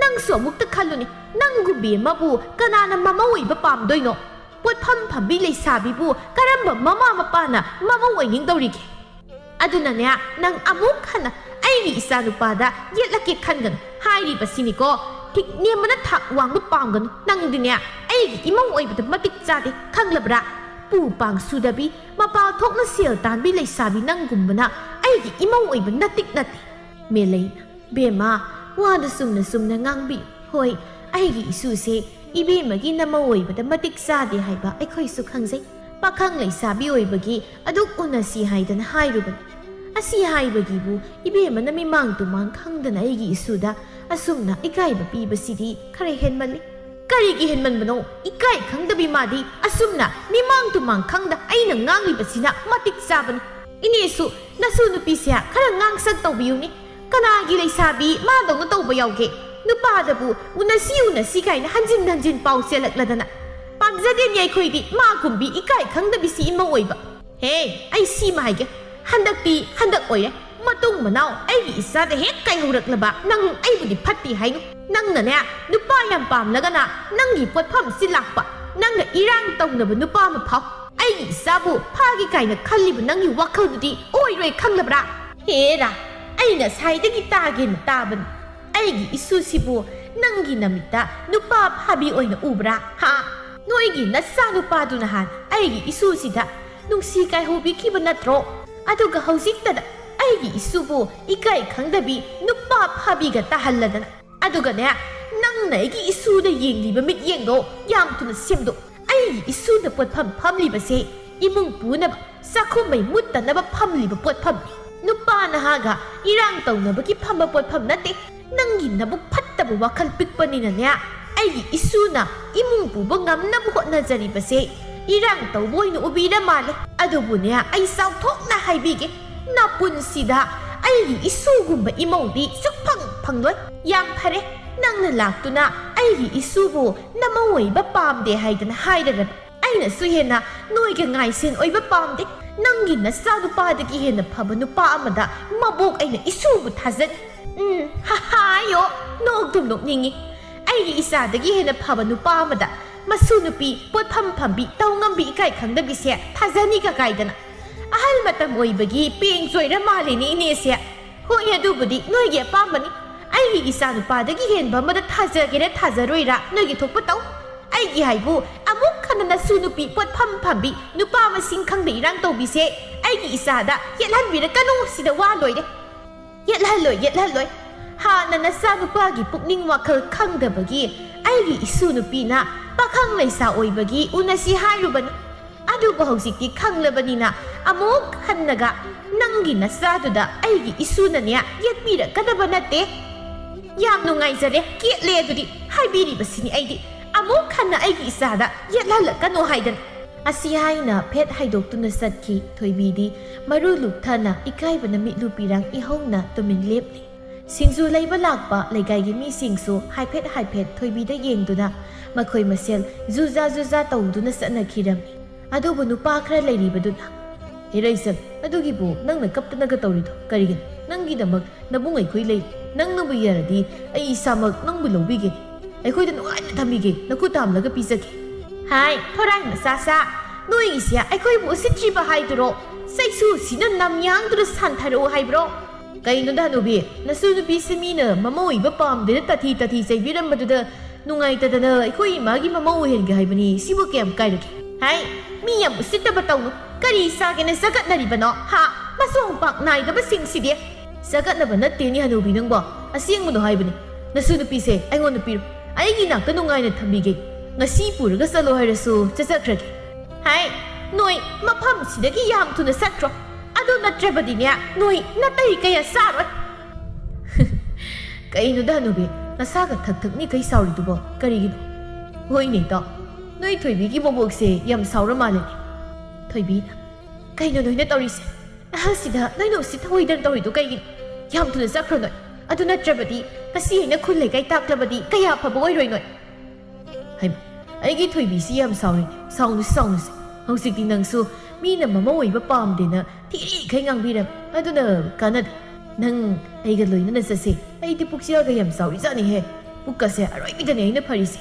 ꯅꯪꯁꯨ ꯑꯃꯨꯛꯇ ꯈꯜꯂꯨꯅꯦ, ꯅꯪꯒꯨꯝꯕꯤ ꯑꯃꯕꯨ ꯀꯅꯥꯅ ꯃꯃꯧ ꯑꯣꯏꯕ ꯄꯥꯝꯗꯣꯏꯅꯣ? ꯄꯣꯠꯐꯝ ꯐꯝꯕꯤ ꯂꯩꯁꯥꯕꯤꯕꯨ ꯀꯔꯝꯕ ꯃꯃꯥ ꯃꯄꯥꯅ ꯃꯃꯧ ꯑꯣꯏꯅꯤꯡꯗꯧꯔꯤꯒꯦ? ꯑꯗꯨꯅꯅꯦ, ꯅꯪ ꯑꯃꯨꯛ ꯍꯟꯅ ꯑꯩꯒꯤ ꯏꯆꯥ ꯅꯨꯄꯥꯗ ꯌꯦꯠꯂꯛꯀꯦ ꯈꯟꯒꯅꯨ ꯍꯥꯏꯔꯤꯕꯁꯤꯅꯤꯀꯣ꯫ ꯊꯤꯛ ꯅꯦꯝꯕꯅ ꯊꯥꯛ ꯋꯥꯡꯕ ꯄꯥꯝꯒꯅꯨ꯫ ꯅꯪꯗꯤꯅꯦ, ꯑꯩꯒꯤ ꯏꯃꯧ ꯑꯣꯏꯕꯗ ꯃꯇꯤꯛ ꯆꯥꯗꯦ, ꯈꯪꯂꯕ꯭ꯔꯥ? ꯄꯨ ꯄꯥꯡ ꯁꯨꯗꯕꯤ, ꯃꯄꯥꯜ ꯊꯣꯛꯅ ꯁꯦꯜ ꯇꯥꯟꯕꯤ ꯂꯩꯁꯥꯕꯤ ꯅꯪꯒꯨꯝꯕꯅ ꯑꯩꯒꯤ ꯏꯃꯧ ꯑꯣꯏꯕ ꯅꯇꯤꯛ ꯅꯠꯇꯦ꯫ ꯃꯦꯂꯩꯅ, ꯕꯦꯝꯃ, ꯋꯥꯗꯨ ꯆꯨꯝꯅ ꯆꯨꯝꯅ ꯉꯥꯡꯕꯤꯌꯨ꯫ ꯍꯣꯏ, ꯑꯩꯒꯤ ꯏꯁꯨꯁꯦ ꯏꯕꯦꯝꯃꯒꯤ ꯅꯃꯧ ꯑꯣꯏꯕꯗ ꯃꯇꯤꯛ ꯆꯥꯗꯦ ꯍꯥꯏꯕ ꯑꯩꯈꯣꯏꯁꯨ ꯈꯪꯖꯩ꯫ ꯄꯥꯈꯪ ꯂꯩꯁꯥꯕꯤ ꯑꯣꯏꯕꯒꯤ ꯑꯗꯨꯛ ꯎꯅꯁꯤ ꯍꯥꯏꯗꯅ ꯍꯥꯏꯔꯨꯕꯅꯤ꯫ ꯑꯁꯤ ꯍꯥꯏꯕꯒꯤꯕꯨ ꯏꯕꯦꯝꯃꯅ ꯃꯤꯃꯥꯡ ꯇꯨꯃꯥꯡ ꯈꯪꯗꯅ ꯑꯩꯒꯤ ꯏꯁꯨꯗ ꯑꯁꯨꯝꯅ ꯏꯀꯥꯏꯕ ꯄꯤꯕꯁꯤꯗꯤ ꯈꯔ ꯍꯦꯟꯃꯜꯂꯤ꯫ ꯀꯔꯤꯒꯤ ꯍꯦꯟꯃꯟꯕꯅꯣ? ꯏꯀꯥꯏ ꯈꯪꯗꯕꯤ ꯃꯥꯗꯤ ꯑꯁꯨꯝꯅ ꯃꯤꯃꯥꯡ ꯇꯨꯃꯥꯡ ꯈꯪꯗ ꯑꯩꯅ ꯉꯥꯡꯂꯤꯕꯁꯤꯅ ꯃꯇꯤꯛ ꯆꯥꯕꯅꯤ꯫ ꯏꯅꯦꯁꯨ ꯅꯁꯨ ꯅꯨꯄꯤꯁꯦ ꯈꯔ ꯉꯥꯡꯁꯛ ꯇꯧꯕꯤꯌꯨꯅꯦ꯫ ꯀꯅꯥꯒꯤ ꯂꯩꯁꯥꯕꯤ ꯃꯥꯗꯧꯅ ꯇꯧꯕ ꯌꯥꯎꯒꯦ? ꯅꯨꯄꯥꯗꯕꯨ ꯎꯅꯁꯤ ꯎꯅꯁꯤ ꯀꯥꯏꯅ ꯍꯟꯖꯤꯟ ꯍꯟꯖꯤꯟ ꯄꯥꯎ ꯆꯦꯜꯂꯛꯂꯗꯅ꯫ ꯄꯥꯝꯖꯗꯦꯅꯦ ꯑꯩꯈꯣꯏꯗꯤ ꯃꯥꯒꯨꯝꯕꯤ ꯏꯀꯥꯏ ꯈꯪꯗꯕꯤ ꯁꯤ ꯏꯃꯧ ꯑꯣꯏꯕ꯫ ꯍꯦ, ꯑꯩ ꯁꯤꯃ ꯍꯥꯏꯒꯦ, ꯍꯟꯗꯛꯇꯤ ꯍꯟꯗꯛ ꯑꯣꯏꯔꯦ꯫ ꯃꯇꯨꯡ ꯃꯅꯥꯎ ꯑꯩꯒꯤ ꯏꯆꯥꯗ ꯍꯦꯛ ꯀꯥꯏꯍꯧꯔꯛꯂꯕ ꯅꯪ ꯑꯩꯕꯨꯗꯤ ꯐꯠꯇꯦ ꯍꯥꯏꯅꯨ꯫ ꯅꯪꯅꯅꯦ, ꯅꯨꯄꯥ ꯌꯥꯝ ꯄꯥꯝꯂꯒꯅ ꯅꯪꯒꯤ ꯄꯣꯠꯐꯝꯁꯤ ꯂꯥꯛꯄ, ꯅꯪꯅ ꯏꯔꯥꯡ ꯇꯧꯅꯕ ꯅꯨꯄꯥ ꯑꯃ ꯐꯥꯎ꯫ ꯑꯩꯒꯤ ꯏꯆꯥꯕꯨ ꯐꯥꯒꯦ ꯀꯥꯏꯅ ꯈꯜꯂꯤꯕ ꯅꯪꯒꯤ ꯋꯥꯈꯜꯗꯨꯗꯤ ꯑꯣꯏꯔꯣꯏ, ꯈꯪꯂꯕ꯭ꯔꯥ? ꯍꯦꯔꯥ, ꯑꯩ ꯉꯁꯥꯏꯗꯒꯤ ꯇꯥꯒꯦꯅ ꯇꯥꯕꯅꯤ꯫ ꯑꯩꯒꯤ ꯏꯁꯨꯁꯤꯕꯨ ꯅꯪꯒꯤ ꯅꯃꯤꯠꯇ ꯅꯨꯄꯥ ꯐꯥꯕꯤ ꯑꯣꯏꯅ ꯎꯕ꯭ꯔꯥ? ꯍꯥ? ꯅꯣꯏꯒꯤ ꯅꯆꯥꯅꯨꯄꯥꯗꯨ ꯅꯍꯥꯟ ꯑꯩꯒꯤ ꯏꯁꯨꯁꯤꯗ ꯅꯨꯡꯁꯤ ꯀꯥꯏꯍꯧꯕꯤꯈꯤꯕ ꯅꯠꯇ꯭ꯔꯣ? ꯑꯗꯨꯒ ꯍꯧꯖꯤꯛꯇꯗ ꯑꯩꯒꯤ ꯏꯁꯨꯕꯨ ꯏꯀꯥꯏ ꯈꯪꯗꯕꯤ ꯅꯨꯄꯥ ꯐꯥꯕꯤꯒ ꯇꯥꯍꯜꯂꯗꯅ꯫ ꯑꯗꯨꯒꯅꯦ, ꯅꯪꯅ ꯑꯩꯒꯤ ꯏꯁꯨꯗ ꯌꯦꯡꯂꯤꯕ ꯃꯤꯠꯌꯦꯡꯗꯣ ꯌꯥꯝ ꯊꯨꯅ ꯁꯦꯝꯗꯣꯛ꯫ ꯑꯩꯒꯤ ꯏꯁꯨꯅ ꯄꯣꯠꯐꯝ ꯐꯝꯂꯤꯕꯁꯦ ꯏꯃꯨꯡ ꯄꯨꯅꯕ, ꯆꯥꯛꯈꯨꯝ ꯃꯩ ꯃꯨꯠꯇꯅꯕ ꯐꯝꯂꯤꯕ ꯄꯣꯠꯐꯝꯅꯤ꯫ ꯅꯨꯄꯥ ꯅꯍꯥꯒ ꯏꯔꯥꯡ ꯇꯧꯅꯕꯒꯤ ꯐꯝꯕ ꯄꯣꯠꯐꯝ ꯅꯠꯇꯦ꯫ ꯅꯪꯒꯤ ꯅꯕꯨꯛ ꯐꯠꯇꯕ ꯋꯥꯈꯜ ꯄꯤꯛꯄꯅꯤꯅꯅꯦ, ꯑꯩꯒꯤ ꯏꯁꯨꯅ ꯏꯃꯨꯡ ꯄꯨꯕ ꯉꯝꯅꯕ ꯍꯣꯠꯅꯖꯔꯤꯕꯁꯦ ꯏꯔꯥꯡ ꯇꯧꯕ ꯑꯣꯏꯅ ꯎꯕꯤꯔ ꯃꯥꯜꯂꯦ꯫ ꯑꯗꯨꯕꯨꯅꯦ, ꯑꯩ ꯆꯥꯎꯊꯣꯛꯅ ꯍꯥꯏꯕꯤꯒꯦ, ꯅꯄꯨꯟꯁꯤꯗ ꯑꯩꯒꯤ ꯏꯁꯨꯒꯨꯝꯕ ꯏꯃꯧꯗꯤ ꯁꯨꯛꯐꯪ ꯐꯪꯂꯣꯏ꯫ ꯌꯥꯝ ꯐꯔꯦ, ꯅꯪꯅ ꯂꯥꯛꯇꯨꯅ ꯑꯩꯒꯤ ꯏꯁꯨꯕꯨ ꯅꯃꯧ ꯑꯣꯏꯕ ꯄꯥꯝꯗꯦ ꯍꯥꯏꯗꯅ ꯍꯥꯏꯔꯔꯕ꯫ ꯑꯩꯅꯁꯨ ꯍꯦꯟꯅ ꯅꯣꯏꯒ ꯉꯥꯏꯁꯦꯟ ꯑꯣꯏꯕ ꯄꯥꯝꯗꯦ꯫ ꯅꯪꯒꯤ ꯅꯆꯥꯅꯨꯄꯥꯗꯒꯤ ꯍꯦꯟꯅ ꯐꯕ ꯅꯨꯄꯥ ꯑꯃꯗ ꯃꯕꯣꯛ ꯑꯩꯅ ꯏꯁꯨꯕꯨ ꯊꯥꯖꯅꯤ꯫ ꯎꯝ, ꯍꯥ, ꯍꯥꯏꯌꯣ, ꯅꯣꯛꯇꯨꯝ ꯅꯣꯛꯅꯤꯡꯉꯤ꯫ ꯑꯩꯒꯤ ꯏꯆꯥꯗꯒꯤ ꯍꯦꯟꯅ ꯐꯕ ꯅꯨꯄꯥ ꯑꯃꯗ ꯃꯁꯨ ꯅꯨꯄꯤ ꯄꯣꯠꯐꯝ ꯐꯝꯕꯤ, ꯇꯧ ꯉꯝꯕꯤ, ꯏꯀꯥꯏ ꯈꯪꯗꯕꯤꯁꯦ ꯊꯥꯖꯅꯤꯒ ꯀꯥꯏꯗꯅ꯫ ꯑꯍꯜ ꯃꯇꯝ ꯑꯣꯏꯕꯒꯤ ꯄꯦꯡ ꯆꯣꯏꯔ ꯃꯥꯜꯂꯦꯅꯦ ꯏꯅꯦꯁꯦ꯫ ꯍꯣꯏ, ꯑꯗꯨꯕꯨꯗꯤ ꯅꯣꯏꯒꯤ ꯑꯄꯥꯝꯕꯅꯤ꯫ ꯑꯩꯒꯤ ꯏꯆꯥꯅꯨꯄꯥꯗꯒꯤ ꯍꯦꯟꯕ ꯑꯃꯗ ꯊꯥꯖꯒꯦꯔꯥ ꯊꯥꯖꯔꯣꯏꯔꯥ ꯅꯣꯏꯒꯤ ꯊꯣꯛꯄ ꯇꯧ꯫ ꯑꯩꯒꯤ ꯍꯥꯏꯕꯨ ꯑꯃꯨꯛ ꯍꯟꯅ ꯅꯁꯨ ꯅꯨꯄꯤ ꯄꯣꯠꯐꯝ ꯐꯝꯕꯤ, ꯅꯨꯄꯥ ꯃꯁꯤꯡ ꯈꯪꯗ ꯏꯔꯥꯡ ꯇꯧꯕꯤꯁꯦ ꯑꯩꯒꯤ ꯏꯆꯥꯗ ꯌꯦꯠꯍꯟꯕꯤꯔꯛꯀꯅꯨ, ꯁꯤꯗ ꯋꯥ ꯂꯣꯏꯔꯦ꯫ ꯌꯦꯠꯍꯜꯂꯣꯏ, ꯌꯦꯠꯍꯜꯂꯣꯏ꯫ ꯍꯥꯟꯅ ꯅꯆꯥꯅꯨꯄꯥꯒꯤ ꯄꯨꯛꯅꯤꯡ ꯋꯥꯈꯜ ꯈꯪꯗꯕꯒꯤ ꯑꯩꯒꯤ ꯏꯁꯨ ꯅꯨꯄꯤꯅ ꯄꯥꯈꯪ ꯂꯩꯁꯥ ꯑꯣꯏꯕꯒꯤ ꯎꯅꯁꯤ ꯍꯥꯏꯔꯨꯕꯅꯤ꯫ ꯑꯗꯨꯕꯨ ꯍꯧꯖꯤꯛꯇꯤ ꯈꯪꯂꯕꯅꯤꯅ ꯑꯃꯨꯛ ꯍꯟꯅꯒ ꯅꯪꯒꯤ ꯅꯆꯥꯗꯨꯗ ꯑꯩꯒꯤ ꯏꯁꯨꯅꯅꯦ ꯌꯦꯠꯄꯤꯔꯛꯀꯗꯕ ꯅꯠꯇꯦ꯫ ꯌꯥꯝ ꯅꯨꯡꯉꯥꯏꯖꯔꯦ, ꯀꯦꯠꯂꯦ ꯑꯗꯨꯗꯤ ꯍꯥꯏꯕꯤꯔꯤꯕꯁꯤꯅꯤ ꯑꯩꯗꯤ꯫ ꯑꯃꯨꯛ ꯍꯟꯅ ꯑꯩꯒꯤ ꯏꯆꯥꯗ ꯌꯦꯠꯍꯜꯂꯛꯀꯅꯣ ꯍꯥꯏꯗꯅ꯫ ꯑꯁꯤ ꯍꯥꯏꯅ ꯐꯦꯠ ꯍꯥꯏꯗꯣꯛꯇꯨꯅ ꯆꯠꯈꯤ꯫ ꯊꯣꯏꯕꯤꯗꯤ ꯃꯔꯨ ꯂꯨꯞꯊꯅ ꯏꯀꯥꯏꯕꯅ ꯃꯤꯠꯂꯨ ꯄꯤꯔꯥꯡ ꯏꯍꯧꯅ ꯇꯨꯃꯤꯟ ꯂꯦꯞꯂꯤ꯫ ꯁꯤꯡꯖꯨ ꯂꯩꯕ ꯂꯥꯛꯄ ꯂꯩꯀꯥꯏꯒꯤ ꯃꯤꯁꯤꯡꯁꯨ ꯍꯥꯏꯐꯦꯠ ꯍꯥꯏꯐꯦꯠ ꯊꯣꯏꯕꯤꯗ ꯌꯦꯡꯗꯨꯅ ꯃꯈꯣꯏ ꯃꯁꯦꯜ ꯖꯨꯖꯥ ꯖꯨꯖꯥ ꯇꯧꯗꯨꯅ ꯆꯠꯅꯈꯤꯔꯝꯃꯤ꯫ ꯑꯗꯨꯕꯨ ꯅꯨꯄꯥ ꯈꯔ ꯂꯩꯔꯤꯕꯗꯨꯅ, "ꯏꯔꯩꯆꯟ, ꯑꯗꯨꯒꯤꯕꯨ ꯅꯪꯅ ꯀꯞꯇꯅꯒ ꯇꯧꯔꯤꯗꯣ ꯀꯔꯤꯒꯤꯅꯣ? ꯅꯪꯒꯤꯗꯃꯛ ꯅꯕꯨꯡ ꯑꯩꯈꯣꯏ ꯂꯩ꯫ ꯅꯪꯅꯕꯨ ꯌꯥꯔꯗꯤ ꯑꯩ ꯏꯁꯥꯃꯛ ꯅꯪꯕꯨ ꯂꯧꯕꯤꯒꯦ꯫ ꯑꯩꯈꯣꯏꯗ ꯅꯨꯡꯉꯥꯏꯅ ꯊꯝꯕꯤꯒꯦ꯫ ꯅꯈꯨꯠ ꯇꯥꯝꯂꯒ ꯄꯤꯖꯒꯦ꯫" ꯍꯥꯏ, ꯊꯣꯔꯥꯏ ꯃꯆꯥꯁꯥ, ꯅꯣꯏꯒꯤꯁꯦ ꯑꯩꯈꯣꯏꯕꯨ ꯎꯁꯤꯠꯇ꯭ꯔꯤꯕ ꯍꯥꯏꯗꯨꯔꯣ? ꯆꯩꯁꯨꯁꯤꯅ ꯅꯝꯌꯥꯡꯗꯨꯅ ꯁꯥꯟꯊꯔꯛꯎ ꯍꯥꯏꯕ꯭ꯔꯣ? ꯀꯩꯅꯣꯗ ꯍꯅꯨꯕꯤ, ꯅꯁꯨ ꯅꯨꯄꯤꯁꯦ ꯃꯤꯅ ꯃꯃꯧ ꯑꯣꯏꯕ ꯄꯥꯝꯗꯦꯅ ꯇꯥꯊꯤ ꯇꯥꯊꯤ ꯆꯩꯕꯤꯔꯝꯕꯗꯨꯗ ꯅꯨꯡꯉꯥꯏꯇꯗꯅ ꯑꯩꯈꯣꯏ ꯏꯃꯥꯒꯤ ꯃꯃꯧ ꯑꯣꯏꯍꯟꯒꯦ ꯍꯥꯏꯕꯅꯤ꯫ ꯁꯤꯕꯨ ꯀꯌꯥꯝ ꯀꯥꯏꯔꯒꯦ? ꯍꯥꯏ, ꯃꯤ ꯌꯥꯝ ꯎꯁꯤꯠꯇꯕ ꯇꯧꯅꯨ꯫ ꯀꯔꯤ ꯆꯥꯒꯦꯅ ꯆꯒꯠꯅꯔꯤꯕꯅꯣ? ꯍꯥ? ꯃꯆꯣꯡ ꯄꯥꯛ ꯅꯥꯏꯗꯕꯁꯤꯡꯁꯤꯗꯤ꯫ ꯆꯒꯠꯅꯕ ꯅꯠꯇꯦꯅꯦ ꯍꯅꯨꯕꯤ ꯅꯪꯕꯣ꯫ ꯑꯁꯦꯡꯕꯗꯣ ꯍꯥꯏꯕꯅꯤ꯫ ꯅꯁꯨ ꯅꯨꯄꯤꯁꯦ ꯑꯩꯉꯣꯟꯗ ꯄꯤꯔꯣ꯫ ꯑꯩꯒꯤ ꯏꯅꯥꯛꯇ ꯅꯨꯡꯉꯥꯏꯅ ꯊꯝꯕꯤꯒꯦ꯫ ꯉꯁꯤ ꯄꯨꯔꯒ ꯆꯠꯂꯣ ꯍꯥꯏꯔꯁꯨ ꯆꯠꯆꯈ꯭ꯔꯒꯦ꯫ ꯍꯥꯏ, ꯅꯣꯏ ꯃꯐꯝꯁꯤꯗꯒꯤ ꯌꯥꯝ ꯊꯨꯅ ꯆꯠꯈ꯭ꯔꯣ꯫ ꯑꯗꯨ ꯅꯠꯇ꯭ꯔꯕꯗꯤꯅꯦ, ꯅꯣꯏ ꯅꯥꯇꯩ ꯀꯌꯥ ꯆꯥꯔꯣꯏ꯫ ꯀꯩꯅꯣꯗ ꯍꯅꯨꯕꯤ, ꯅꯁꯥꯒ ꯊꯛ ꯊꯛꯅꯤ ꯀꯩ ꯁꯥꯎꯔꯤꯗꯨꯕꯣ? ꯀꯔꯤꯒꯤꯅꯣ? ꯍꯣꯏꯅꯦ ꯏꯇꯥꯎ, ꯅꯣꯏ ꯊꯣꯏꯕꯤꯒꯤ ꯃꯕꯣꯛꯁꯦ ꯌꯥꯝ ꯁꯥꯎꯔ ꯃꯥꯜꯂꯦꯅꯦ꯫ ꯊꯣꯏꯕꯤꯅ, ꯀꯩꯅꯣ ꯅꯣꯏꯅ ꯇꯧꯔꯤꯁꯦ? ꯑꯍꯜꯁꯤꯗ ꯅꯣꯏꯅ ꯎꯁꯤꯠ ꯊꯑꯣꯏꯗꯅ ꯇꯧꯔꯤꯗꯣ ꯀꯩꯒꯤꯅꯣ? ꯌꯥꯝ ꯊꯨꯅ ꯆꯠꯈ꯭ꯔꯣ ꯅꯣꯏ꯫ ꯑꯗꯨ ꯅꯠꯇ꯭ꯔꯕꯗꯤ ꯉꯁꯤ ꯑꯩꯅ ꯈꯨꯜ ꯂꯩꯀꯥꯏ ꯇꯥꯛꯂꯕꯗꯤ ꯀꯌꯥ ꯐꯕ ꯑꯣꯏꯔꯣꯏ ꯅꯣꯏ꯫ ꯍꯩꯃ, ꯑꯩꯒꯤ ꯊꯣꯏꯕꯤꯁꯤ ꯌꯥꯝ ꯁꯥꯎꯔꯤꯅꯦ꯫ ꯁꯥꯎꯅꯨꯁꯤ, ꯁꯥꯎꯅꯨꯁꯤ꯫ ꯍꯧꯖꯤꯛꯇꯤ ꯅꯪꯁꯨ ꯃꯤꯅ ꯃꯃꯧ ꯑꯣꯏꯕ ꯄꯥꯝꯗꯦꯅ ꯊꯤꯔꯤꯈꯩ ꯉꯥꯡꯕꯤꯔꯝ꯫ ꯑꯗꯨꯅ ꯀꯥꯟꯅꯗꯦ꯫ ꯅꯪ ꯑꯩꯒ ꯂꯣꯏꯅꯅ ꯆꯠꯁꯦ꯫ ꯑꯩꯗꯤ ꯄꯨꯛꯆꯦꯜꯒ ꯌꯥꯝ ꯆꯥꯎꯔꯤꯖꯥꯠꯅꯤꯍꯦ꯫ ꯄꯨꯛꯀꯁꯦ ꯑꯔꯣꯏꯕꯤꯗꯅꯦ ꯑꯩꯅ ꯐꯔꯤꯁꯦ꯫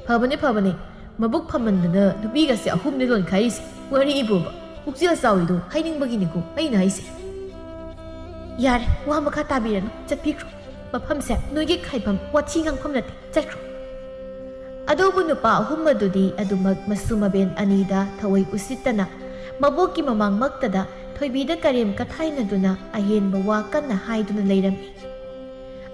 ꯐꯕꯅꯦ, ꯐꯕꯅꯦ꯫ ꯃꯕꯨꯛ ꯐꯃꯟꯗꯅ ꯅꯨꯄꯤꯒꯁꯦ ꯑꯍꯨꯝꯅꯦ ꯂꯣꯟꯈꯥꯏꯔꯤꯁꯦ꯫ ꯋꯥꯔꯤꯕꯨꯕ꯫ ꯄꯨꯛꯆꯦꯜ ꯆꯥꯎꯔꯤꯗꯣ ꯍꯥꯏꯅꯤꯡꯕꯒꯤꯅꯤꯀꯣ ꯑꯩꯅ ꯍꯥꯏꯁꯦ꯫ ꯌꯥꯔꯦ, ꯋꯥ ꯃꯈꯥ ꯇꯥꯕꯤꯔꯅꯨ꯫ ꯆꯠꯄꯤꯈ꯭ꯔꯣ꯫ ꯃꯐꯝꯁꯦ ꯅꯣꯏꯒꯤ ꯈꯥꯏꯐꯝ, ꯋꯥꯊꯤ ꯉꯥꯡꯐꯝ ꯅꯠꯇꯦ꯫ ꯆꯠꯈ꯭ꯔꯣ꯫ ꯑꯗꯨꯕꯨ ꯅꯨꯄꯥ ꯑꯍꯨꯝ ꯑꯗꯨꯗꯤ ꯑꯗꯨꯃꯛ ꯃꯁꯨ ꯃꯕꯦꯟ ꯑꯅꯤꯗ ꯊꯑꯣꯏ ꯎꯁꯤꯠꯇꯅ ꯃꯕꯣꯛꯀꯤ ꯃꯃꯥꯡꯃꯛꯇꯗ ꯊꯣꯏꯕꯤꯗ ꯀꯔꯦꯝ ꯀꯊꯥꯏꯅꯗꯨꯅ ꯑꯍꯦꯟꯕ ꯋꯥ ꯀꯟꯅ ꯍꯥꯏꯗꯨꯅ ꯂꯩꯔꯝꯃꯤ꯫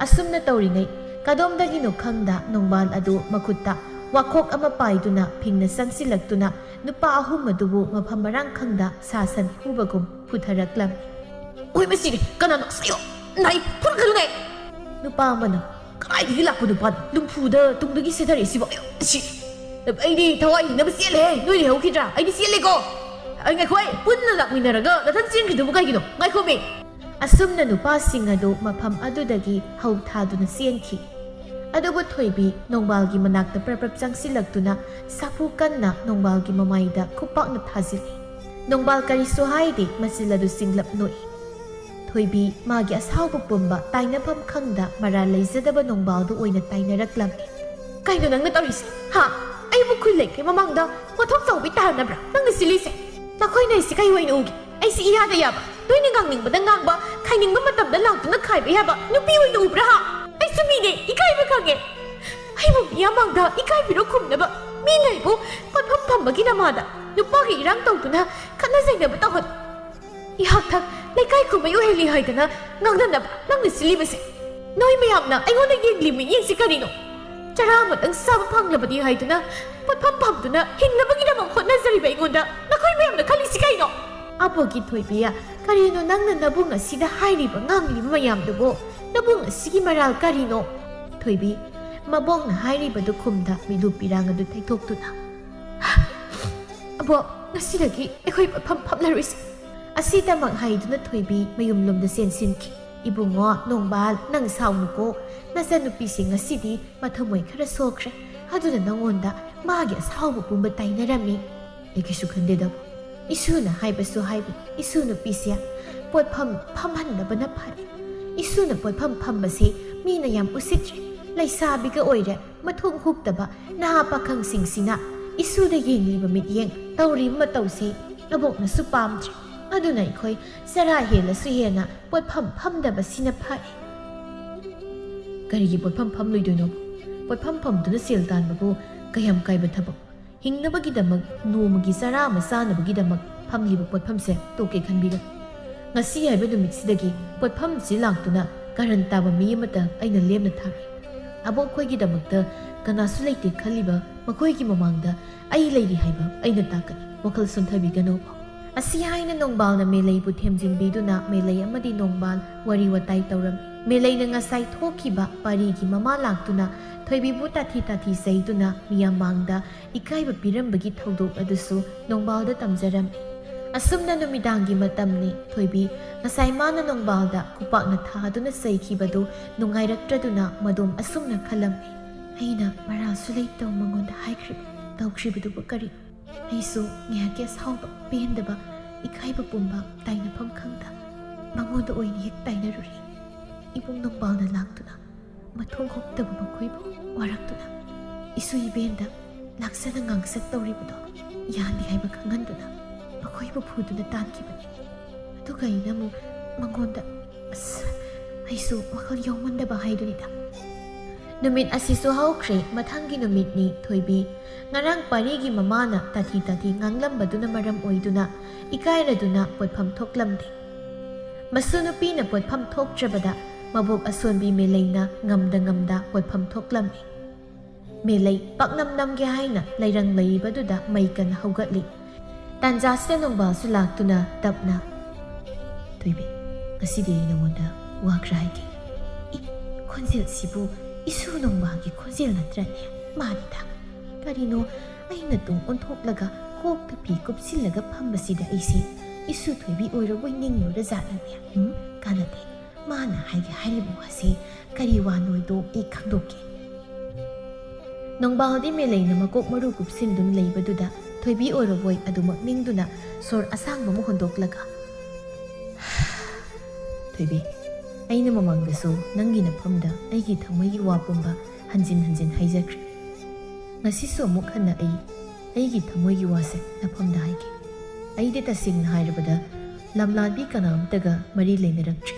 ꯑꯁꯨꯝꯅ ꯇꯧꯔꯤꯉꯩ ꯀꯗꯣꯝꯗꯒꯤꯅꯣ ꯈꯪꯗ ꯅꯣꯡꯕꯥꯜ ꯑꯗꯨ ꯃꯈꯨꯠꯇ ꯋꯥꯈꯣꯛ ꯑꯃ ꯄꯥꯏꯗꯨꯅ ꯐꯤꯡꯅ ꯆꯪꯁꯤꯜꯂꯛꯇꯨꯅ ꯅꯨꯄꯥ ꯑꯍꯨꯝ ꯑꯗꯨꯕꯨ ꯃꯐꯝ ꯃꯔꯥꯡ ꯈꯪꯗ ꯁꯥ ꯁꯟ ꯐꯨꯕꯒꯨꯝ ꯐꯨꯊꯔꯛꯂꯝꯃꯤ꯫ ꯑꯣꯏ ꯃꯁꯤꯔꯦ, ꯀꯅꯥꯅꯣ? ꯑꯁ, ꯑꯌꯣ! ꯅꯥꯏ! ꯐꯨꯔꯛꯀꯅꯨꯅꯦ! ꯅꯨꯄꯥ ꯑꯃꯅ, "ꯀꯗꯥꯏꯗꯒꯤ ꯂꯥꯛꯄ ꯅꯨꯄꯥꯅꯣ? ꯂꯨꯝꯐꯨꯗ ꯇꯨꯡꯗꯒꯤ ꯁꯦꯊꯔꯛꯏꯁꯤꯕꯣ? ꯑꯌꯣ! ꯁꯤ! ꯑꯩꯗꯤ ꯊꯋꯥꯏ ꯍꯤꯡꯅꯕ ꯆꯦꯜꯂꯦꯍꯦ! ꯅꯣꯏ ꯂꯩꯍꯧꯈꯤꯗ꯭ꯔꯥ? ꯑꯩꯗꯤ ꯆꯦꯜꯂꯦꯀꯣ!" "ꯑꯩ ꯉꯥꯏꯈꯣ, ꯑꯩ ꯄꯨꯟꯅ ꯂꯥꯛꯃꯤꯟꯅꯔꯒ ꯅꯊꯟ ꯆꯦꯟꯈ꯭ꯔꯤꯗꯨꯕꯨ ꯀꯩꯒꯤꯅꯣ? ꯉꯥꯏꯈꯣꯃꯤ!" ꯑꯁꯨꯝꯅ ꯅꯨꯄꯥꯁꯤꯡ ꯑꯗꯨ ꯃꯐꯝ ꯑꯗꯨꯗꯒꯤ ꯍꯧ ꯊꯥꯗꯨꯅ ꯆꯦꯟꯈꯤ꯫ ꯑꯗꯨꯕꯨ ꯊꯣꯏꯕꯤ ꯅꯣꯡꯕꯥꯜꯒꯤ ꯃꯅꯥꯛꯇ ꯄ꯭ꯔꯞ ꯄ꯭ꯔꯞ ꯆꯪꯁꯤꯜꯂꯛꯇꯨꯅ ꯁꯥꯐꯨ ꯀꯟꯅ ꯅꯣꯡꯕꯥꯜꯒꯤ ꯃꯃꯥꯏꯗ ꯈꯨꯄꯥꯛꯅ ꯊꯥꯖꯤꯜꯂꯤ꯫ ꯅꯣꯡꯕꯥꯜ ꯀꯔꯤꯁꯨ ꯍꯥꯏꯗꯦ, ꯃꯆꯤꯜ ꯑꯗꯨ ꯆꯤꯡꯂꯞ ꯅꯣꯛꯏ꯫ ꯊꯣꯏꯕꯤ ꯃꯥꯒꯤ ꯑꯁꯥꯎꯕ ꯄꯨꯝꯕ ꯇꯥꯏꯅꯐꯝ ꯈꯪꯗ ꯃꯔꯥꯜ ꯂꯩꯖꯗꯕ ꯅꯣꯡꯕꯥꯜꯗꯨ ꯑꯣꯏꯅ ꯇꯥꯏꯅꯔꯛꯂꯝꯃꯤ꯫ "ꯀꯩꯅꯣ ꯅꯪꯅ ꯇꯧꯔꯤꯁꯦ? ꯍꯥ? ꯑꯩꯕꯨ ꯈꯨꯜ ꯂꯩꯀꯥꯏ ꯃꯃꯥꯡꯗ ꯋꯥꯊꯣꯛ ꯆꯥꯎꯕꯤ ꯇꯥꯍꯟꯅꯕ꯭ꯔꯥ ꯅꯪꯅ ꯁꯤꯜꯂꯤꯁꯦ? ꯅꯈꯣꯏꯅ ꯑꯩꯁꯦ ꯀꯩ ꯑꯣꯏꯅ ꯎꯒꯦ? ꯑꯩꯁꯦ ꯏꯌꯥꯗ ꯌꯥꯕ, ꯅꯣꯏꯅ ꯉꯥꯡꯅꯤꯡꯕꯗ ꯉꯥꯡꯕ, ꯈꯥꯏꯅꯤꯡꯕ ꯃꯇꯝꯗ ꯂꯥꯎꯗꯨꯅ ꯈꯥꯏꯕ ꯌꯥꯕ ꯅꯨꯄꯤ ꯑꯣꯏꯅ ꯎꯕ꯭ꯔꯥ ꯍꯥ? ꯑꯩꯁꯨ ꯃꯤꯅꯦ, ꯏꯀꯥꯏꯕ ꯈꯪꯉꯦ꯫ ꯃꯤꯌꯥꯝ ꯃꯥꯡꯗ ꯏꯀꯥꯏꯕꯤꯔꯣ ꯈꯨꯝꯅꯕ ꯃꯤ ꯂꯩꯕꯨ ꯄꯣꯠꯐꯝ ꯐꯝꯕꯒꯤ ꯅꯃꯥꯗ ꯅꯨꯄꯥꯒꯤ ꯏꯔꯥꯡ ꯇꯧꯗꯨꯅ ꯈꯠꯅ ꯆꯩꯅꯕ ꯇꯧꯍꯟ꯫ ꯏꯍꯥꯛ ꯊꯛ ꯂꯩꯀꯥꯏ ꯀꯨꯝꯍꯩ ꯑꯣꯏꯍꯜꯂꯤ ꯍꯥꯏꯗꯅ ꯉꯥꯡꯅꯅꯕ ꯅꯪꯅ ꯁꯤꯜꯂꯤꯕꯁꯦ꯫ ꯅꯣꯏ ꯃꯌꯥꯝꯅ ꯑꯩꯉꯣꯟꯗ ꯌꯦꯡꯂꯤ ꯃꯤꯠꯌꯦꯡꯁꯤ ꯀꯔꯤꯅꯣ? ꯆꯔꯥ ꯑꯃꯇꯪ ꯆꯥꯕ ꯐꯪꯂꯕꯗꯤ ꯍꯥꯏꯗꯨꯅ ꯄꯣꯠꯐꯝ ꯐꯝꯗꯨꯅ ꯍꯤꯡꯅꯕꯒꯤꯗꯃꯛ ꯍꯣꯠꯅꯖꯔꯤꯕ ꯑꯩꯉꯣꯟꯗ ꯅꯈꯣꯏ ꯃꯌꯥꯝꯅ ꯈꯜꯂꯤꯁꯤ ꯀꯩꯅꯣ? ꯑꯕꯣꯛꯀꯤ ꯊꯣꯏꯕꯤꯌꯥ, ꯀꯔꯤꯅꯣ ꯅꯪꯅ ꯅꯕꯨꯡ ꯑꯁꯤꯗ ꯍꯥꯏꯔꯤꯕ ꯉꯥꯡꯂꯤꯕ ꯃꯌꯥꯝꯗꯨꯕꯨ? ꯅꯕꯨꯡ ꯑꯁꯤꯒꯤ ꯃꯔꯥꯜ ꯀꯔꯤꯅꯣ? ꯊꯣꯏꯕꯤ, ꯃꯕꯣꯛꯅ ꯍꯥꯏꯔꯤꯕꯗꯨ ꯈꯨꯝꯗ ꯃꯤꯂꯨ ꯄꯤꯔꯥꯡ ꯑꯗꯨ ꯊꯩꯊꯣꯛꯇꯨꯅ, "ꯑꯕꯣꯛ, ꯉꯁꯤꯗꯒꯤ ꯑꯩꯈꯣꯏ ꯄꯣꯠꯐꯝ ꯐꯝꯂꯔꯣꯏꯁꯤ꯫" ꯑꯁꯤꯗꯃꯛ ꯍꯥꯏꯗꯨꯅ ꯊꯣꯏꯕꯤ ꯃꯌꯨꯝꯂꯣꯝꯗ ꯆꯦꯟꯁꯤꯟꯈꯤ꯫ "ꯏꯕꯨꯡꯉꯣ ꯅꯣꯡꯕꯥꯜ, ꯅꯪ ꯁꯥꯎꯅꯨꯀꯣ꯫ ꯅꯆꯟꯅꯨꯄꯤꯁꯤ ꯉꯁꯤꯗꯤ ꯃꯊꯃꯣꯏ ꯈꯔ ꯁꯣꯛꯈ꯭ꯔꯦ꯫ ꯑꯗꯨꯅ ꯅꯉꯣꯟꯗ ꯃꯥꯒꯤ ꯑꯁꯥꯎꯕ ꯄꯨꯝꯕ ꯇꯥꯏꯅꯔꯝꯃꯤ꯫" "ꯑꯩ ꯀꯩꯁꯨ ꯈꯟꯗꯦꯗ꯫ ꯏꯁꯨꯅ ꯍꯥꯏꯕꯁꯨ ꯍꯥꯏꯕ, ꯏꯁꯨ ꯅꯨꯄꯤꯁꯦ ꯄꯣꯠꯐꯝ ꯐꯝꯍꯟꯗꯕꯅ ꯐꯔꯦ꯫ ꯏꯁꯨꯅ ꯄꯣꯠꯐꯝ ꯐꯝꯕꯁꯤ ꯃꯤꯅ ꯌꯥꯝ ꯎꯁꯤꯠꯇ꯭ꯔꯦ꯫ ꯂꯩꯁꯥꯕꯤꯒ ꯑꯣꯏꯔꯦ, ꯃꯊꯣꯡ ꯍꯨꯛꯇꯕ ꯅꯍꯥ ꯄꯥꯈꯪꯁꯤꯡꯁꯤꯅ ꯏꯁꯨꯗ ꯌꯦꯡꯂꯤꯕ ꯃꯤꯠꯌꯦꯡ, ꯇꯧꯔꯤꯕ ꯃꯇꯧꯁꯤ ꯑꯕꯣꯛꯅꯁꯨ ꯄꯥꯝꯗ꯭ꯔꯦ꯫ ꯑꯗꯨꯅ ꯑꯩꯈꯣꯏ ꯆꯔꯥ ꯍꯦꯜꯂꯁꯨ ꯍꯦꯟꯅ ꯄꯣꯠꯐꯝ ꯐꯝꯗꯕꯁꯤꯅ ꯐꯔꯦ꯫" "ꯀꯔꯤꯒꯤ ꯄꯣꯠꯐꯝ ꯐꯝꯂꯣꯏꯗꯣꯏꯅꯣ? ꯄꯣꯠꯐꯝ ꯐꯝꯗꯨꯅ ꯁꯦꯜ ꯇꯥꯟꯕꯕꯨ ꯀꯌꯥꯝ ꯀꯥꯏꯕ ꯊꯕꯛ? ꯍꯤꯡꯅꯕꯒꯤꯗꯃꯛ ꯅꯣꯡꯃꯒꯤ ꯆꯔꯥ ꯑꯃ ꯆꯥꯅꯕꯒꯤꯗꯃꯛ ꯐꯝꯂꯤꯕ ꯄꯣꯠꯐꯝꯁꯦ ꯇꯣꯛꯀꯦ ꯈꯟꯕꯤꯒꯅꯨ꯫ ꯉꯁꯤ ꯍꯥꯏꯕ ꯅꯨꯃꯤꯠꯁꯤꯗꯒꯤ ꯄꯣꯠꯐꯝꯁꯤ ꯂꯥꯛꯇꯨꯅ ꯀꯔꯟ ꯇꯥꯕ ꯃꯤ ꯑꯃꯇ ꯑꯩꯅ ꯂꯦꯝꯅ ꯊꯥꯔꯣꯏ꯫ ꯑꯕꯣꯛꯈꯣꯏꯒꯤꯗꯃꯛꯇ ꯀꯅꯥꯁꯨ ꯂꯩꯇꯦ ꯈꯜꯂꯤꯕ ꯃꯈꯣꯏꯒꯤ ꯃꯃꯥꯡꯗ ꯑꯩ ꯂꯩꯔꯤ ꯍꯥꯏꯕ ꯑꯩꯅ ꯇꯥꯛꯀꯅꯤ꯫ ꯋꯥꯈꯜ ꯁꯣꯟꯊꯕꯤꯒꯅꯨ꯫" ꯑꯁꯤ ꯍꯥꯏꯅ ꯅꯣꯡꯕꯥꯜꯅ ꯃꯦꯂꯩꯕꯨ ꯊꯦꯝꯖꯤꯟꯕꯤꯗꯨꯅ ꯃꯦꯂꯩ ꯑꯃꯗꯤ ꯅꯣꯡꯕꯥꯜ ꯋꯥꯔꯤ ꯋꯥꯇꯥꯏ ꯇꯧꯔꯝꯃꯤ꯫ ꯃꯦꯂꯩꯅ ꯉꯁꯥꯏ ꯊꯣꯛꯈꯤꯕ ꯄꯥꯔꯤꯒꯤ ꯃꯃꯥ ꯂꯥꯛꯇꯨꯅ ꯊꯣꯏꯕꯤꯕꯨ ꯇꯥꯊꯤ ꯇꯥꯊꯤ ꯆꯩꯗꯨꯅ ꯃꯤꯌꯥꯝ ꯃꯥꯡꯗ ꯏꯀꯥꯏꯕ ꯄꯤꯔꯝꯕꯒꯤ ꯊꯧꯗꯣꯛ ꯑꯗꯨꯁꯨ ꯅꯣꯡꯕꯥꯜꯗ ꯇꯝꯖꯔꯝꯃꯤ꯫ ꯑꯁꯨꯝꯅ ꯅꯨꯃꯤꯗꯥꯡꯒꯤ ꯃꯇꯝꯅꯤ꯫ ꯊꯣꯏꯕꯤ ꯉꯁꯥꯏ ꯃꯥꯅ ꯅꯣꯡꯕꯥꯜꯗ ꯈꯨꯄꯥꯛꯅ ꯊꯥꯗꯨꯅ ꯆꯩꯈꯤꯕꯗꯨ ꯅꯨꯡꯉꯥꯏꯔꯛꯇ꯭ꯔꯗꯨꯅ ꯃꯗꯣꯝ ꯑꯁꯨꯝꯅ ꯈꯜꯂꯝꯃꯤ, "ꯑꯩꯅ ꯃꯔꯥꯜꯁꯨ ꯂꯩꯇꯧ ꯃꯉꯣꯟꯗ ꯍꯥꯏꯈ꯭ꯔꯤꯕ, ꯇꯧꯈ꯭ꯔꯤꯕꯗꯨꯕꯨ ꯀꯔꯤ?" ꯑꯩꯁꯨ ꯉꯥꯏꯍꯥꯛꯀꯤ ꯑꯁꯥꯎꯕ, ꯄꯦꯟꯗꯕ, ꯏꯀꯥꯏꯕ ꯄꯨꯝꯕ ꯇꯥꯏꯅꯐꯝ ꯈꯪꯗ ꯃꯉꯣꯟꯗ ꯑꯣꯏꯅ ꯍꯦꯛ ꯇꯥꯏꯅꯔꯨꯔꯦ꯫ ꯏꯕꯨꯡ ꯅꯣꯡꯕꯥꯜꯅ ꯂꯥꯛꯇꯨꯅ ꯃꯊꯣꯡ ꯍꯨꯛꯇꯕ ꯃꯈꯣꯏꯕꯨ ꯋꯥꯔꯛꯇꯨꯅ ꯏꯁꯨ ꯏꯕꯦꯟꯗ ꯂꯥꯛꯆꯅ ꯉꯥꯡꯆꯠ ꯇꯧꯔꯤꯕꯗꯣ ꯌꯥꯗꯦ ꯍꯥꯏꯕ ꯈꯪꯍꯟꯗꯨꯅ ꯃꯈꯣꯏꯕꯨ ꯐꯨꯗꯨꯅ ꯇꯥꯟꯈꯤꯕꯅꯤ꯫ ꯑꯗꯨꯒ ꯑꯩꯅ ꯑꯃꯨꯛ ꯃꯉꯣꯟꯗ, ꯑꯁ, ꯑꯩꯁꯨ ꯋꯥꯈꯜ ꯌꯥꯎꯃꯟꯗꯕ ꯍꯥꯏꯗꯨꯅꯤꯗ꯫ ꯅꯨꯃꯤꯠ ꯑꯁꯤꯁꯨ ꯍꯧꯈ꯭ꯔꯦ꯫ ꯃꯊꯪꯒꯤ ꯅꯨꯃꯤꯠꯅꯤ꯫ ꯊꯣꯏꯕꯤ, ꯉꯔꯥꯡ ꯄꯥꯔꯤꯒꯤ ꯃꯃꯥꯅ ꯇꯥꯊꯤ ꯇꯥꯊꯤ ꯉꯥꯡꯂꯝꯕꯗꯨꯅ ꯃꯔꯝ ꯑꯣꯏꯗꯨꯅ ꯏꯀꯥꯏꯔꯗꯨꯅ ꯄꯣꯠꯐꯝ ꯊꯣꯛꯂꯝꯗꯦ꯫ ꯃꯁꯨ ꯅꯨꯄꯤꯅ ꯄꯣꯠꯐꯝ ꯊꯣꯛꯇ꯭ꯔꯕꯗ ꯃꯕꯣꯛ ꯑꯁꯣꯟꯕꯤ ꯃꯦꯂꯩꯅ ꯉꯝꯗ ꯉꯝꯗ ꯄꯣꯠꯐꯝ ꯊꯣꯛꯂꯝꯃꯤ꯫ ꯃꯦꯂꯩ ꯄꯥꯛꯅꯝ ꯅꯝꯒꯦ ꯍꯥꯏꯅ ꯂꯩꯔꯪ ꯂꯩꯕꯗꯨꯗ ꯃꯩ ꯀꯟꯅ ꯍꯧꯒꯠꯂꯤ꯫ ꯇꯥꯟꯖꯥꯁꯤꯗ ꯅꯣꯡꯕꯥꯜꯁꯨ ꯂꯥꯛꯇꯨꯅ ꯇꯞꯅ, "ꯊꯣꯏꯕꯤ, ꯉꯁꯤꯗꯤ ꯑꯩ ꯅꯉꯣꯟꯗ ꯋꯥ ꯈꯔ ꯍꯥꯏꯒꯦ꯫ ꯏ, ꯈꯣꯟꯖꯦꯜꯁꯤꯕꯨ ꯏꯁꯨ ꯅꯣꯡꯕꯥꯜꯒꯤ ꯈꯣꯟꯖꯦꯜ ꯅꯠꯇ꯭ꯔꯅꯦ? ꯃꯥꯅꯤꯗ꯫ ꯀꯔꯤꯅꯣ ꯑꯩꯅ ꯇꯨꯡ ꯑꯣꯟꯊꯣꯛꯂꯒ ꯀꯣꯛꯇ ꯐꯤ ꯀꯨꯞꯁꯤꯜꯂꯒ ꯐꯝꯕꯁꯤꯗ ꯑꯩꯁꯦ ꯏꯁꯨ ꯊꯣꯏꯕꯤ ꯑꯣꯏꯔꯕꯣꯏ ꯅꯤꯡꯂꯨꯔ ꯖꯥꯠꯂꯅꯦ? ꯎꯝ, ꯀꯥꯟꯅꯗꯦ꯫ ꯃꯥꯅ ꯍꯥꯏꯒꯦ ꯍꯥꯏꯔꯤꯕ ꯋꯥꯁꯦ ꯀꯔꯤ ꯋꯥꯅꯣꯏꯗꯣ ꯑꯩ ꯈꯪꯗꯣꯛꯀꯦ꯫" ꯅꯣꯡꯕꯥꯜꯗꯤ ꯃꯦꯂꯩꯅ ꯃꯀꯣꯛ ꯃꯔꯨ ꯀꯨꯞꯁꯤꯟꯗꯨꯅ ꯂꯩꯕꯗꯨꯗ ꯊꯣꯏꯕꯤ ꯑꯣꯏꯔꯕꯣꯏ ꯑꯗꯨꯃꯛ ꯅꯤꯡꯗꯨꯅ ꯁꯣꯔ ꯑꯁꯥꯡꯕ ꯑꯃ ꯍꯣꯟꯗꯣꯛꯂꯒ, "ꯊꯣꯏꯕꯤ, ꯑꯩꯅ ꯃꯃꯥꯡꯗꯁꯨ ꯅꯪꯒꯤ ꯅꯐꯝꯗ ꯑꯩꯒꯤ ꯊꯃꯣꯏꯒꯤ ꯋꯥ ꯄꯨꯝꯕ ꯍꯟꯖꯤꯟ ꯍꯟꯖꯤꯟ ꯍꯥꯏꯖꯈ꯭ꯔꯦ꯫ ꯉꯁꯤꯁꯨ ꯑꯃꯨꯛ ꯍꯟꯅ ꯑꯩ ꯑꯩꯒꯤ ꯊꯃꯣꯏꯒꯤ ꯋꯥꯁꯦ ꯅꯐꯝꯗ ꯍꯥꯏꯒꯦ꯫ ꯑꯩꯗꯤ ꯇꯁꯦꯡꯅ ꯍꯥꯏꯔꯕꯗ ꯂꯝꯂꯥꯟꯕꯤ ꯀꯅꯥꯝꯇꯒ ꯃꯔꯤ ꯂꯩꯅꯔꯛꯇ꯭ꯔꯤ꯫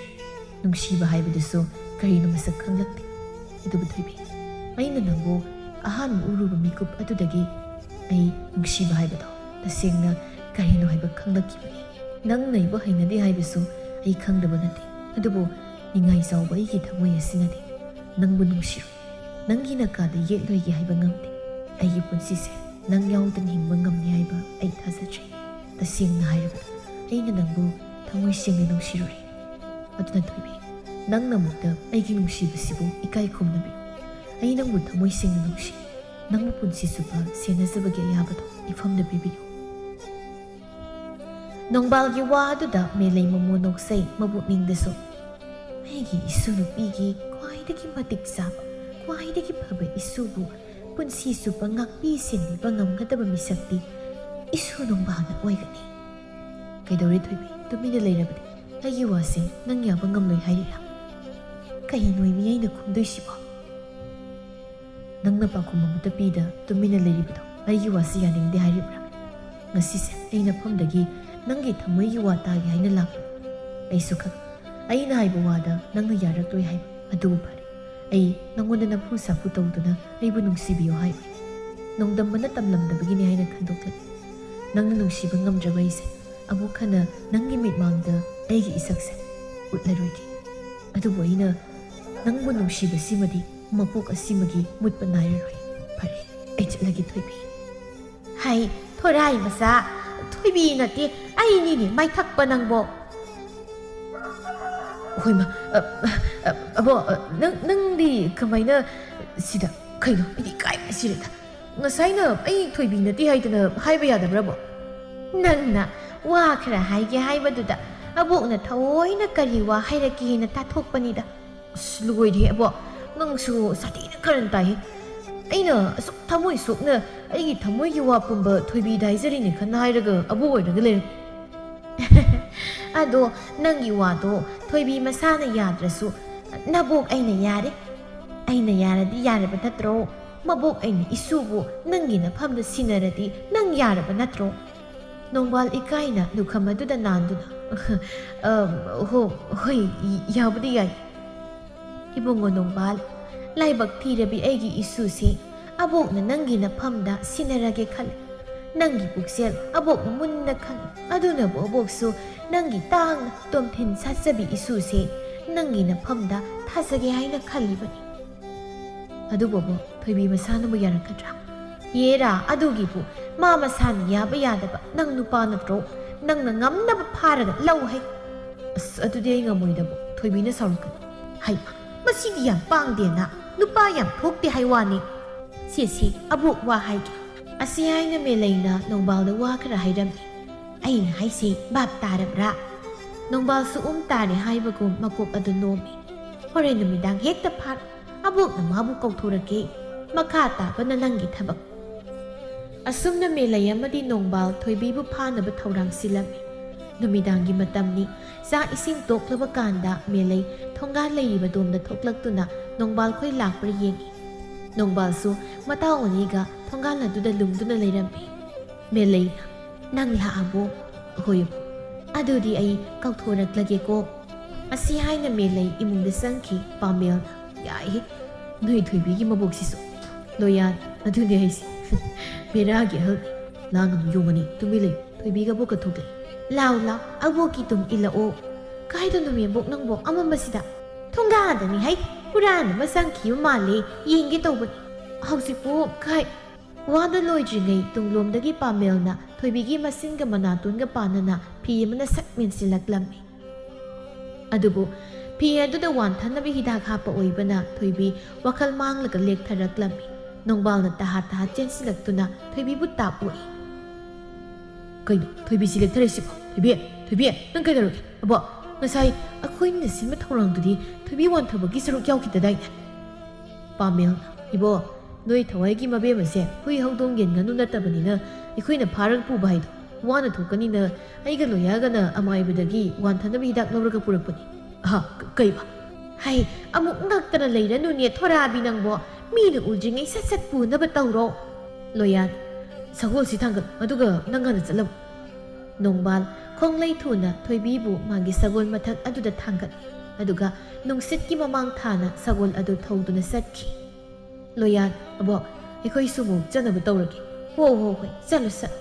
ꯅꯨꯡꯁꯤꯕ ꯍꯥꯏꯕꯗꯨꯁꯨ ꯀꯔꯤꯅꯣ ꯃꯁꯛ ꯈꯪꯂꯛꯇꯦ꯫ ꯑꯗꯨꯕꯨ ꯊꯣꯏꯕꯤ, ꯑꯩꯅ ꯅꯪꯕꯨ ꯑꯍꯥꯟꯕ ꯎꯔꯨꯕ ꯃꯤꯀꯨꯞ ꯑꯗꯨꯗꯒꯤ ꯑꯩ ꯅꯨꯡꯁꯤꯕ ꯍꯥꯏꯕꯗꯣ ꯇꯁꯦꯡꯅ ꯀꯔꯤꯅꯣ ꯍꯥꯏꯕ ꯈꯪꯂꯛꯈꯤꯕꯅꯤ꯫ ꯅꯪꯅ ꯑꯩꯕꯨ ꯍꯩꯅꯗꯦ ꯍꯥꯏꯕꯁꯨ ꯑꯩ ꯈꯪꯗꯕ ꯅꯠꯇꯦ꯫ ꯑꯗꯨꯕꯨ ꯅꯤꯡꯉꯥꯏ ꯆꯥꯎꯕ ꯑꯩꯒꯤ ꯊꯃꯣꯏ ꯑꯁꯤꯅꯗꯤ ꯅꯪꯕꯨ ꯅꯨꯡꯁꯤꯔꯣꯏ꯫ ꯅꯪꯒꯤ ꯅꯀꯥꯗ ꯌꯦꯠꯂꯣꯏꯒꯦ ꯍꯥꯏꯕ ꯉꯝꯗꯦ꯫ ꯑꯩꯒꯤ ꯄꯨꯟꯁꯤꯁꯦ ꯅꯪ ꯌꯥꯎꯗꯅ ꯍꯤꯡꯕ ꯉꯝꯅꯤ ꯍꯥꯏꯕ ꯑꯩ ꯊꯥꯖꯗ꯭ꯔꯦ꯫ ꯇꯁꯦꯡꯅ ꯍꯥꯏꯔꯕꯗ ꯑꯩꯅ ꯅꯪꯕꯨ ꯊꯃꯣꯏ ꯁꯦꯡꯅ ꯅꯨꯡꯁꯤꯔꯨꯔꯦ꯫ ꯑꯗꯨꯅ ꯊꯣꯏꯕꯤ, ꯅꯪꯅꯃꯛꯇ ꯑꯩꯒꯤ ꯅꯨꯡꯁꯤꯕꯁꯤꯕꯨ ꯏꯀꯥꯏ ꯈꯨꯝꯅꯕꯤꯌꯨ꯫ ꯑꯩ ꯅꯪꯕꯨ ꯊꯃꯣꯏ ꯁꯦꯡꯅ ꯅꯨꯡꯁꯤ꯫ ꯅꯪꯕꯨ ꯄꯨꯟꯁꯤ ꯆꯨꯞꯄ ꯁꯦꯟꯅꯖꯕꯒꯤ ꯑꯌꯥꯕꯗꯣ ꯏꯐꯝꯗ ꯄꯤꯕꯤꯌꯨ꯫" ꯅꯣꯡꯕꯥꯜꯒꯤ ꯋꯥ ꯑꯗꯨꯗ ꯃꯦꯂꯩ ꯃꯃꯣ ꯅꯣꯛꯆꯩ꯫ ꯃꯄꯨꯛꯅꯤꯡꯗꯁꯨ, "ꯑꯩꯒꯤ ꯏꯁꯨ ꯅꯨꯄꯤꯒꯤ ꯈ꯭ꯋꯥꯏꯗꯒꯤ ꯃꯇꯤꯛ ꯆꯥꯕ, ꯈ꯭ꯋꯥꯏꯗꯒꯤ ꯐꯕ ꯏꯁꯨꯕꯨ ꯄꯨꯟꯁꯤ ꯆꯨꯞꯄ ꯉꯥꯛꯄꯤ ꯁꯦꯟꯕꯤꯕ ꯉꯝꯒꯗꯕ ꯃꯤꯁꯛꯇꯤ ꯏꯁꯨ ꯅꯣꯡꯕꯥꯜꯅ ꯑꯣꯏꯒꯅꯤ꯫" "ꯀꯩꯗꯧꯔꯦ ꯊꯣꯏꯕꯤ? ꯇꯨꯃꯤꯟꯅ ꯂꯩꯔꯕꯗꯤ? ꯑꯩꯒꯤ ꯋꯥꯁꯦ ꯅꯪ ꯌꯥꯕ ꯉꯝꯂꯣꯏ ꯍꯥꯏꯔꯤꯔꯥ?" "ꯀꯩꯅꯣ ꯃꯤ ꯑꯩꯅ ꯈꯨꯝꯗꯣꯏꯁꯤꯕꯣ? ꯅꯪꯅ ꯄꯥꯎꯈꯨꯝ ꯑꯃꯠꯇ ꯄꯤꯗ ꯇꯨꯃꯤꯟꯅ ꯂꯩꯔꯤꯕꯗꯣ ꯑꯩꯒꯤ ꯋꯥꯁꯤ ꯌꯥꯅꯤꯡꯗꯦ ꯍꯥꯏꯔꯤꯕ꯭ꯔꯥ? ꯉꯁꯤꯁꯦ ꯑꯩ ꯅꯐꯝꯗꯒꯤ ꯅꯪꯒꯤ ꯊꯃꯣꯏꯒꯤ ꯋꯥ ꯇꯥꯒꯦ ꯍꯥꯏꯅ ꯂꯥꯛꯄꯅꯤ꯫ ꯑꯩꯁꯨ ꯈꯪ, ꯑꯩꯅ ꯍꯥꯏꯕ ꯋꯥꯗ ꯅꯪꯅ ꯌꯥꯔꯛꯂꯣꯏ ꯍꯥꯏꯕ꯫ ꯑꯗꯨꯕꯨ ꯐꯔꯦ, ꯑꯩ ꯅꯪꯉꯣꯟꯗ ꯅꯝꯐꯨ ꯁꯥꯐꯨ ꯇꯧꯗꯨꯅ ꯑꯩꯕꯨ ꯅꯨꯡꯁꯤꯕꯤꯌꯨ ꯍꯥꯏꯕ ꯅꯣꯡꯗꯝꯕꯅ ꯇꯝꯂꯝꯗꯕꯒꯤꯅꯤ ꯍꯥꯏꯅ ꯈꯟꯗꯣꯛꯂꯦ꯫ ꯅꯪꯅ ꯅꯨꯡꯁꯤꯕ ꯉꯝꯗ꯭ꯔꯕ ꯑꯩꯁꯦ ꯑꯃꯨꯛ ꯍꯟꯅ ꯅꯪꯒꯤ ꯃꯤꯠꯃꯥꯡꯗ ꯑꯩꯒꯤ ꯏꯁꯛꯁꯦ ꯎꯠꯂꯔꯣꯏꯒꯦ꯫ ꯑꯗꯨꯕꯨ ꯑꯩꯅ ꯅꯪꯕꯨ ꯅꯨꯡꯁꯤꯕꯁꯤꯃꯗꯤ ꯃꯄꯣꯛ ꯑꯁꯤꯃꯒꯤ ꯃꯨꯠꯄ ꯅꯥꯏꯔꯔꯣꯏ꯫ ꯐꯔꯦ, ꯑꯩ ꯆꯠꯂꯒꯦ ꯊꯣꯏꯕꯤ꯫ ꯍꯥꯏ, ꯊꯣꯔꯥꯏ ꯃꯆꯥ, ꯊꯣꯏꯕꯤ ꯅꯠꯇꯦ, ꯑꯩꯅꯤꯅꯦ ꯃꯥꯏꯊꯛꯄ ꯅꯪꯕꯣ꯫ ꯍꯣꯏꯃ, ꯑ, ꯑ, ꯑꯕꯣ, ꯑ, ꯅꯪ, ꯅꯪꯗꯤ ꯀꯃꯥꯏꯅ ꯁꯤꯗ? ꯀꯩꯅꯣ, ꯑꯩꯗꯤ ꯏꯀꯥꯏꯕꯅ ꯁꯤꯔꯦꯗ꯫ ꯉꯁꯥꯏꯅ ꯑꯩ ꯊꯣꯏꯕꯤ ꯅꯠꯇꯦ ꯍꯥꯏꯗꯅ ꯍꯥꯏꯕ ꯌꯥꯗꯕ꯭ꯔꯕꯣ? ꯅꯪꯅ ꯋꯥ ꯈꯔ ꯍꯥꯏꯒꯦ ꯍꯥꯏꯕꯗꯨꯗ ꯑꯕꯣꯛꯅ ꯊꯑꯣꯏꯅ ꯀꯔꯤ ꯋꯥ ꯍꯥꯏꯔꯛꯀꯦꯅ ꯇꯥꯊꯣꯛꯄꯅꯤꯗ꯫ ꯑꯁ, ꯂꯣꯏꯔꯦ ꯑꯕꯣꯛ, ꯅꯪꯁꯨ ꯁꯥꯊꯤꯅ ꯀꯔꯟ ꯇꯥꯏꯍꯦ꯫ ꯑꯩꯅ ꯑꯁꯨꯛ ꯊꯃꯣꯏ ꯁꯣꯛꯅ ꯑꯩꯒꯤ ꯊꯃꯣꯏꯒꯤ ꯋꯥ ꯄꯨꯝꯕ ꯊꯣꯏꯕꯤꯗ ꯍꯥꯏꯖꯔꯤꯅꯦ ꯈꯟꯅ ꯍꯥꯏꯔꯒ ꯑꯕꯣꯛ ꯑꯣꯏꯔꯒ ꯂꯩꯔꯝꯃꯤ꯫ ꯑꯗꯣ ꯅꯪꯒꯤ ꯋꯥꯗꯣ ꯊꯣꯏꯕꯤ ꯃꯁꯥꯅ ꯌꯥꯗ꯭ꯔꯁꯨ ꯅꯕꯣꯛ ꯑꯩꯅ ꯌꯥꯔꯦ꯫ ꯑꯩꯅ ꯌꯥꯔꯗꯤ ꯌꯥꯔꯕ ꯅꯠꯇ꯭ꯔꯣ? ꯃꯕꯣꯛ ꯑꯩꯅ ꯏꯁꯨꯕꯨ ꯅꯪꯒꯤ ꯅꯐꯝꯗ ꯁꯤꯟꯅꯔꯗꯤ ꯅꯪ ꯌꯥꯔꯕ ꯅꯠꯇ꯭ꯔꯣ? ꯅꯣꯡꯕꯥꯜ ꯏꯀꯥꯏꯅ ꯂꯨꯈꯝ ꯑꯗꯨꯗ ꯅꯥꯟꯗꯨꯅ, "ꯑꯝ, ꯍꯣ, ꯍꯣꯏ, ꯌꯥꯕꯨꯗꯤ ꯌꯥꯏ꯫ ꯏꯕꯨꯡꯉꯣ ꯅꯣꯡꯕꯥꯜ, ꯂꯥꯏꯕꯛ ꯊꯤꯔꯕꯤ ꯑꯩꯒꯤ ꯏꯁꯨꯁꯦ ꯑꯕꯣꯛꯅ ꯅꯪꯒꯤ ꯅꯐꯝꯗ ꯁꯤꯟꯅꯔꯒꯦ ꯈꯜꯂꯤ꯫ ꯅꯪꯒꯤ ꯄꯨꯛꯆꯦꯜ ꯑꯕꯣꯛꯅ ꯃꯨꯟꯅ ꯈꯪꯏ꯫ ꯑꯗꯨꯅꯕꯨ ꯑꯕꯣꯛꯁꯨ ꯅꯪꯒꯤ ꯇꯥꯡꯅ ꯇꯣꯝꯊꯤꯟ ꯁꯥꯠꯆꯕꯤ ꯏꯁꯨꯁꯦ ꯅꯪꯒꯤ ꯅꯐꯝꯗ ꯊꯥꯖꯒꯦ ꯍꯥꯏꯅ ꯈꯜꯂꯤꯕꯅꯤ꯫ ꯑꯗꯨꯕꯨ ꯑꯕꯣꯛ, ꯊꯣꯏꯕꯤ ꯃꯁꯥꯅꯕꯨ ꯌꯥꯔꯛꯀꯗ꯭ꯔꯥ?" "ꯌꯦꯔꯥ, ꯑꯗꯨꯒꯤꯕꯨ ꯃꯥ ꯃꯁꯥꯅ ꯌꯥꯕ ꯌꯥꯗꯕ ꯅꯪ ꯅꯨꯄꯥ ꯅꯠꯇ꯭ꯔꯣ? ꯅꯪꯅ ꯉꯝꯅꯕ ꯐꯥꯔꯒ ꯂꯧ ꯍꯩ꯫" "ꯑꯁ, ꯑꯗꯨꯗꯤ ꯑꯩ ꯉꯝꯃꯣꯏꯗꯕ, ꯊꯣꯏꯕꯤꯅ ꯁꯥꯎꯔꯛꯀꯅꯤ꯫" "ꯍꯩꯃ, ꯃꯁꯤꯗꯤ ꯌꯥꯝ ꯄꯥꯡꯗꯦꯅ, ꯅꯨꯄꯥ ꯌꯥꯝ ꯊꯣꯛꯇꯦ ꯍꯥꯏ ꯋꯥꯅꯤ꯫" "ꯁꯦ, ꯁꯦ, ꯑꯕꯣꯛ ꯋꯥ ꯍꯥꯏꯒꯦ꯫" ꯑꯁꯤ ꯍꯥꯏꯅ ꯃꯦꯂꯩꯅ ꯅꯣꯡꯕꯥꯜꯗ ꯋꯥ ꯈꯔ ꯍꯥꯏꯔꯝꯃꯤ꯫ "ꯑꯩꯅ ꯍꯥꯏꯁꯦ ꯚꯥꯞ ꯇꯥꯔꯕ꯭ꯔꯥ?" ꯅꯣꯡꯕꯥꯜꯁꯨ ꯎꯝ ꯇꯥꯔꯦ ꯍꯥꯏꯕꯒꯨꯝ ꯃꯀꯣꯛ ꯑꯗꯨ ꯅꯣꯝꯃꯤ꯫ "ꯍꯣꯔꯦꯟ ꯅꯨꯃꯤꯗꯥꯡ ꯍꯦꯛꯇ ꯐꯥꯔꯣ꯫ ꯑꯕꯣꯛꯅ ꯃꯥꯕꯨ ꯀꯧꯊꯣꯔꯛꯀꯦ꯫ ꯃꯈꯥ ꯇꯥꯕꯅ ꯅꯪꯒꯤ ꯊꯕꯛ꯫" ꯑꯁꯨꯝꯅ ꯃꯦꯂꯩ ꯑꯃꯗꯤ ꯅꯣꯡꯕꯥꯜ ꯊꯣꯏꯕꯤꯕꯨ ꯐꯥꯅꯕ ꯊꯧꯔꯥꯡ ꯁꯤꯜꯂꯝꯃꯤ꯫ ꯅꯨꯃꯤꯗꯥꯡꯒꯤ ꯃꯇꯝꯅꯤ꯫ ꯆꯥꯛ ꯏꯁꯤꯡ ꯇꯣꯛꯂꯕ ꯀꯥꯟꯗ ꯃꯦꯂꯩ ꯊꯣꯡꯒꯥꯜ ꯂꯩꯔꯤꯕ ꯗꯣꯝꯗ ꯊꯣꯛꯂꯛꯇꯨꯅ ꯅꯣꯡꯕꯥꯜ ꯈꯣꯏ ꯂꯥꯛꯄ꯭ꯔꯥ ꯌꯦꯡꯉꯤ꯫ ꯅꯣꯡꯕꯥꯜꯁꯨ ꯃꯇꯥꯎ ꯑꯅꯤꯒ ꯊꯣꯡꯒꯥꯜ ꯑꯗꯨꯗ ꯂꯨꯝꯗꯨꯅ ꯂꯩꯔꯝꯃꯤ꯫ ꯃꯦꯂꯩꯅ, "ꯅꯪ ꯂꯥꯛꯑꯕꯣ?" "ꯍꯣꯏ ꯑꯕꯣꯛ꯫" "ꯑꯗꯨꯗꯤ ꯑꯩ ꯀꯧꯊꯣꯔꯛꯂꯒꯦꯀꯣ꯫" ꯑꯁꯤ ꯍꯥꯏꯅ ꯃꯦꯂꯩ ꯏꯃꯨꯡꯗ ꯆꯪꯈꯤ꯫ ꯄꯥꯃꯦꯜꯅ, ꯌꯥꯏꯍꯦ, ꯅꯣꯏ ꯊꯣꯏꯕꯤꯒꯤ ꯃꯕꯣꯛꯁꯤꯁꯨ꯫ ꯂꯣꯌꯥꯟ, ꯑꯗꯨꯅꯦ ꯍꯥꯏꯁꯦ꯫ ꯕꯦꯔꯥꯒꯤ ꯑꯍꯜꯅꯤ꯫ ꯂꯥꯡꯒꯅꯨ, ꯌꯣꯡꯉꯅꯤ, ꯇꯨꯃꯤꯟ ꯂꯩꯌꯨ꯫ ꯊꯣꯏꯕꯤꯒ ꯑꯕꯣꯛꯀ ꯊꯣꯛꯂꯛꯑꯦ꯫ ꯂꯥꯎ ꯂꯥꯎ, ꯑꯕꯣꯛꯀꯤ ꯇꯨꯡ ꯏꯜꯂꯛꯑꯣ꯫ ꯀꯥꯏꯗꯅꯣ ꯃꯦꯝꯕꯣꯛ ꯅꯪꯕꯣ ꯑꯃꯝꯕꯁꯤꯗ? ꯊꯣꯡꯒꯥꯗꯅꯤ ꯍꯩ, ꯍꯨꯔꯥꯟ ꯑꯃ ꯆꯪꯈꯤꯕ ꯃꯥꯜꯂꯦ, ꯌꯦꯡꯒꯦ ꯇꯧꯕꯅꯤ꯫ ꯍꯧꯖꯤꯛꯄꯨ ꯀꯥꯏ? ꯋꯥꯗ ꯂꯣꯏꯗ꯭ꯔꯤꯉꯩ ꯇꯨꯡꯂꯣꯝꯗꯒꯤ ꯄꯥꯃꯦꯜꯅ ꯊꯣꯏꯕꯤꯒꯤ ꯃꯁꯤꯟꯒ ꯃꯅꯥꯇꯣꯟꯒ ꯄꯥꯟꯅꯅ ꯐꯤ ꯑꯃꯅ ꯁꯛ ꯃꯦꯟꯁꯤꯜꯂꯛꯂꯝꯃꯤ꯫ ꯑꯗꯨꯕꯨ ꯐꯤ ꯑꯗꯨꯗ ꯋꯥꯟꯊꯅꯕ ꯍꯤꯗꯥꯛ ꯍꯥꯞꯄ ꯑꯣꯏꯕꯅ ꯊꯣꯏꯕꯤ ꯋꯥꯈꯜ ꯃꯥꯡꯂꯒ ꯂꯦꯛꯊꯔꯛꯂꯝꯃꯤ꯫ ꯅꯣꯡꯕꯥꯜꯅ ꯇꯍꯥ ꯇꯍꯥ ꯆꯦꯟꯁꯤꯜꯂꯛꯇꯨꯅ ꯊꯣꯏꯕꯤꯕꯨ ꯇꯥꯞ ꯑꯣꯛꯏ꯫ ꯀꯩꯅꯣ ꯊꯣꯏꯕꯤꯁꯤ ꯂꯦꯛꯊꯔꯛꯏꯁꯤꯕꯣ? ꯊꯣꯏꯕꯤ, ꯊꯣꯏꯕꯤ, ꯅꯪ ꯀꯩꯗꯧꯔꯒꯦ? ꯑꯕꯣ, ꯉꯁꯥꯏ ꯑꯩꯈꯣꯏꯅ ꯁꯤꯟꯕ ꯊꯧꯔꯥꯡꯗꯨꯗꯤ ꯊꯣꯏꯕꯤ ꯋꯥꯟꯊꯕꯒꯤ ꯁꯔꯨꯛ ꯌꯥꯎꯈꯤꯗꯗꯥꯏꯅꯦ? ꯄꯥꯃꯦꯜ, ꯏꯕꯣ, ꯅꯣꯏ ꯊꯋꯥꯏꯒꯤ ꯃꯕꯦꯝ ꯑꯁꯦ ꯍꯨꯏ ꯍꯧꯗꯣꯡ ꯌꯦꯟ ꯉꯥꯅꯨ ꯅꯠꯇꯕꯅꯤꯅ ꯑꯩꯈꯣꯏꯅ ꯐꯥꯔꯒ ꯄꯨꯕ ꯍꯥꯏꯗꯣ ꯋꯥꯅ ꯊꯣꯛꯀꯅꯤꯅ ꯑꯩꯒ ꯂꯣꯌꯥꯒꯅ ꯑꯃꯥꯏꯕꯗꯒꯤ ꯋꯥꯟꯊꯅꯕ ꯍꯤꯗꯥꯛ ꯂꯧꯔꯒ ꯄꯨꯔꯛꯄꯅꯤ꯫ ꯑꯍ, ꯀ-, ꯀꯩꯕ? ꯍꯩ, ꯑꯃꯨꯛ ꯉꯛꯇꯅ ꯂꯩꯔꯅꯨꯅꯦ ꯊꯣꯔꯥꯕꯤ ꯅꯪꯕꯣ꯫ ꯃꯤꯅ ꯎꯗ꯭ꯔꯤꯉꯩ ꯁꯠ ꯁꯠ ꯄꯨꯅꯕ ꯇꯧꯔꯣ꯫ ꯂꯣꯌꯥꯟ, ꯁꯒꯣꯜꯁꯤ ꯊꯥꯡꯒꯠ, ꯑꯗꯨꯒ ꯅꯪ ꯍꯥꯟꯅ ꯆꯠꯂꯝꯃꯨ꯫ ꯅꯣꯡꯕꯥꯜ, ꯈꯣꯡꯂꯩ ꯊꯨꯅ ꯊꯣꯏꯕꯤꯕꯨ ꯃꯥꯒꯤ ꯁꯒꯣꯜ ꯃꯊꯛ ꯑꯗꯨꯗ ꯊꯥꯡꯒꯠꯂꯤ꯫ ꯑꯗꯨꯒ ꯅꯨꯡꯁꯤꯠꯀꯤ ꯃꯃꯥꯡ ꯊꯥꯅ ꯁꯒꯣꯜ ꯑꯗꯨ ꯊꯧꯗꯨꯅ ꯆꯠꯈꯤ꯫ ꯂꯣꯌꯥꯟ, ꯑꯕꯣꯛ, ꯑꯩꯈꯣꯏꯁꯨ ꯑꯃꯨꯛ ꯆꯠꯅꯕ ꯇꯧꯔꯒꯦ꯫ ꯍꯣ, ꯍꯣ, ꯍꯣꯏ, ꯆꯠꯂꯨ, ꯆꯠꯂꯨ꯫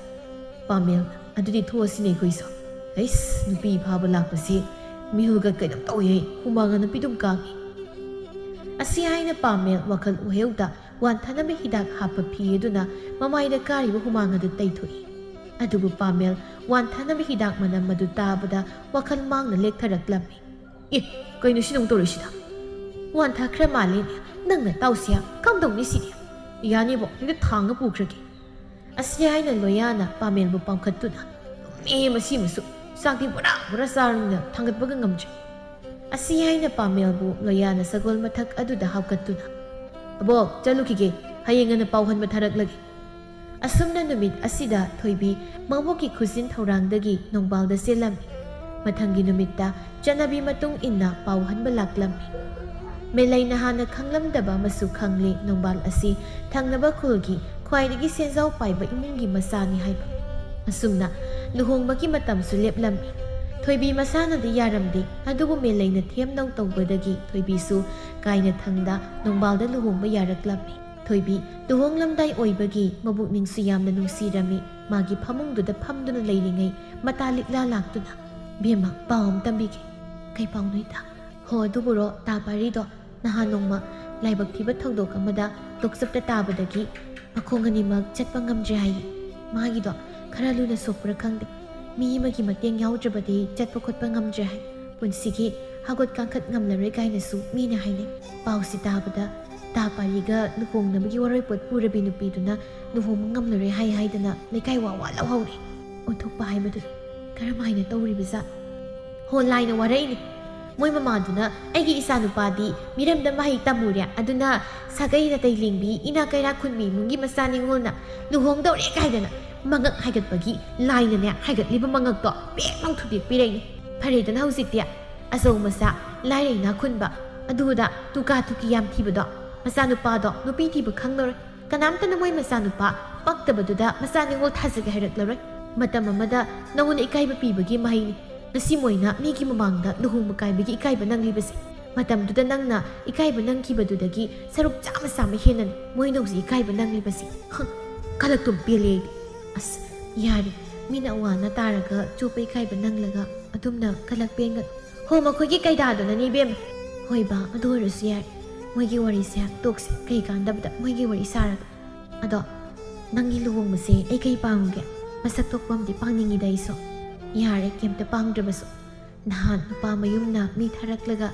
ꯄꯥꯃꯦꯜ, ꯑꯗꯨꯗꯤ ꯊꯣꯛꯑꯁꯤꯅꯦ ꯑꯩꯈꯣꯏꯁꯨ꯫ ꯑꯩꯁ, ꯅꯨꯄꯤ ꯐꯥꯕ ꯂꯥꯛꯄꯁꯤ ꯃꯤꯍꯨꯜꯒ ꯀꯩꯅꯣꯝ ꯇꯧꯏ, ꯍꯨꯃꯥꯡ ꯑꯅꯞꯄꯤꯗꯨꯝ ꯀꯥꯡꯉꯤ꯫ ꯑꯁꯤ ꯍꯥꯏꯅ ꯄꯥꯃꯦꯜ ꯋꯥꯈꯜ ꯎꯍꯦꯎꯗ ꯋꯥꯟꯊꯅꯕ ꯍꯤꯗꯥꯛ ꯍꯥꯞꯄ ꯐꯤ ꯑꯗꯨꯅ ꯃꯃꯥꯏꯗ ꯀꯥꯔꯤꯕ ꯍꯨꯃꯥꯡ ꯑꯗꯨ ꯇꯩꯊꯣꯛꯏ꯫ ꯑꯗꯨꯕꯨ ꯄꯥꯃꯦꯜ ꯋꯥꯟꯊꯅꯕ ꯍꯤꯗꯥꯛ ꯃꯅꯝ ꯑꯗꯨ ꯇꯥꯕꯗ ꯋꯥꯈꯜ ꯃꯥꯡꯅ ꯂꯦꯛꯊꯔꯛꯂꯝꯃꯤ꯫ ꯑꯦ, ꯀꯩꯅꯣ ꯁꯤꯅ ꯑꯃꯨꯛ ꯇꯧꯔꯛꯏꯁꯤꯅ? ꯋꯥꯟꯊꯈ꯭ꯔ ꯃꯥꯜꯂꯦꯅꯦ꯫ ꯅꯪꯅ ꯇꯥꯎꯁꯤꯌꯥ, ꯀꯝꯗꯧꯅꯤ ꯁꯤꯗꯤ? ꯌꯥꯅꯤꯕꯣ, ꯍꯦꯛꯇ ꯊꯥꯡꯉ ꯄꯨꯈ꯭ꯔꯒꯦ꯫ ꯑꯁꯤ ꯍꯥꯏꯅ ꯂꯣꯌꯥꯅ ꯄꯥꯃꯦꯜꯕꯨ ꯄꯥꯝꯈꯠꯇꯨꯅ, "ꯂꯨꯝꯃꯦ ꯃꯁꯤꯃꯁꯨ, ꯆꯥꯛꯇꯤ ꯕꯣꯔꯥ ꯕꯣꯔꯥ ꯆꯥꯔꯕꯅꯤꯅ ꯊꯥꯡꯒꯠꯄꯒ ꯉꯝꯗ꯭ꯔꯦ"꯫ ꯑꯁꯤ ꯍꯥꯏꯅ ꯄꯥꯃꯦꯜꯕꯨ ꯂꯣꯌꯥꯅ ꯁꯒꯣꯜ ꯃꯊꯛ ꯑꯗꯨꯗ ꯍꯥꯞꯀꯠꯇꯨꯅ, "ꯑꯕꯣꯛ, ꯆꯠꯂꯨꯈꯤꯒꯦ, ꯍꯌꯦꯡ ꯉꯟꯅ ꯄꯥꯎ ꯍꯟꯕ ꯊꯥꯔꯛꯂꯒꯦ"꯫ ꯑꯁꯨꯝꯅ ꯅꯨꯃꯤꯠ ꯑꯁꯤꯗ ꯊꯣꯏꯕꯤ ꯃꯕꯣꯛꯀꯤ ꯈꯨꯖꯤꯟ ꯊꯧꯔꯥꯡꯗꯒꯤ ꯅꯣꯡꯕꯥꯜꯗ ꯆꯦꯜꯂꯝꯃꯤ꯫ ꯃꯊꯪꯒꯤ ꯅꯨꯃꯤꯠꯇ ꯆꯠꯅꯕꯤ ꯃꯇꯨꯡ ꯏꯟꯅ ꯄꯥꯎ ꯍꯟꯕ ꯂꯥꯛꯂꯝꯃꯤ꯫ ꯃꯦꯂꯩꯅ ꯍꯥꯟꯅ ꯈꯪꯂꯝꯗꯕ ꯑꯃꯁꯨ ꯈꯪꯂꯦ, ꯅꯣꯡꯕꯥꯜ ꯑꯁꯤ ꯊꯪꯅꯕ ꯈꯨꯜꯒꯤ ꯈ꯭ꯋꯥꯏꯗꯒꯤ ꯁꯦꯟꯖꯥꯎ ꯄꯥꯏꯕ ꯏꯃꯨꯡꯒꯤ ꯃꯆꯥꯅꯤ ꯍꯥꯏꯕ꯫ ꯑꯁꯨꯝꯅ ꯂꯨꯍꯣꯡꯕꯒꯤ ꯃꯇꯝꯁꯨ ꯂꯦꯞꯂꯝꯃꯤ꯫ ꯊꯣꯏꯕꯤ ꯃꯁꯥꯅꯗꯤ ꯌꯥꯔꯝꯗꯦ, ꯑꯗꯨꯕꯨ ꯃꯦꯂꯩꯅ ꯊꯦꯝꯅꯧ ꯇꯧꯕꯗꯒꯤ ꯊꯣꯏꯕꯤꯁꯨ ꯀꯥꯏꯅ ꯊꯪꯗ ꯅꯣꯡꯕꯥꯜꯗ ꯂꯨꯍꯣꯡꯕ ꯌꯥꯔꯛꯂꯝꯃꯤ꯫ ꯊꯣꯏꯕꯤ ꯂꯨꯍꯣꯡꯂꯝꯗꯥꯏ ꯑꯣꯏꯕꯒꯤ ꯃꯕꯨꯛꯅꯤꯡꯁꯨ ꯌꯥꯝꯅ ꯅꯨꯡꯁꯤꯔꯝꯃꯤ꯫ ꯃꯥꯒꯤ ꯐꯃꯨꯡꯗꯨꯗ ꯐꯝꯗꯨꯅ ꯂꯩꯔꯤꯉꯩ ꯃꯇꯥ ꯂꯤꯛꯂꯥ ꯂꯥꯛꯇꯨꯅ, "ꯕꯦꯝꯃ, ꯄꯥꯎ ꯑꯃ ꯇꯝꯕꯤꯒꯦ꯫" "ꯀꯩ ꯄꯥꯎꯅꯣ ꯏꯇꯥ?" "ꯍꯣ, ꯑꯗꯨꯕꯨꯔꯣ, ꯇꯥ ꯄꯥꯔꯤꯗꯣ ꯅꯍꯥꯟ ꯅꯣꯡꯃ ꯂꯥꯏꯕꯛ ꯊꯤꯕ ꯊꯧꯗꯣꯛ ꯑꯃꯗ ꯇꯣꯛꯆꯞꯇ ꯇꯥꯕꯗꯒꯤ ꯃꯈꯣꯡ ꯑꯅꯤꯃꯛ ꯆꯠꯄ ꯉꯝꯗ꯭ꯔꯦ ꯍꯥꯏꯌꯦ꯫ ꯃꯥꯒꯤꯗꯣ ꯈꯔ ꯂꯨꯅ ꯁꯣꯛꯄ꯭ꯔꯥ ꯈꯪꯗꯦ꯫ ꯃꯤ ꯑꯃꯒꯤ ꯃꯇꯦꯡ ꯌꯥꯎꯗ꯭ꯔꯕꯗꯤ ꯆꯠꯄ ꯈꯣꯠꯄ ꯉꯝꯗ꯭ꯔꯦ ꯍꯥꯏ꯫ ꯄꯨꯟꯁꯤꯒꯤ ꯍꯧꯒꯠ ꯀꯥꯡꯈꯠ ꯉꯝꯂꯔꯣꯏ ꯀꯥꯏꯅꯁꯨ ꯃꯤꯅ ꯍꯥꯏꯅꯩ꯫ ꯄꯥꯎꯁꯤ ꯇꯥꯕꯗ ꯇꯥ ꯄꯥꯔꯤꯒ ꯂꯨꯍꯣꯡꯅꯕꯒꯤ ꯋꯥꯔꯣꯏꯄꯣꯠ ꯄꯨꯔꯕꯤ ꯅꯨꯄꯤꯗꯨꯅ ꯂꯨꯍꯣꯡꯕ ꯉꯝꯂꯔꯣꯏ ꯍꯥꯏ ꯍꯥꯏꯗꯅ ꯂꯩꯀꯥꯏ ꯋꯥ ꯋꯥ ꯂꯥꯎꯍꯧꯔꯦ꯫ ꯑꯣꯟꯊꯣꯛꯄ ꯍꯥꯏꯕꯗꯨꯅꯤ꯫ ꯀꯔꯝꯍꯥꯏꯅ ꯇꯧꯔꯤꯕꯖꯥꯠ?" "ꯍꯣ, ꯂꯥꯏꯅ ꯋꯥꯔꯛꯏꯅꯤ꯫ ꯃꯣꯏ ꯃꯃꯥꯗꯨꯅ ꯑꯩꯒꯤ ꯏꯆꯥꯅꯨꯄꯥꯗꯤ ꯃꯤꯔꯝꯗ ꯃꯍꯩ ꯇꯝꯃꯨꯔꯦ, ꯑꯗꯨꯅ ꯁꯥꯒꯩ ꯅꯥꯇꯩ ꯂꯦꯡꯕꯤ, ꯏꯅꯥ ꯀꯩꯔꯥꯛ ꯈꯨꯟꯕꯤ ꯏꯃꯨꯡꯒꯤ ꯃꯆꯥ ꯅꯤꯉꯣꯜꯅ ꯂꯨꯍꯣꯡꯗꯧꯔꯦ ꯀꯥꯏꯗꯅ ꯃꯉꯛ ꯍꯥꯏꯒꯠꯄꯒꯤ ꯂꯥꯏꯅꯅꯦ, ꯍꯥꯏꯒꯠꯂꯤꯕ ꯃꯉꯛꯇꯣ ꯄꯦꯛ ꯂꯥꯎ ꯊꯨꯗꯦꯛꯄꯤꯔꯛꯏꯅꯤ꯫ ꯐꯔꯦꯗꯅ ꯍꯧꯖꯤꯛꯇꯤ ꯑꯆꯧ ꯃꯆꯥ, ꯂꯥꯏꯔ ꯏꯅꯥ ꯈꯨꯟꯕ, ꯑꯗꯨꯗ ꯇꯨꯀꯥ ꯇꯨꯀꯤ ꯌꯥꯝ ꯊꯤꯕꯗꯣ, ꯃꯆꯥꯅꯨꯄꯥꯗꯣ ꯅꯨꯄꯤ ꯊꯤꯕ ꯈꯪꯂꯔꯣꯏ꯫ ꯀꯅꯥꯝꯇꯅ ꯃꯣꯏ ꯃꯆꯥꯅꯨꯄꯥ ꯄꯛꯇꯕꯗꯨꯗ ꯃꯆꯥ ꯅꯤꯉꯣꯜ ꯊꯥꯖꯒꯦ ꯍꯥꯏꯔꯛꯂꯔꯣꯏ꯫ ꯃꯇꯝ ꯑꯃꯗ ꯅꯉꯣꯟꯗ ꯏꯀꯥꯏꯕ ꯄꯤꯕꯒꯤ ꯃꯍꯩꯅꯤ꯫ ꯉꯁꯤ ꯃꯣꯏꯅ ꯃꯤꯒꯤ ꯃꯃꯥꯡꯗ ꯂꯨꯍꯣꯡꯕ ꯀꯥꯏꯕꯒꯤ ꯏꯀꯥꯏꯕ ꯅꯪꯂꯤꯕꯁꯦ꯫ ꯃꯇꯝꯗꯨꯗ ꯅꯪꯅ ꯏꯀꯥꯏꯕ ꯅꯪꯈꯤꯕꯗꯨꯗꯒꯤ ꯁꯔꯨꯛ ꯆꯥꯝꯃ ꯆꯥꯝꯃ ꯍꯦꯟꯅꯅꯤ ꯃꯣꯏꯅ ꯍꯧꯖꯤꯛ ꯏꯀꯥꯏꯕ ꯅꯪꯂꯤꯕꯁꯦ꯫ ꯍ, ꯈꯂꯛꯇꯨꯝ ꯄꯦꯜꯂꯦ ꯑꯩꯗꯤ꯫ ꯑꯁ, ꯌꯥꯔꯦ, ꯃꯤꯅ ꯑꯋꯥꯅ ꯇꯥꯔꯒ ꯆꯣꯞꯄ ꯏꯀꯥꯏꯕ ꯅꯪꯂꯒ ꯑꯗꯨꯝꯅ ꯈꯂꯛ ꯄꯦꯟꯒꯅꯨ꯫ ꯍꯣ, ꯃꯈꯣꯏꯒꯤ ꯀꯩꯗꯥꯗꯨꯅꯅꯤ ꯏꯕꯦꯝꯃ꯫ ꯍꯣꯏ ꯕꯥ, ꯑꯗꯨ ꯑꯣꯏꯔꯁꯨ ꯌꯥꯔꯦ, ꯃꯣꯏꯒꯤ ꯋꯥꯔꯤꯁꯦ ꯇꯣꯛꯁꯦ, ꯀꯩ ꯀꯥꯟꯗꯕꯗ ꯃꯣꯏꯒꯤ ꯋꯥꯔꯤ ꯁꯥꯔꯒ꯫ ꯑꯗꯣ ꯅꯪꯒꯤ ꯂꯨꯍꯣꯡꯕꯁꯦ ꯑꯩ ꯀꯩ ꯄꯥꯡꯉꯨꯒꯦ? ꯃꯁꯛ ꯊꯣꯛꯄ ꯑꯃꯗꯤ ꯄꯥꯡꯅꯤꯡꯉꯤꯗ ꯑꯩꯁꯨ꯫ ꯌꯥꯔꯦ, ꯀꯩꯝꯇ ꯄꯥꯡꯗ꯭ꯔꯕꯁꯨ꯫ ꯅꯍꯥꯟ ꯅꯨꯄꯥ ꯃꯌꯨꯝꯅ ꯃꯤ ꯊꯥꯔꯛꯂꯒ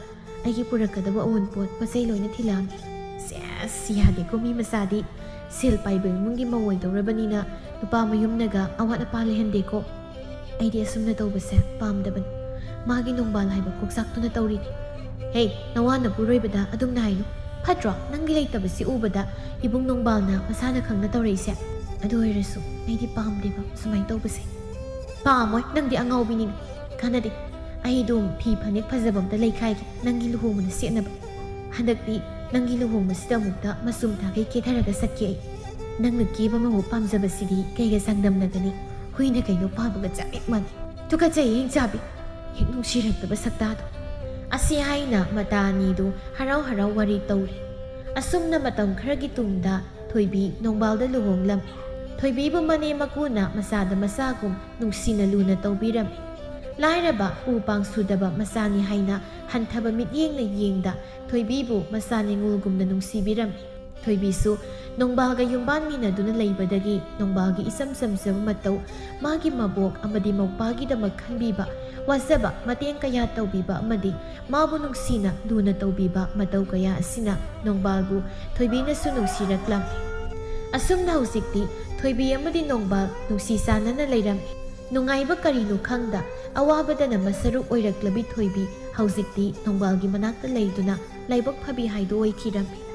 ꯑꯩꯒꯤ ꯄꯨꯔꯛꯀꯗꯕ ꯑꯎꯟꯄꯣꯠ ꯄꯣꯠ ꯆꯩ ꯂꯣꯏꯅ ꯊꯤꯜꯂꯛꯑꯝꯃꯤ꯫ ꯁꯦꯁ, ꯌꯥꯗꯦꯀꯣ ꯃꯤ ꯃꯆꯥꯗꯤ꯫ ꯁꯦꯜ ꯄꯥꯏꯕ ꯏꯃꯨꯡꯒꯤ ꯃꯧ ꯑꯣꯏꯗꯧꯔꯕꯅꯤꯅ ꯅꯨꯄꯥ ꯃꯌꯨꯝꯅꯒ ꯑꯋꯥꯠ ꯑꯄꯥ ꯂꯩꯍꯟꯗꯦꯀꯣ꯫ ꯑꯩꯗꯤ ꯑꯁꯨꯝꯅ ꯇꯧꯕꯁꯦ ꯄꯥꯝꯗꯕꯅꯤ꯫ ꯃꯥꯒꯤ ꯅꯣꯡꯕꯥꯜ ꯍꯥꯏꯕ ꯀꯣꯛꯆꯥꯛꯇꯨꯅ ꯇꯧꯔꯤꯅꯤ꯫ ꯍꯦ, ꯅꯋꯥ ꯅꯄꯨꯔꯣꯏꯕꯗ ꯑꯗꯨꯝꯅ ꯍꯥꯏꯅꯨ꯫ ꯐꯠꯇ꯭ꯔꯣ ꯅꯪꯒꯤ ꯂꯩꯇꯕꯁꯤ ꯎꯕꯗ ꯏꯕꯨꯡ ꯅꯣꯡꯕꯥꯜꯅ ꯃꯁꯥꯅ ꯈꯪꯅ ꯇꯧꯔꯛꯏꯁꯦ? ꯑꯗꯨ ꯑꯣꯏꯔꯁꯨ ꯑꯩꯗꯤ ꯄꯥꯝꯗꯦꯕ ꯁꯨꯃꯥꯏꯅ ꯇꯧꯕꯁꯦ꯫ ꯄꯥꯝꯃꯣꯏ, ꯅꯪꯗꯤ ꯑꯉꯥꯎꯕꯤꯅꯤꯅ꯫ ꯀꯥꯟꯅꯗꯦ꯫ ꯑꯩ ꯑꯗꯨꯝ ꯐꯤ ꯐꯅꯦꯛ ꯐꯖꯕ ꯑꯝꯇ ꯂꯩꯈꯥꯏꯒꯦ ꯅꯪꯒꯤ ꯂꯨꯍꯣꯡꯕꯗ ꯁꯦꯠꯅꯕ꯫ ꯍꯟꯗꯛꯇꯤ ꯅꯪꯒꯤ ꯂꯨꯍꯣꯡꯕꯁꯤꯗ ꯑꯃꯨꯛꯇ ꯃꯆꯨꯝ ꯇꯥꯈꯩ ꯀꯦꯊꯔꯒ ꯆꯠꯀꯦ ꯑꯩ꯫ ꯅꯪꯅ ꯀꯦꯕ ꯃꯍꯧ ꯄꯥꯝꯖꯕꯁꯤꯗꯤ ꯀꯩꯒ ꯆꯥꯡꯗꯝꯅꯒꯅꯤ? ꯍꯨꯏꯅ ꯀꯩꯅꯣ ꯐꯥꯕꯒ ꯆꯞ ꯍꯦꯛ ꯃꯥꯟꯅꯩ꯫ ꯇꯨꯀꯠꯆꯩ, ꯍꯤꯡꯆꯥꯕꯤ꯫ ꯍꯦꯛ ꯅꯨꯡꯁꯤꯔꯛꯇꯕ ꯁꯛꯇꯥꯗꯣ꯫ ꯑꯁꯤ ꯍꯥꯏꯅ ꯃꯇꯥ ꯑꯅꯤꯗꯨ ꯍꯔꯥꯎ ꯍꯔꯥꯎ ꯋꯥꯔꯤ ꯇꯧꯔꯤ꯫ ꯑꯁꯨꯝꯅ ꯃꯇꯝ ꯈꯔꯒꯤ ꯇꯨꯡꯗ ꯊꯣꯏꯕꯤ ꯅꯣꯡꯕꯥꯜꯗ ꯂꯨꯍꯣꯡꯂꯝꯃꯤ꯫ ꯊꯣꯏꯕꯤꯕꯨ ꯃꯅꯦꯝ ꯃꯀꯨꯅ ꯃꯆꯥꯗ ꯃꯆꯥꯒꯨꯝ ꯅꯨꯡꯁꯤꯅ ꯂꯨꯅ ꯇꯧꯕꯤꯔꯝꯃꯤ꯫ ꯂꯥꯏꯔꯕ ꯎ ꯄꯥꯡ ꯁꯨꯗꯕ ꯃꯆꯥꯅꯤ ꯍꯥꯏꯅ ꯍꯟꯊꯕ ꯃꯤꯠꯌꯦꯡꯅ ꯌꯦꯡꯗ ꯊꯣꯏꯕꯤꯕꯨ ꯃꯆꯥ ꯅꯤꯉꯣꯜꯒꯨꯝꯅ ꯅꯨꯡꯁꯤꯕꯤꯔꯝꯃꯤ꯫ ꯊꯣꯏꯕꯤꯁꯨ ꯅꯣꯡꯕꯥꯜꯒ ꯌꯨꯝꯕꯥꯟꯃꯤꯟꯅꯗꯨꯅ ꯂꯩꯕꯗꯒꯤ ꯅꯣꯡꯕꯥꯜꯒꯤ ꯏꯆꯝ ꯆꯝꯖꯕ ꯃꯇꯧ, ꯃꯥꯒꯤ ꯃꯕꯣꯛ ꯑꯃꯗꯤ ꯃꯧꯄꯥꯒꯤꯗꯃꯛ ꯈꯟꯕꯤꯕ, ꯋꯥꯖꯕ ꯃꯇꯦꯡ ꯀꯌꯥ ꯇꯧꯕꯤꯕ ꯑꯃꯗꯤ ꯃꯥꯕꯨ ꯅꯨꯡꯁꯤꯅ ꯂꯨꯅ ꯇꯧꯕꯤꯕ ꯃꯇꯧ ꯀꯌꯥ ꯑꯁꯤꯅ ꯅꯣꯡꯕꯥꯜꯕꯨ ꯊꯣꯏꯕꯤꯅꯁꯨ ꯅꯨꯡꯁꯤꯔꯛꯂꯝꯃꯤ꯫ ꯑꯁꯨꯝꯅ ꯍꯧꯖꯤꯛꯇꯤ ꯊꯣꯏꯕꯤ ꯑꯃꯗꯤ ꯅꯣꯡꯕꯥꯜ ꯅꯨꯡꯁꯤ ꯆꯥꯟꯅꯅ ꯂꯩꯔꯝꯃꯤ꯫ ꯅꯨꯡꯉꯥꯏꯕ ꯀꯔꯤꯅꯣ ꯈꯪꯗ ꯑꯋꯥꯕꯗꯅ ꯃꯁꯔꯨꯛ ꯑꯣꯏꯔꯛꯂꯕꯤ ꯊꯣꯏꯕꯤ ꯍꯧꯖꯤꯛꯇꯤ ꯅꯣꯡꯕꯥꯜꯒꯤ ꯃꯅꯥꯛꯇ ꯂꯩꯗꯨꯅ ꯂꯥꯏꯕꯛ ꯐꯕꯤ ꯍꯥꯏꯗꯨ ꯑꯣꯏꯈꯤꯔꯝꯃꯤ꯫